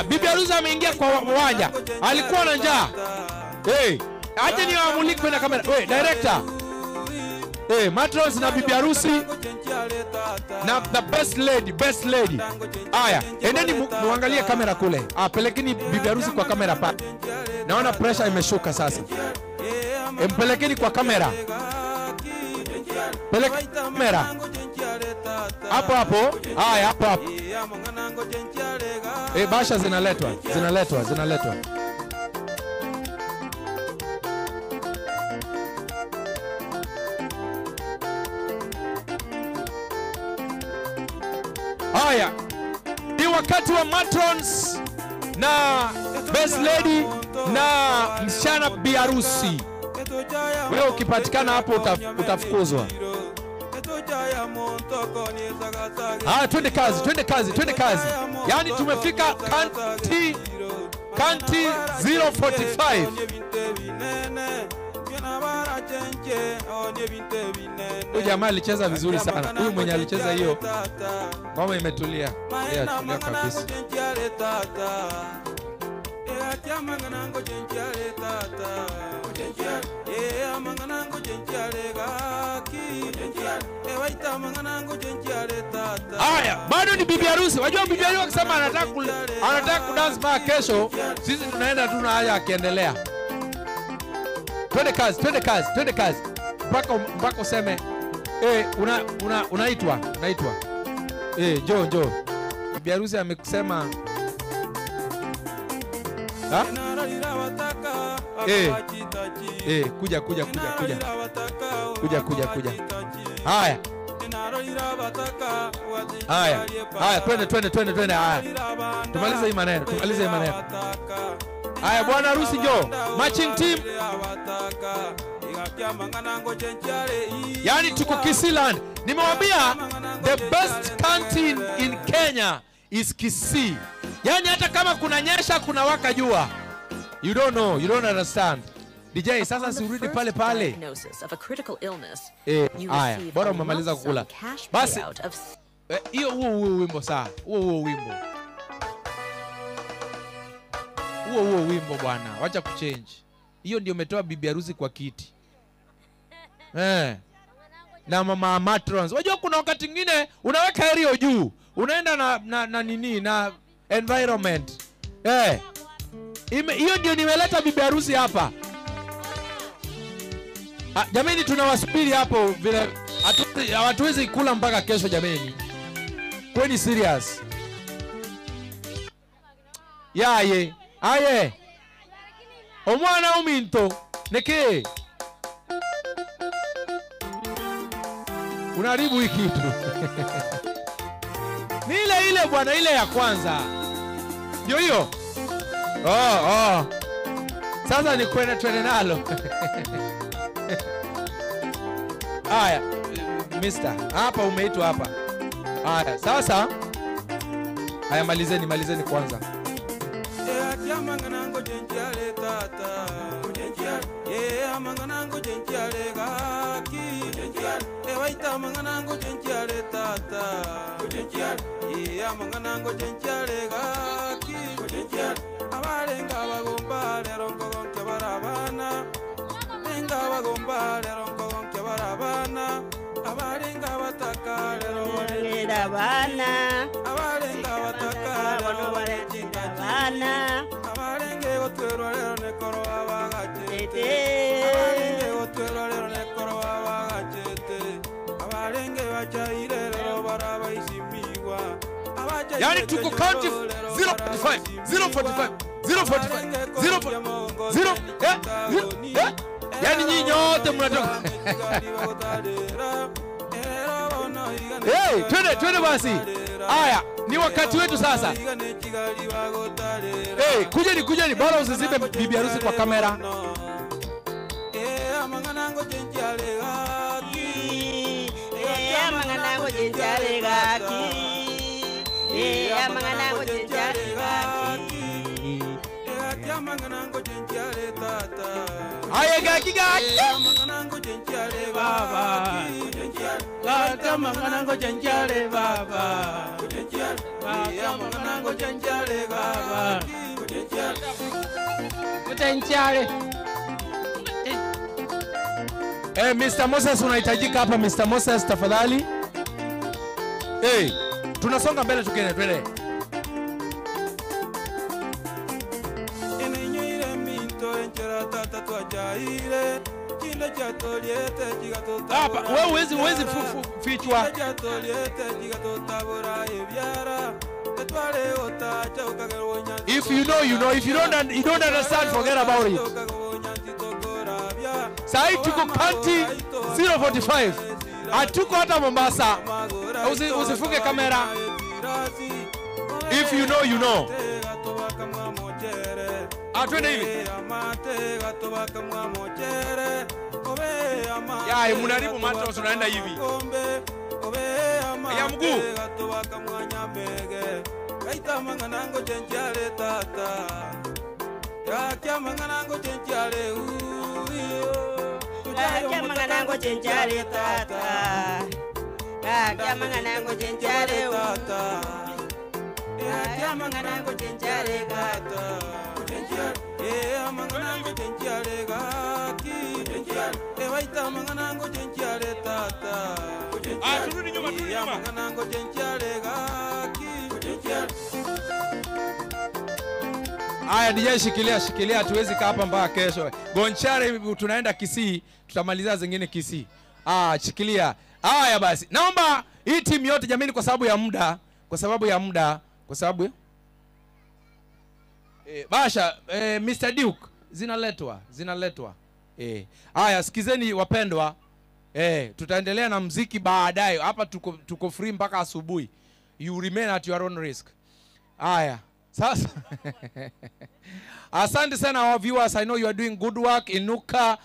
Bibi harusi ameingia kwa uwanja. Alikuwa na njaa. Aje niwamulikwe na kamera. Director. Matrons na bibi harusi na the best lady, best lady. Aya, endeni muangalie kamera kule. Pelekeni bibi harusi kwa kamera pale. Naona pressure imeshuka sasa. Mpelekeni kwa kamera. Peleka kamera. Hapo hapo. Haya, hapo hapo. Basha zinaletwa, zinaletwa. Haya, ni wakati wa matrons na best lady na msichana bi harusi. Wewe ukipatikana hapo utafukuzwa. Twende kazi, twende kazi, twende kazi. Yaani tumefika kanti 045. Huyu jamaa alicheza vizuri sana. Huyu mwenye alicheza hiyo ngoma imetulia. Tulia kabisa. Haya, bado ni bibi harusi. Wajua bibi harusi akisema anataka kudance mpaka kesho, sisi tunaenda tu na haya akiendelea. Twende kazi, twende kazi, twende kazi. Mpaka useme unaitwa, unaitwa. Njoo. Bibi harusi amekusema. Ha? Kuja. Kuja. Haya. Haya, twende haya. Tumalize hii maneno, Haya, bwana harusi njoo. Matching team. Yaani tuko Kisii land. Nimewambia the best canteen in Kenya is Kisii. Yaani hata kama kuna nyesha kuna waka jua. You don't know, you don't understand. DJ sasa sirudi pale pale. Haya, bora umemaliza kukula. Basi hiyo huo wimbo saa. Huo wimbo. Huo wimbo bwana, wacha kuchange. Hiyo ndio umetoa bibi harusi kwa kiti. Na mama matrons. Unajua kuna wakati mwingine unaweka aerial juu. Unaenda na nini na environment. Hiyo ndio nimeleta bibi harusi hapa. Jamani tunawasubiri hapo vile hatuwezi kula mpaka kesho jamani. Kweni serious. Yaye, aye. Omwana uminto neke. Unaharibu hii kitu. Ni ile bwana, ile ya kwanza. Ndio hiyo. Oh. Sasa ni kwenda twende nalo. Haya, mister, hapa umeitwa hapa. Haya, sasa. Haya, malizeni kwanza. Yaani tuko county 045 045 045 0 0 eh, yani nyinyi nyote mnatoka. Hey, twende twende basi. Aya, ni wakati wetu sasa. Hey, kujeni kujeni, bora usizibe bibi harusi kwa kamera. Aya gaki gaki. Baba. Gata manganango jenjale baba. Gata manganango jenjale baba. Jenjale. Eh, Mr. Moses unahitajika hapa Mr. Moses tafadhali. Eh, tunasonga mbele tukienda twende. Hapa wewe huwezi fichwa. If you know you know, if you don't understand, forget about it. Sai tuko county 045. Hatuko hata Mombasa. Usifunge kamera. If you know you know. Twende hivi. Ya, mnaharibu macho tunaenda hivi. Ya mguu. Turudi nyuma, turudi nyuma. Aya, DJ shikilia, shikilia, tuwezi kaa hapa mpaka kesho. Gonchare tunaenda Kisii, tutamaliza zingine Kisii. Ah, shikilia. Aya basi. Naomba hii timu yote jamani, kwa sababu ya muda, kwa sababu ya muda, kwa sababu Basha, Mr. Duke, zinaletwa, zinaletwa. Aya, sikizeni wapendwa. Tutaendelea na mziki baadaye. Hapa tuko free mpaka asubuhi. You remain at your own risk. Aya, sasa. Asante sana our viewers. I know you are doing good work. Inuka,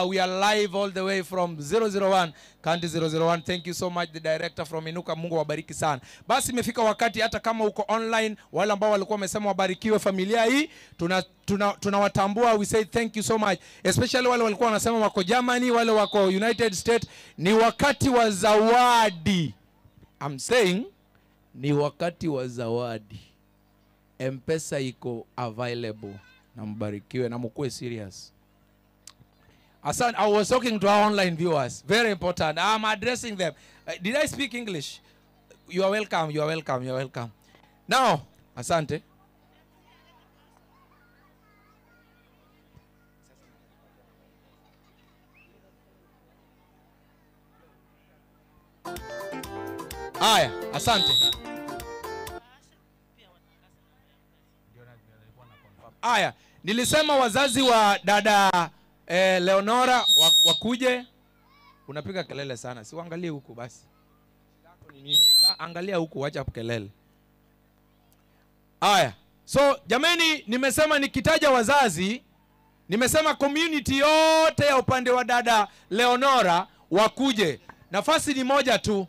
we are live all the way from 001, County 001. Thank you so much, the director from Inuka. Mungu wabariki sana. Basi imefika wakati hata kama uko online, wale ambao walikuwa wamesema wabarikiwe familia hii, tunawatambua. We say thank you so much. Especially wale walikuwa wanasema wako Germany, wale wako United States. Ni wakati wa zawadi. I'm saying ni wakati wa zawadi. M-Pesa iko available. Na mbarikiwe na mkuwe serious. Asante. I was talking to our online viewers. Very important. I'm addressing them. Did I speak English? You are welcome. You are welcome. You are welcome. Now, asante. Aya, asante. Aya, nilisema wazazi wa dada Leonora wakuje. Unapiga kelele sana. Si uangalie huku basi. Angalia huku, wacha kelele. Aya. So, jameni, nimesema nikitaja wazazi, nimesema community yote ya upande wa dada Leonora wakuje. Nafasi ni moja tu.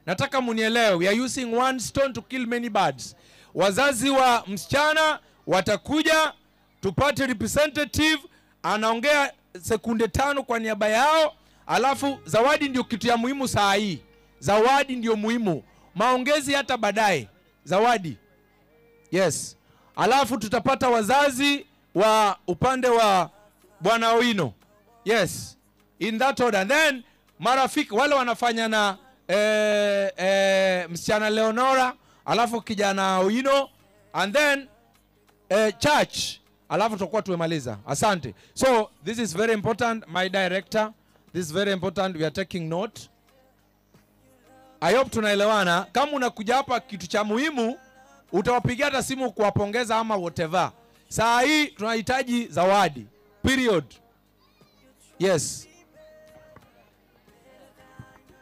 Nataka munielewe. We are using one stone to kill many birds. Wazazi wa msichana watakuja, tupate representative anaongea sekunde 5 kwa niaba yao. Alafu zawadi ndio kitu ya muhimu saa hii. Zawadi ndio muhimu. Maongezi hata baadaye. Zawadi. Yes. Alafu tutapata wazazi wa upande wa Bwana Owino. Yes. In that order. And then marafiki wale wanafanya na msichana Leonora, alafu kijana Owino, and then church. Alafu tutakuwa tumemaliza. Asante. So this is very important, my director. This is very important. We are taking note. I hope tunaelewana. Kama unakuja hapa, kitu cha muhimu Utawapigia hata simu kuwapongeza ama whatever. Saa hii tunahitaji zawadi. Period. Yes.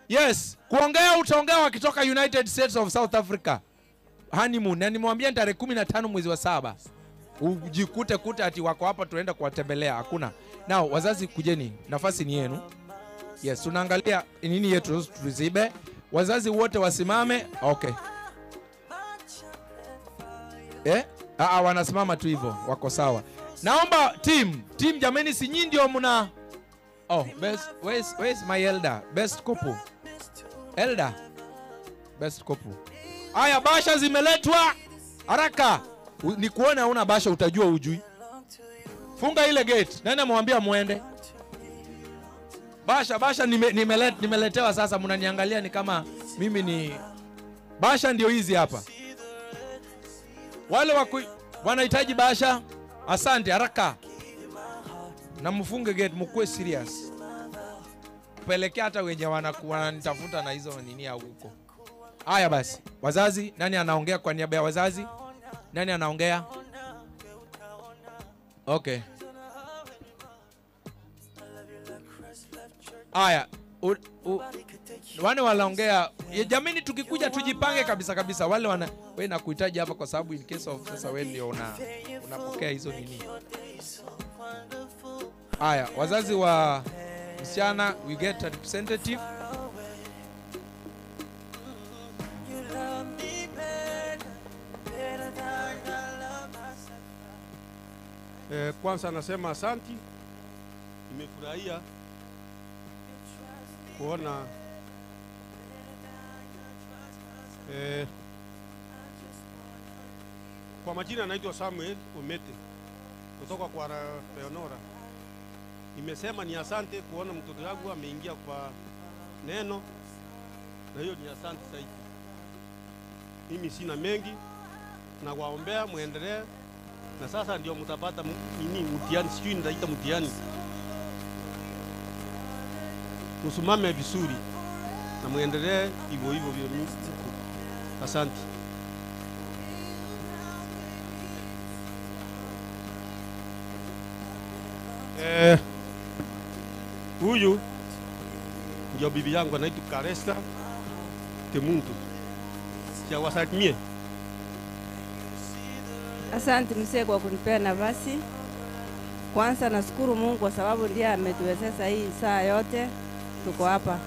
Yes, kuongea utaongea wakitoka United States of South Africa. Honeymoon. Na nimwambia tarehe 15 mwezi wa 7. Ujikute kute ati wako hapa tunaenda kuwatembelea. Hakuna. Now wazazi kujeni, nafasi ni yenu. Yes, tunaangalia nini yetu tuzibe. Wazazi wote wasimame. Okay. Wanasimama tu hivyo, wako sawa. Naomba team jameni, si nyinyi ndio mna. Oh, best, where's my elder? Best couple. Elder. Best couple. Aya, basha zimeletwa. Haraka. Ni kuona una basha utajua ujui. Funga ile gate. Nani amwambia muende? Basha nimeletewa sasa, mnaniangalia ni kama mimi ni basha. Ndio hizi hapa. Wale wanahitaji basha. Asante, haraka. Na mfunge gate, mkuwe serious. Pelekea hata wenye wananitafuta na hizo nini au huko. Haya basi, wazazi, nani anaongea kwa niaba ya wazazi? Nani anaongea? Okay. Haya, wale wanaongea, jamani tukikuja tujipange kabisa kabisa. Wale wana wewe nakuhitaji hapa kwa sababu in case of sasa wewe ndio unapokea hizo nini. Haya, wazazi wa msichana, we get a representative. Kwanza nasema asanti. Nimefurahia kuona kwa majina naitwa Samuel Omete kutoka kwa Leonora. Nimesema ni asante kuona mtoto wangu ameingia kwa neno, na hiyo ni asante zaidi. Mimi sina mengi, na waombea muendelee, na sasa ndio mtapata nini mtihani, sijui nitaita mtihani. Msimame vizuri na muendelee hivyo hivyo vile mko. Asante. Huyu ndio bibi yangu anaitwa Karesta Temuntu. Siawasalimie. Asante mzee kwa kunipea nafasi. Kwanza nashukuru Mungu kwa sababu ndiye ametuwezesha hii saa yote tuko hapa.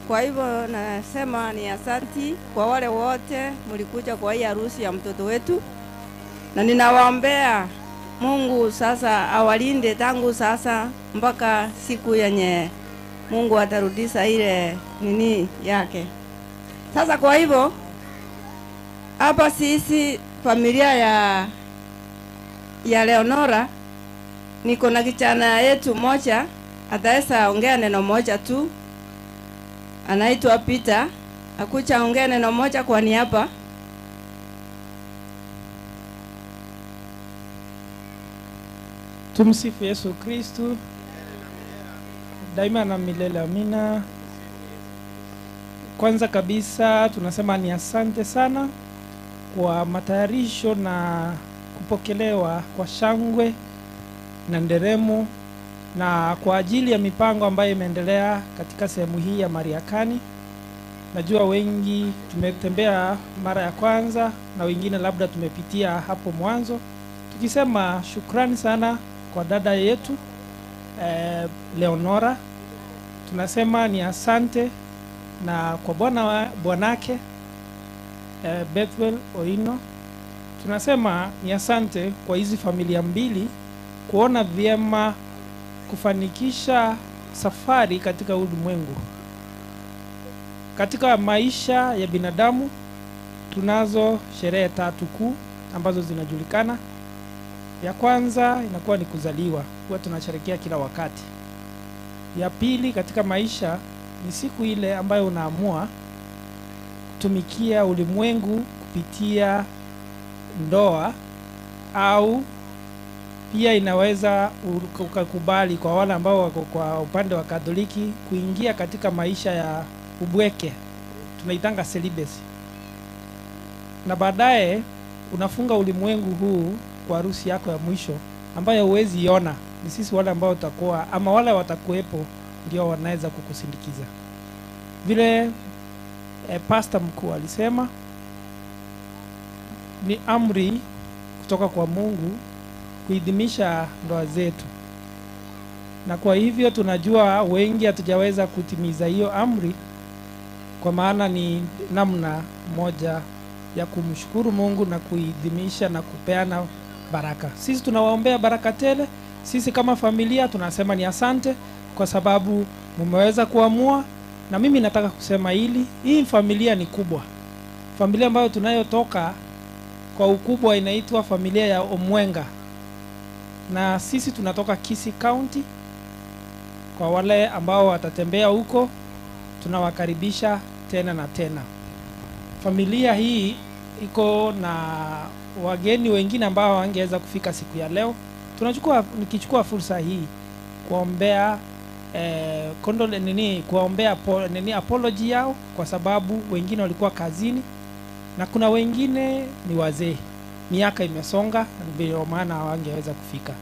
Kwa hivyo nasema ni asanti kwa wale wote mlikuja kwa hii harusi ya mtoto wetu. Na ninawaombea Mungu sasa awalinde tangu sasa mpaka siku yenye Mungu atarudisha ile nini yake. Sasa kwa hivyo hapa sisi familia ya Leonora, niko na kijana yetu moja ataweza ongea neno moja tu, anaitwa Peter. Akucha ongea neno moja kwa niaba. Tumsifu Yesu Kristu daima na milele, amina. Kwanza kabisa tunasema ni asante sana kwa matayarisho na kupokelewa kwa shangwe na nderemo na kwa ajili ya mipango ambayo imeendelea katika sehemu hii ya Mariakani. Najua wengi tumetembea mara ya kwanza na wengine labda tumepitia hapo mwanzo. Tukisema shukrani sana kwa dada yetu Leonora. Tunasema ni asante na kwa bwanake Bethwel Oino. Tunasema ni asante kwa hizi familia mbili kuona vyema kufanikisha safari katika ulimwengu. Katika maisha ya binadamu tunazo sherehe tatu kuu ambazo zinajulikana. Ya kwanza inakuwa ni kuzaliwa, huwa tunasherehekea kila wakati. Ya pili katika maisha ni siku ile ambayo unaamua kutumikia ulimwengu kupitia ndoa, au pia inaweza ukakubali kwa wale ambao wako kwa upande wa Katoliki kuingia katika maisha ya ubweke, tunaitanga celibacy. Na baadaye unafunga ulimwengu huu kwa harusi yako ya mwisho ambayo huwezi iona. Ni sisi wale ambao tutakuwa ama wale watakuwepo ndio wanaweza kukusindikiza. Vile pastor mkuu alisema ni amri kutoka kwa Mungu kuidhinisha ndoa zetu. Na kwa hivyo tunajua wengi hatujaweza kutimiza hiyo amri, kwa maana ni namna moja ya kumshukuru Mungu na kuidhinisha na kupeana baraka. Sisi tunawaombea baraka tele. Sisi kama familia tunasema ni asante kwa sababu mmeweza kuamua. Na mimi nataka kusema hili, hii familia ni kubwa. Familia ambayo tunayotoka kwa ukubwa inaitwa familia ya Omwenga. Na sisi tunatoka Kisii County. Kwa wale ambao watatembea huko tunawakaribisha tena na tena. Familia hii iko na wageni wengine ambao wangeweza kufika siku ya leo. Nikichukua fursa hii kuombea kuombea apology yao, kwa sababu wengine walikuwa kazini na kuna wengine ni wazee, miaka imesonga, ndio maana hawangeweza kufika.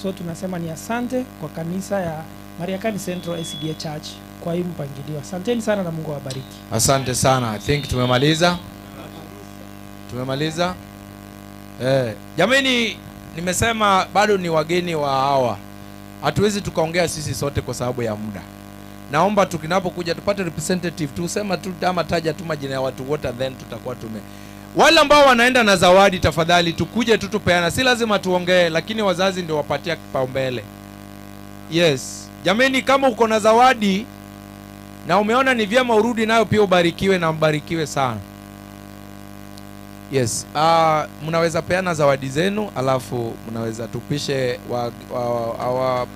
So tunasema ni asante kwa kanisa ya Mariakani Central SDA Church kwa hii mpangilio. Asanteni sana na Mungu awabariki. Asante sana. I think tumemaliza. Tumemaliza. Jamani, nimesema bado ni wageni wa hawa. Hatuwezi tukaongea sisi sote kwa sababu ya muda. Naomba tukinapokuja tupate representative tu, sema tu ama taja tu majina ya watu wote, then tutakuwa tume. Wale ambao wanaenda na zawadi tafadhali tukuje tu tupeana. Si lazima tuongee, lakini wazazi ndio wapatia kipaumbele. Yes. Jamani, kama uko na zawadi na umeona ni vyema urudi nayo pia, ubarikiwe na mbarikiwe sana. Yes. Mnaweza peana zawadi zenu, alafu mnaweza tupishe our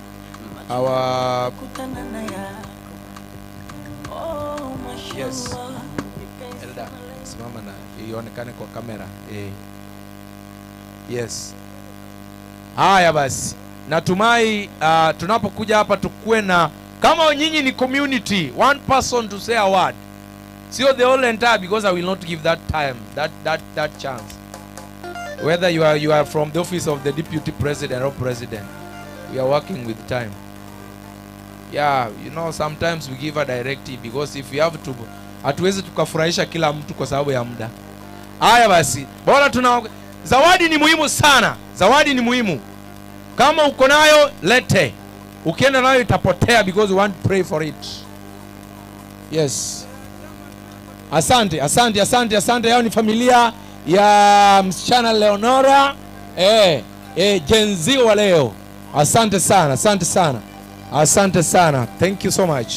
yes. Elda, simama na ionekane kwa kamera. Yes. Haya basi. Natumai tunapokuja hapa tukue na, kama nyinyi ni community, one person to say a word. Sio the whole entire, because I will not give that time, that chance. Whether you are from the office of the deputy president or president, we are working with time. Yeah, you know, sometimes we give a directive because if we have to, hatuwezi tukafurahisha kila mtu kwa sababu ya muda. Haya basi, bora tuna zawadi ni muhimu sana. Zawadi ni muhimu. Kama uko nayo lete. Ukienda nayo itapotea because we want to pray for it. Yes. Asante, asante, asante, asante. Yao ni familia ya msichana Leonora, Gen Z wa leo. Asante sana, asante sana. Asante sana. Thank you so much.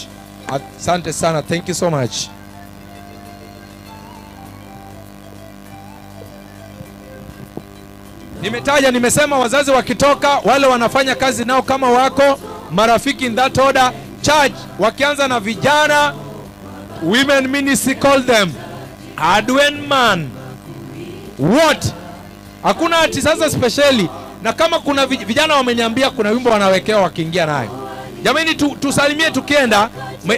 Asante sana. Thank you so much. Nimetaja, nimesema wazazi wakitoka, wale wanafanya kazi nao kama wako, marafiki in that order, church, wakianza na vijana, women ministry call them, Adwen man. What? Hakuna ati sasa specially, na kama kuna vijana wameniambia kuna wimbo wanawekewa wakiingia nayo. Jamani, tusalimie tukienda,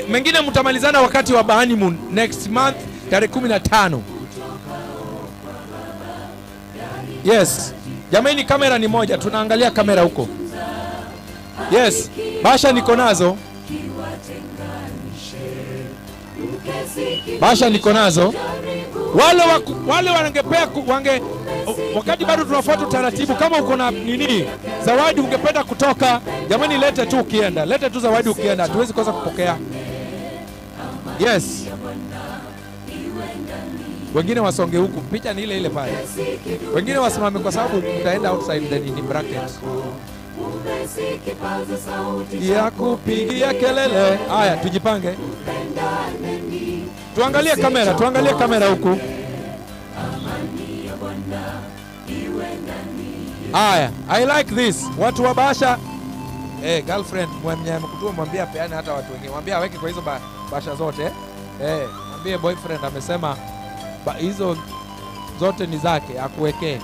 mengine mtamalizana wakati wa honeymoon next month tarehe 15. Yes. Jamani, kamera ni moja, tunaangalia kamera huko. Yes, basha niko nazo. Basha niko nazo. Wale wangepea wange wakati bado tunafuata taratibu, kama uko na nini zawadi ungependa kutoka, jamani lete tu ukienda. Lete tu zawadi ukienda, tuwezi kosa kupokea. Yes. Wengine wasonge huku, picha ni ile ile pale. Wengine wasimame kwa sababu mtaenda outside the nini bracket. Ya kupigia kelele. Haya, tujipange. Tuangalie kamera, tuangalie kamera huku. Haya, I like this. Watu wa basha. Girlfriend mwenye amekutua mwambie apeane hata watu wengine. Mwambie aweke kwa hizo basha zote. Mwambie boyfriend amesema hizo zote ni zake, akuwekee.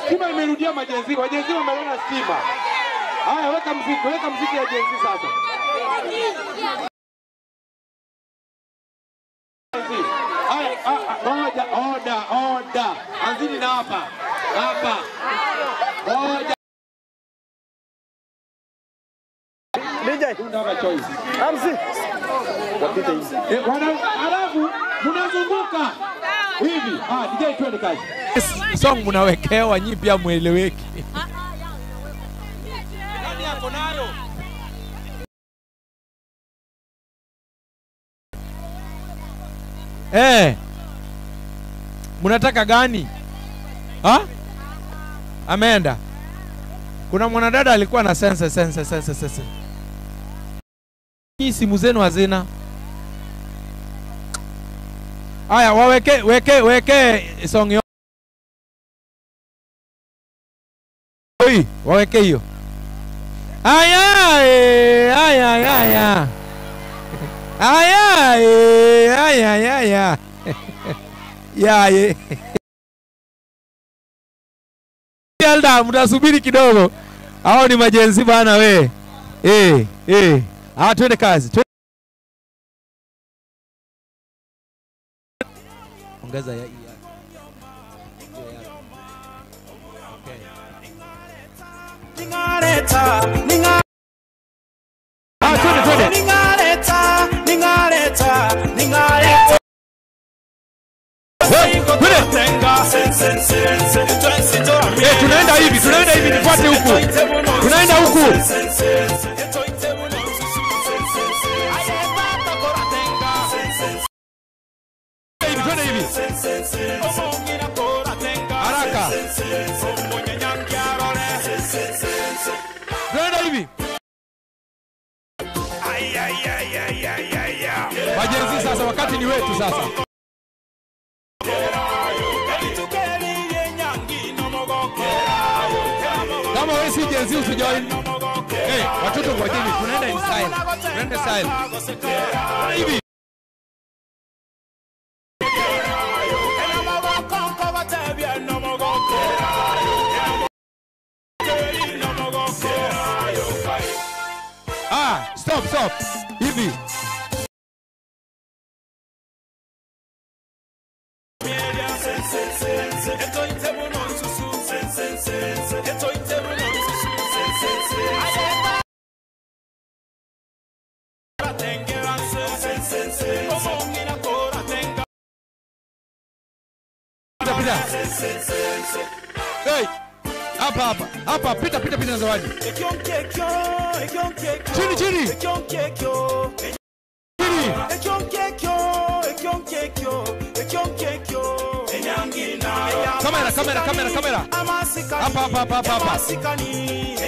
Stima imerudia majenzi, wajenzi wameona stima. Haya, weka mziki ya jenzi sasa. Haya, ngoja, oda. Anzini na hapa. Hapa. Oda. DJ, don't have a choice. Amsi. Wapite hivi. Alafu mnazunguka hivi. Ah, DJ twende kazi. Song mnawekewa nyinyi pia mueleweki. Nani yako nayo? Mnataka gani? Ha? Ameenda. Kuna mwanadada alikuwa na sense. Hii simu zenu hazina. Aya, waweke weke song yo. Oi, waweke hiyo. Aya, aya, aya. Aya, aya, aya. Ya, ye. Elda, mtasubiri kidogo. Hao ni majenzi bana we. Ah, twende kazi. Ongeza ya. Okay. Ah, twende. Ningareta. Tunaenda hivi, tunaenda hivi, nifuate huku. Tunaenda huku. Hivi, twende hivi. Haraka. Tunaenda hivi. Majenzi sasa, wakati ni wetu sasa. Kama wewe si jenzi usijoin. Watoto ngojeni, tunaenda in style. Tunaenda style. Hivi. Stop, stop. Hivi. Pita. Hey, hapa hapa. Hapa pita pita pita na Zawadi. Chini chini. Chini. Kamera kamera kamera kamera. Hapa hapa hapa hapa hapa.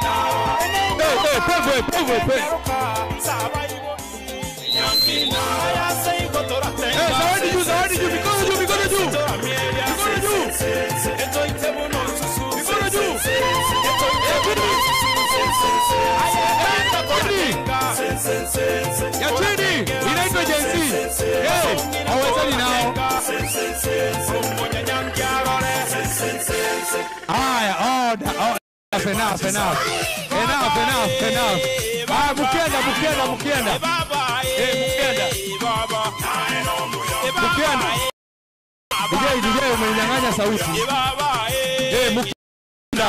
Hey, peve, peve, peve. Hey, Zawadi juu, Zawadi juu, mikono juu, mikono juu. Mikono juu. Mikono juu. Ya chini, inaitwa Gen Z. Hey, hawezani nao. Haya, order, order. Enough, enough. Enough, enough, enough. Ah, mukienda, mukienda, mukienda. Eh, mukienda. Mukienda. DJ, DJ, umenyang'anya sauti. Eh, mukienda.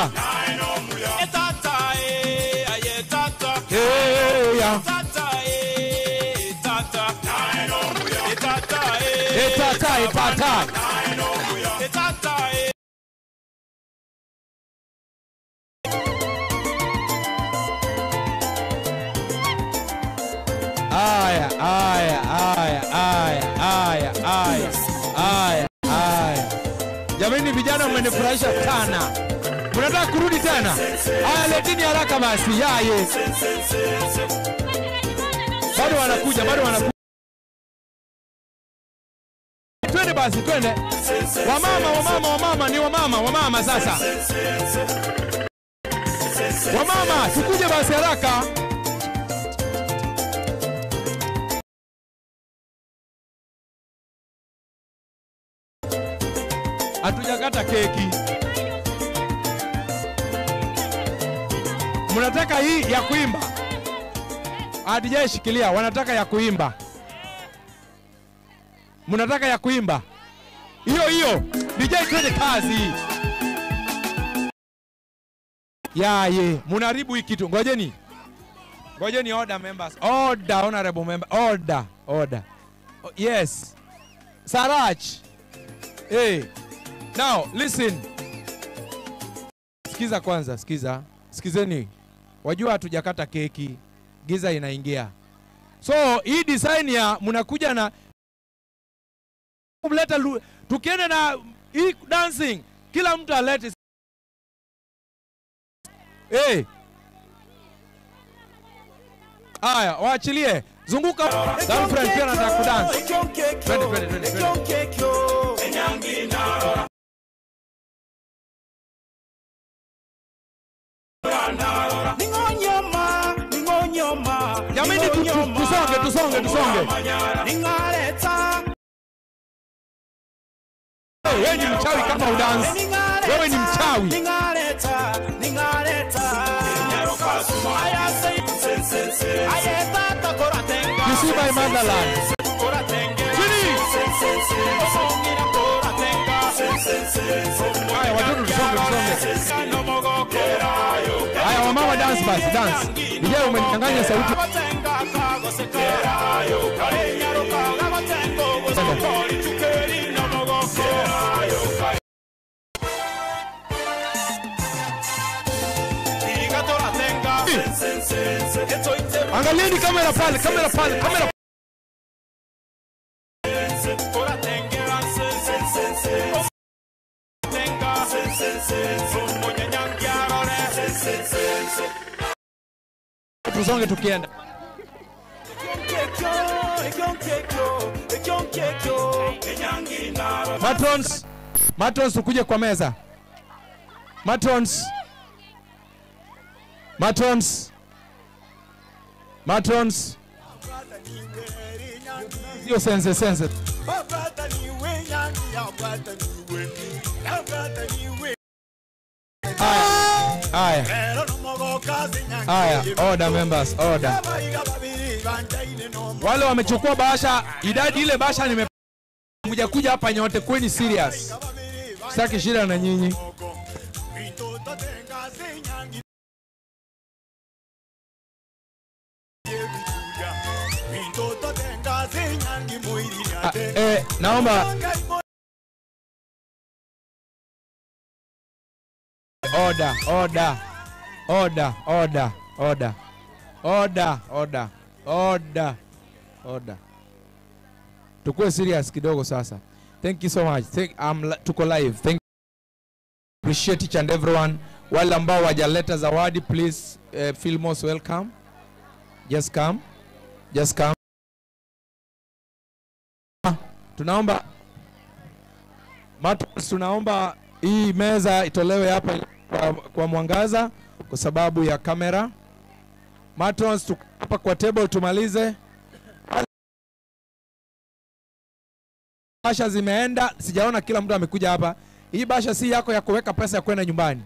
Eh, ya. Eh, tata, eh, tata. Aya, aya, aya, aya, aya, aya, aya, aya. Jamani vijana mmenifurahisha sana. Mnataka kurudi tena? Aya, letini haraka basi. Yaye. Bado wanakuja, bado wanakuja. Twende basi, twende. Wamama, wamama, wamama, ni wamama, wamama sasa. Wamama, tukuje basi haraka. Hatujakata keki. Mnataka hii ya kuimba? DJ shikilia, wanataka ya kuimba. Mnataka ya kuimba? Hiyo hiyo. DJ twende kazi. Yaye, mnaharibu hii kitu. Ngojeni. Ngojeni order members. Order honorable member. Order, order. Oh, yes. Sarach. Hey. Now, listen. Sikiza kwanza, sikiza. Sikizeni. Wajua hatujakata keki. Giza inaingia. So, hii design ya mnakuja na kuleta, tukienda na hii dancing, kila mtu alete. Hey. Aya, waachilie. Zunguka. Girlfriend pia anataka kudance. Twende, twende, twende, twende. Jamani, tusonge, tusonge, tusonge. Wewe ni mchawi kama udansi. Wewe ni mchawi. You see my motherland. Chini. Haya watoto tusonge, tusonge. Haya Dance basi, dance. DJ umenichanganya sauti. Angalieni kamera pale, kamera pale, kamera. Tusonge tukienda. Matrons, matrons tukuje kwa meza. Matrons. Matrons. Matrons. Sio sense sense. Aya. Aya, order members, order. Wale wamechukua bahasha, idadi ile bahasha nimekuja kuja hapa nyote kweni serious. Sitaki shida na nyinyi. Naomba order, order, order, order, order, order, order, order, order. Tukue serious kidogo sasa. Thank you so much. Tuko live. Thank you. Appreciate each and everyone. Wale ambao wajaleta zawadi, please feel most welcome. Just come. Just come. Tunaomba Matrons, tunaomba hii meza itolewe hapa kwa mwangaza kwa sababu ya kamera. Matrons, hapa kwa table tumalize. Basha zimeenda, sijaona kila mtu amekuja hapa. Hii basha si yako ya kuweka pesa ya kwenda nyumbani.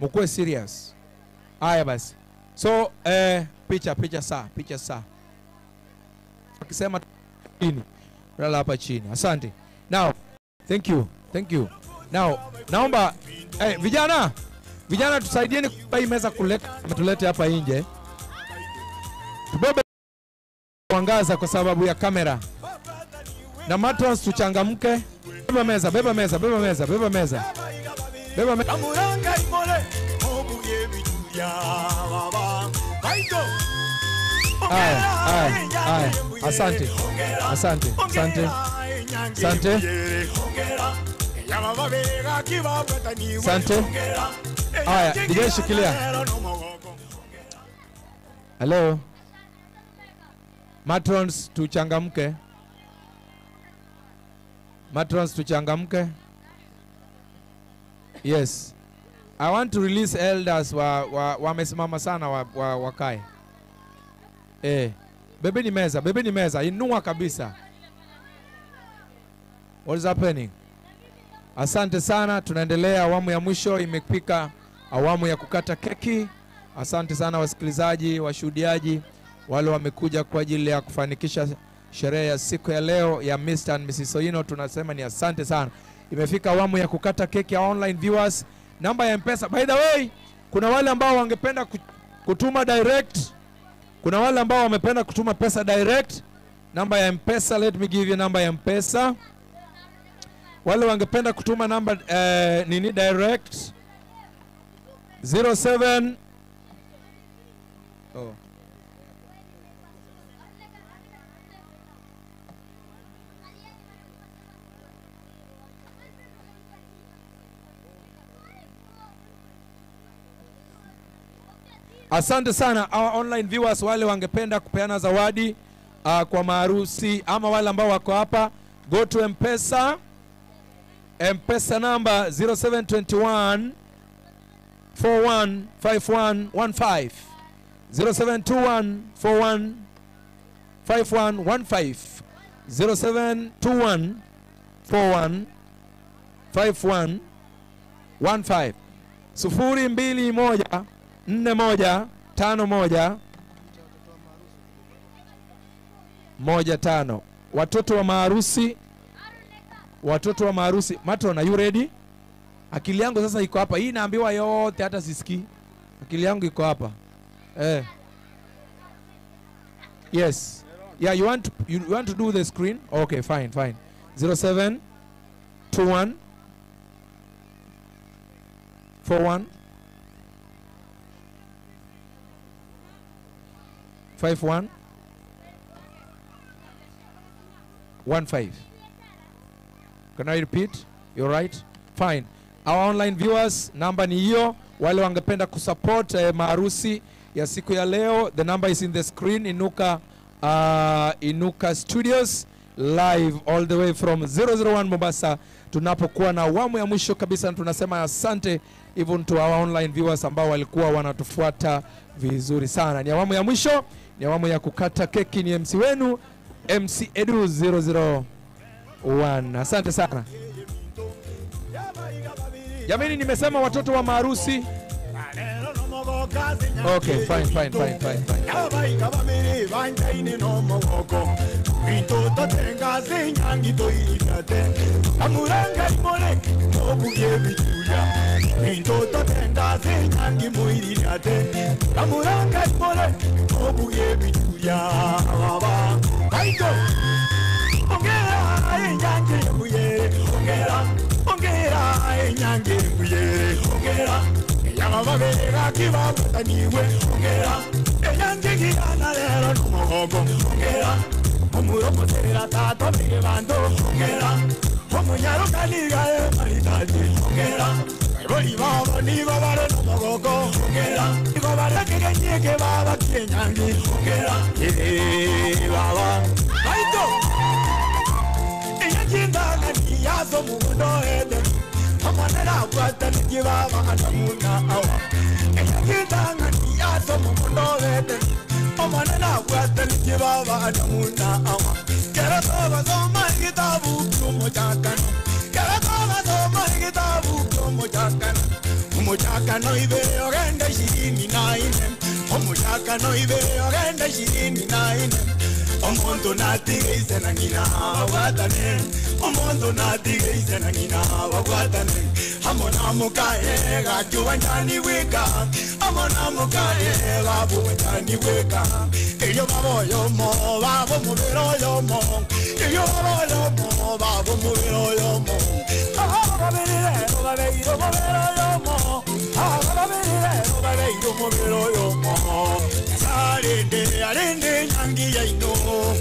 Mkuwe serious. Haya basi. So, picha picha saa, picha saa. Akisema chini. Lala hapa chini. Asante. Now, thank you. Thank you. Now, naomba vijana, vijana tusaidieni kwa hii meza kuleta, tulete hapa nje. Tubebe mwangaza kwa sababu ya kamera. Na matrons tuchangamke. Beba meza, beba meza, beba meza, beba meza. Beba meza. Aya, aya, aya. Asante. Asante, asante. Asante. Asante. Aya, DJ shikilia. Hello. Matrons tuchangamke. Matrons tuchangamke. Yes. I want to release elders wamesimama sana wakae. Bebe ni meza, bebe ni meza, inua kabisa. What is happening? Asante sana, tunaendelea awamu ya mwisho, imepika awamu ya kukata keki. Asante sana wasikilizaji, washuhudiaji, wale wamekuja kwa ajili ya kufanikisha sherehe ya siku ya leo ya Mr. and Mrs. Owino, tunasema ni asante sana. Imefika awamu ya kukata keki ya online viewers. Namba ya M-Pesa, by the way, kuna wale ambao wangependa kutuma direct. Kuna wale ambao wamependa kutuma pesa direct. Namba ya M-Pesa, let me give you namba ya M-Pesa. Wale wangependa kutuma namba nini direct 07 oh. Asante sana our online viewers, wale wangependa kupeana zawadi kwa maharusi ama wale ambao wako hapa, go to M-Pesa. M-Pesa number 0721 415115 0721 415115 0721 415115 021 41 51 15. Watoto wa maharusi, watoto wa maharusi. Matron, are you ready? Akili yangu sasa iko hapa. Hii naambiwa yote hata sisikii. Akili yangu iko hapa. Yes. Yeah, you want to do the screen? Okay, fine, fine. 07 21 41 51 15. Can I repeat? You're right. Fine. Our online viewers, namba ni hiyo. Wale wangependa kusupport maharusi ya siku ya leo, the number is in the screen. Inuka, Inuka Studios live all the way from 001 Mombasa. Tunapokuwa na awamu ya mwisho kabisa, tunasema asante even to our online viewers ambao walikuwa wanatufuata vizuri sana. Ni awamu ya mwisho, ni awamu ya kukata keki. Ni MC wenu MC Edu 001. Asante sana. Jamani, nimesema watoto wa maharusi. Okay, fine, fine, fine, fine, fine.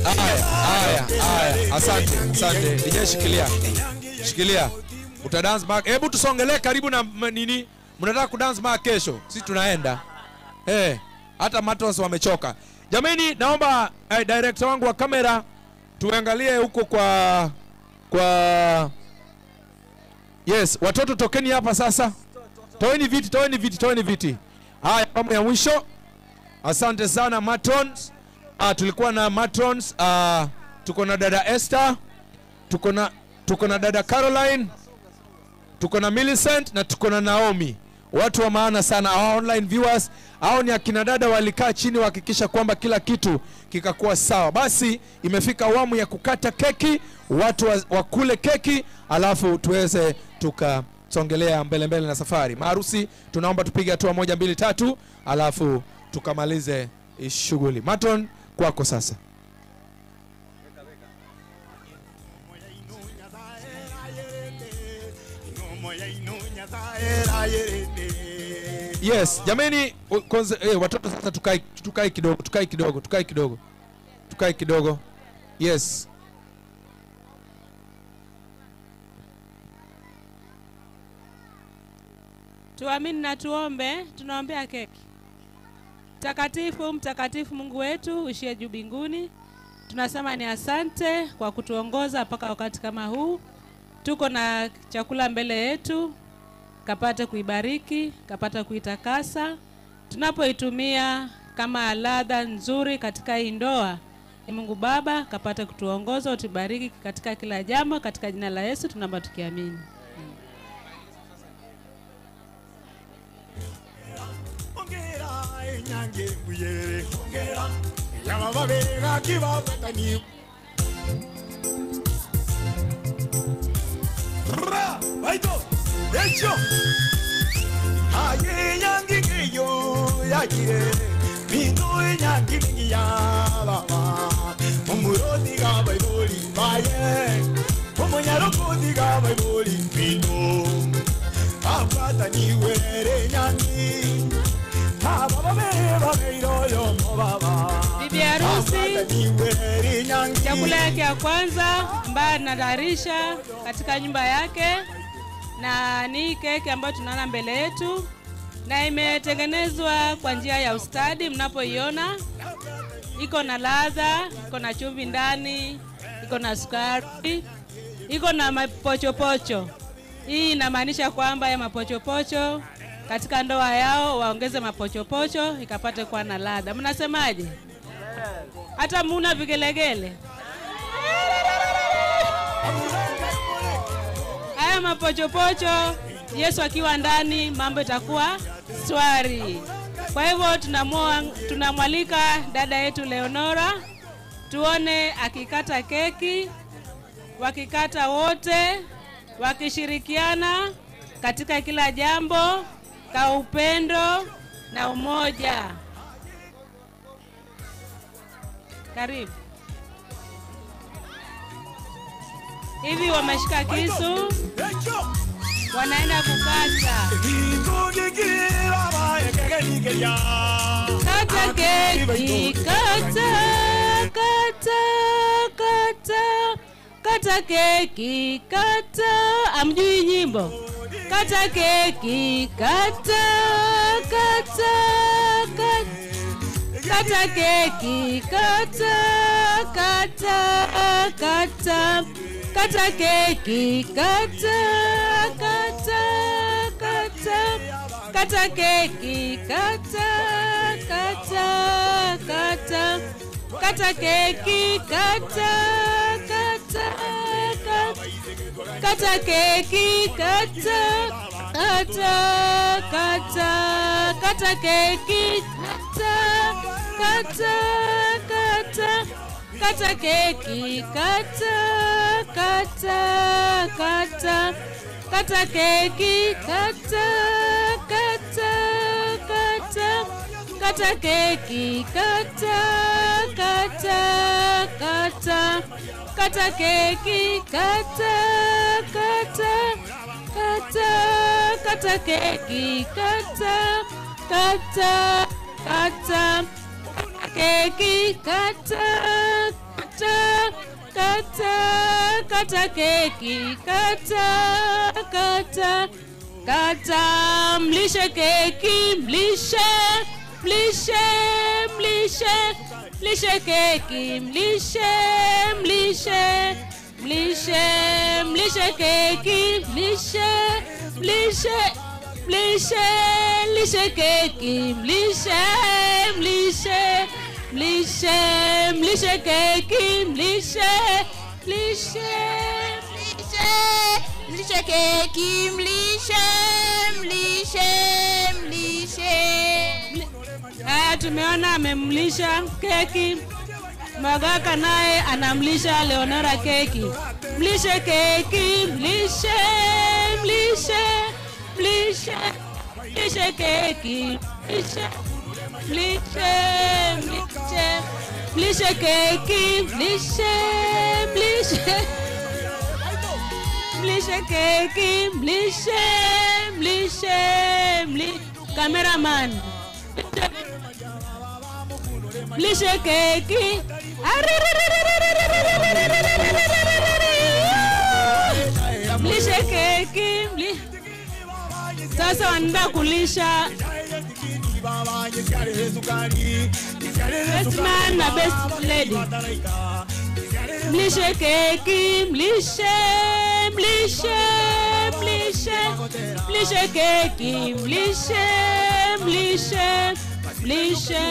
Aya, asante, asante. DJ shikilia. Shikilia. Uta dance back. Hebu tusongelee karibu na nini? Mnataka kudance back kesho. Sisi tunaenda. Hata matos wamechoka. Jamani, naomba director wangu wa kamera tuangalie huko kwa yes, watoto tokeni hapa sasa. Toeni viti, toeni viti, toeni viti. Haya, awamu ya mwisho. Asante sana matrons. Tulikuwa na matrons, tuko na dada Esther, tuko na dada Caroline, tuko na Millicent na tuko na Naomi. Watu wa maana sana, our online viewers. Hao ni akina dada walikaa chini wahakikisha kwamba kila kitu kikakuwa sawa. Basi imefika awamu ya kukata keki, watu wakule keki, alafu tuweze tukasongelea mbele mbele na safari. Maharusi tunaomba tupige hatua 1 2 3, alafu tukamalize shughuli. Matron, kwako sasa. Yes, jamani, watoto sasa tukae kidogo, tukae kidogo, tukae kidogo. Tukae kidogo. Yes. Tuamini na tuombe, tunaombea keki. Mtakatifu, mtakatifu Mungu wetu uishie juu mbinguni. Tunasema ni asante kwa kutuongoza mpaka wakati kama huu. Tuko na chakula mbele yetu, kapate kuibariki, kapate kuitakasa. Tunapoitumia kama ladha nzuri katika hii ndoa, Mungu Baba kapate kutuongoza, utubariki katika kila jambo, katika jina la Yesu tunaomba tukiamini. Ra, baito, hecho. Aye yangi yo. yagire Bintu inyangi ya baba Umuroti ga baiboli baye Umunyarukuti ga baiboli bintu Abata niwere nyangi Ababa beba beiroyo mo baba. Bibi harusi chakula yake ya kwanza ambayo anatayarisha katika nyumba yake, na ni keki ambayo tunaona mbele yetu, na imetengenezwa kwa njia ya ustadi. Mnapoiona iko na ladha, iko na chumvi ndani, iko na sukari, iko na mapochopocho. Hii inamaanisha kwamba ya mapochopocho katika ndoa yao waongeze mapochopocho ikapate kuwa na ladha. Mnasemaje? Hata muna vigelegele. Haya mapochopocho, Yesu akiwa ndani mambo itakuwa swari. Kwa hivyo tunamwalika dada yetu Leonora tuone akikata keki, wakikata wote, wakishirikiana katika kila jambo kwa upendo na umoja. Karibu. Hivi wameshika kisu, wanaenda kukata. Kata keki, kata, kata, kata, kata keki, kata. Amjui nyimbo? Kata keki, kata, kata, kata. Kata keki, kata, kata, kata. Kata keki, kata, kata, kata. Kata keki, kata, kata, kata. Kata keki, kata, kata, kata. Kata keki, kata, kata, kata. Kata keki, kata, kata, kata. Kata keki, kata, kata, kata. Kata keki, kata, kata, kata. Kata keki, kata, kata, kata. Kata keki, kata, kata, kata. Kata keki, kata, kata, kata. Keki, kata, kata, kata. Kata keki, kata, kata, kata. Mlishe keki, mlishe, mlishe, mlishe. Mlishe keki, mlishe, mlishe, mlishe. Mlishe keki, mlishe, mlishe, mlishe. Mlishe keki, mlishe, mlishe, mlishe. Mlishe keki, mlishe, mlishe, mlishe. Mlishe keki, mlishe, mlishe, mlishe. Haya, tumeona amemlisha keki. Magaka naye anamlisha Leonora keki. Mlishe keki, mlishe, mlishe, mlishe. Mlishe keki, mlishe, mlishe, mlishe. Mlishe keki, mlishe, mlishe. Mlishe keki, mlishe, mlishe, mlishe. Cameraman. Mlishe keki. Mlishe keki. Sasa wanaenda kulisha best man na best lady. Mlishe keki, mlishe, mlishe, mlishe. Mlishe keki, mlishe, mlishe, mlishe.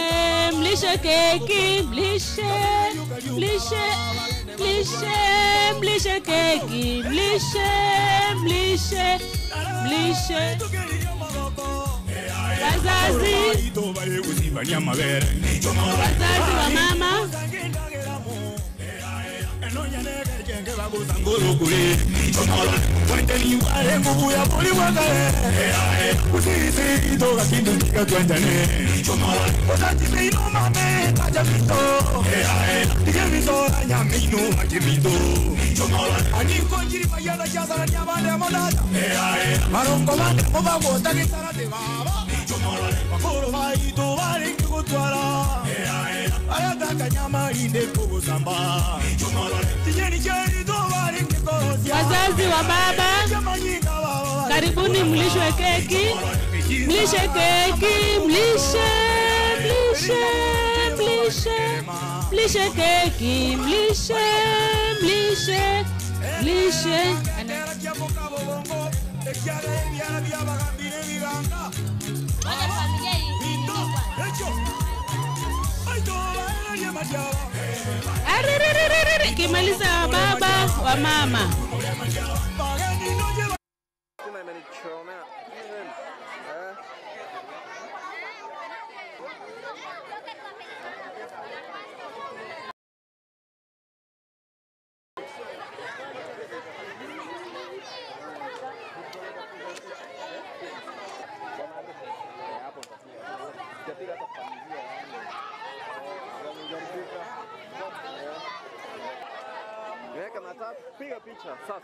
Mlishe keki, mlishe, mlishe, mlishe. Mlishe keki, mlishe, mlishe, mlishe. Wazazi, wazazi wa mama, Wazazi wa baba, karibuni mlishwe keki. Mlishe keki, mlishe, mlishe, mlishe. Mlishe keki, mlishe, mlishe, mlishe. Arerererere, kimaliza wa baba wa mama. Piga picha sasa.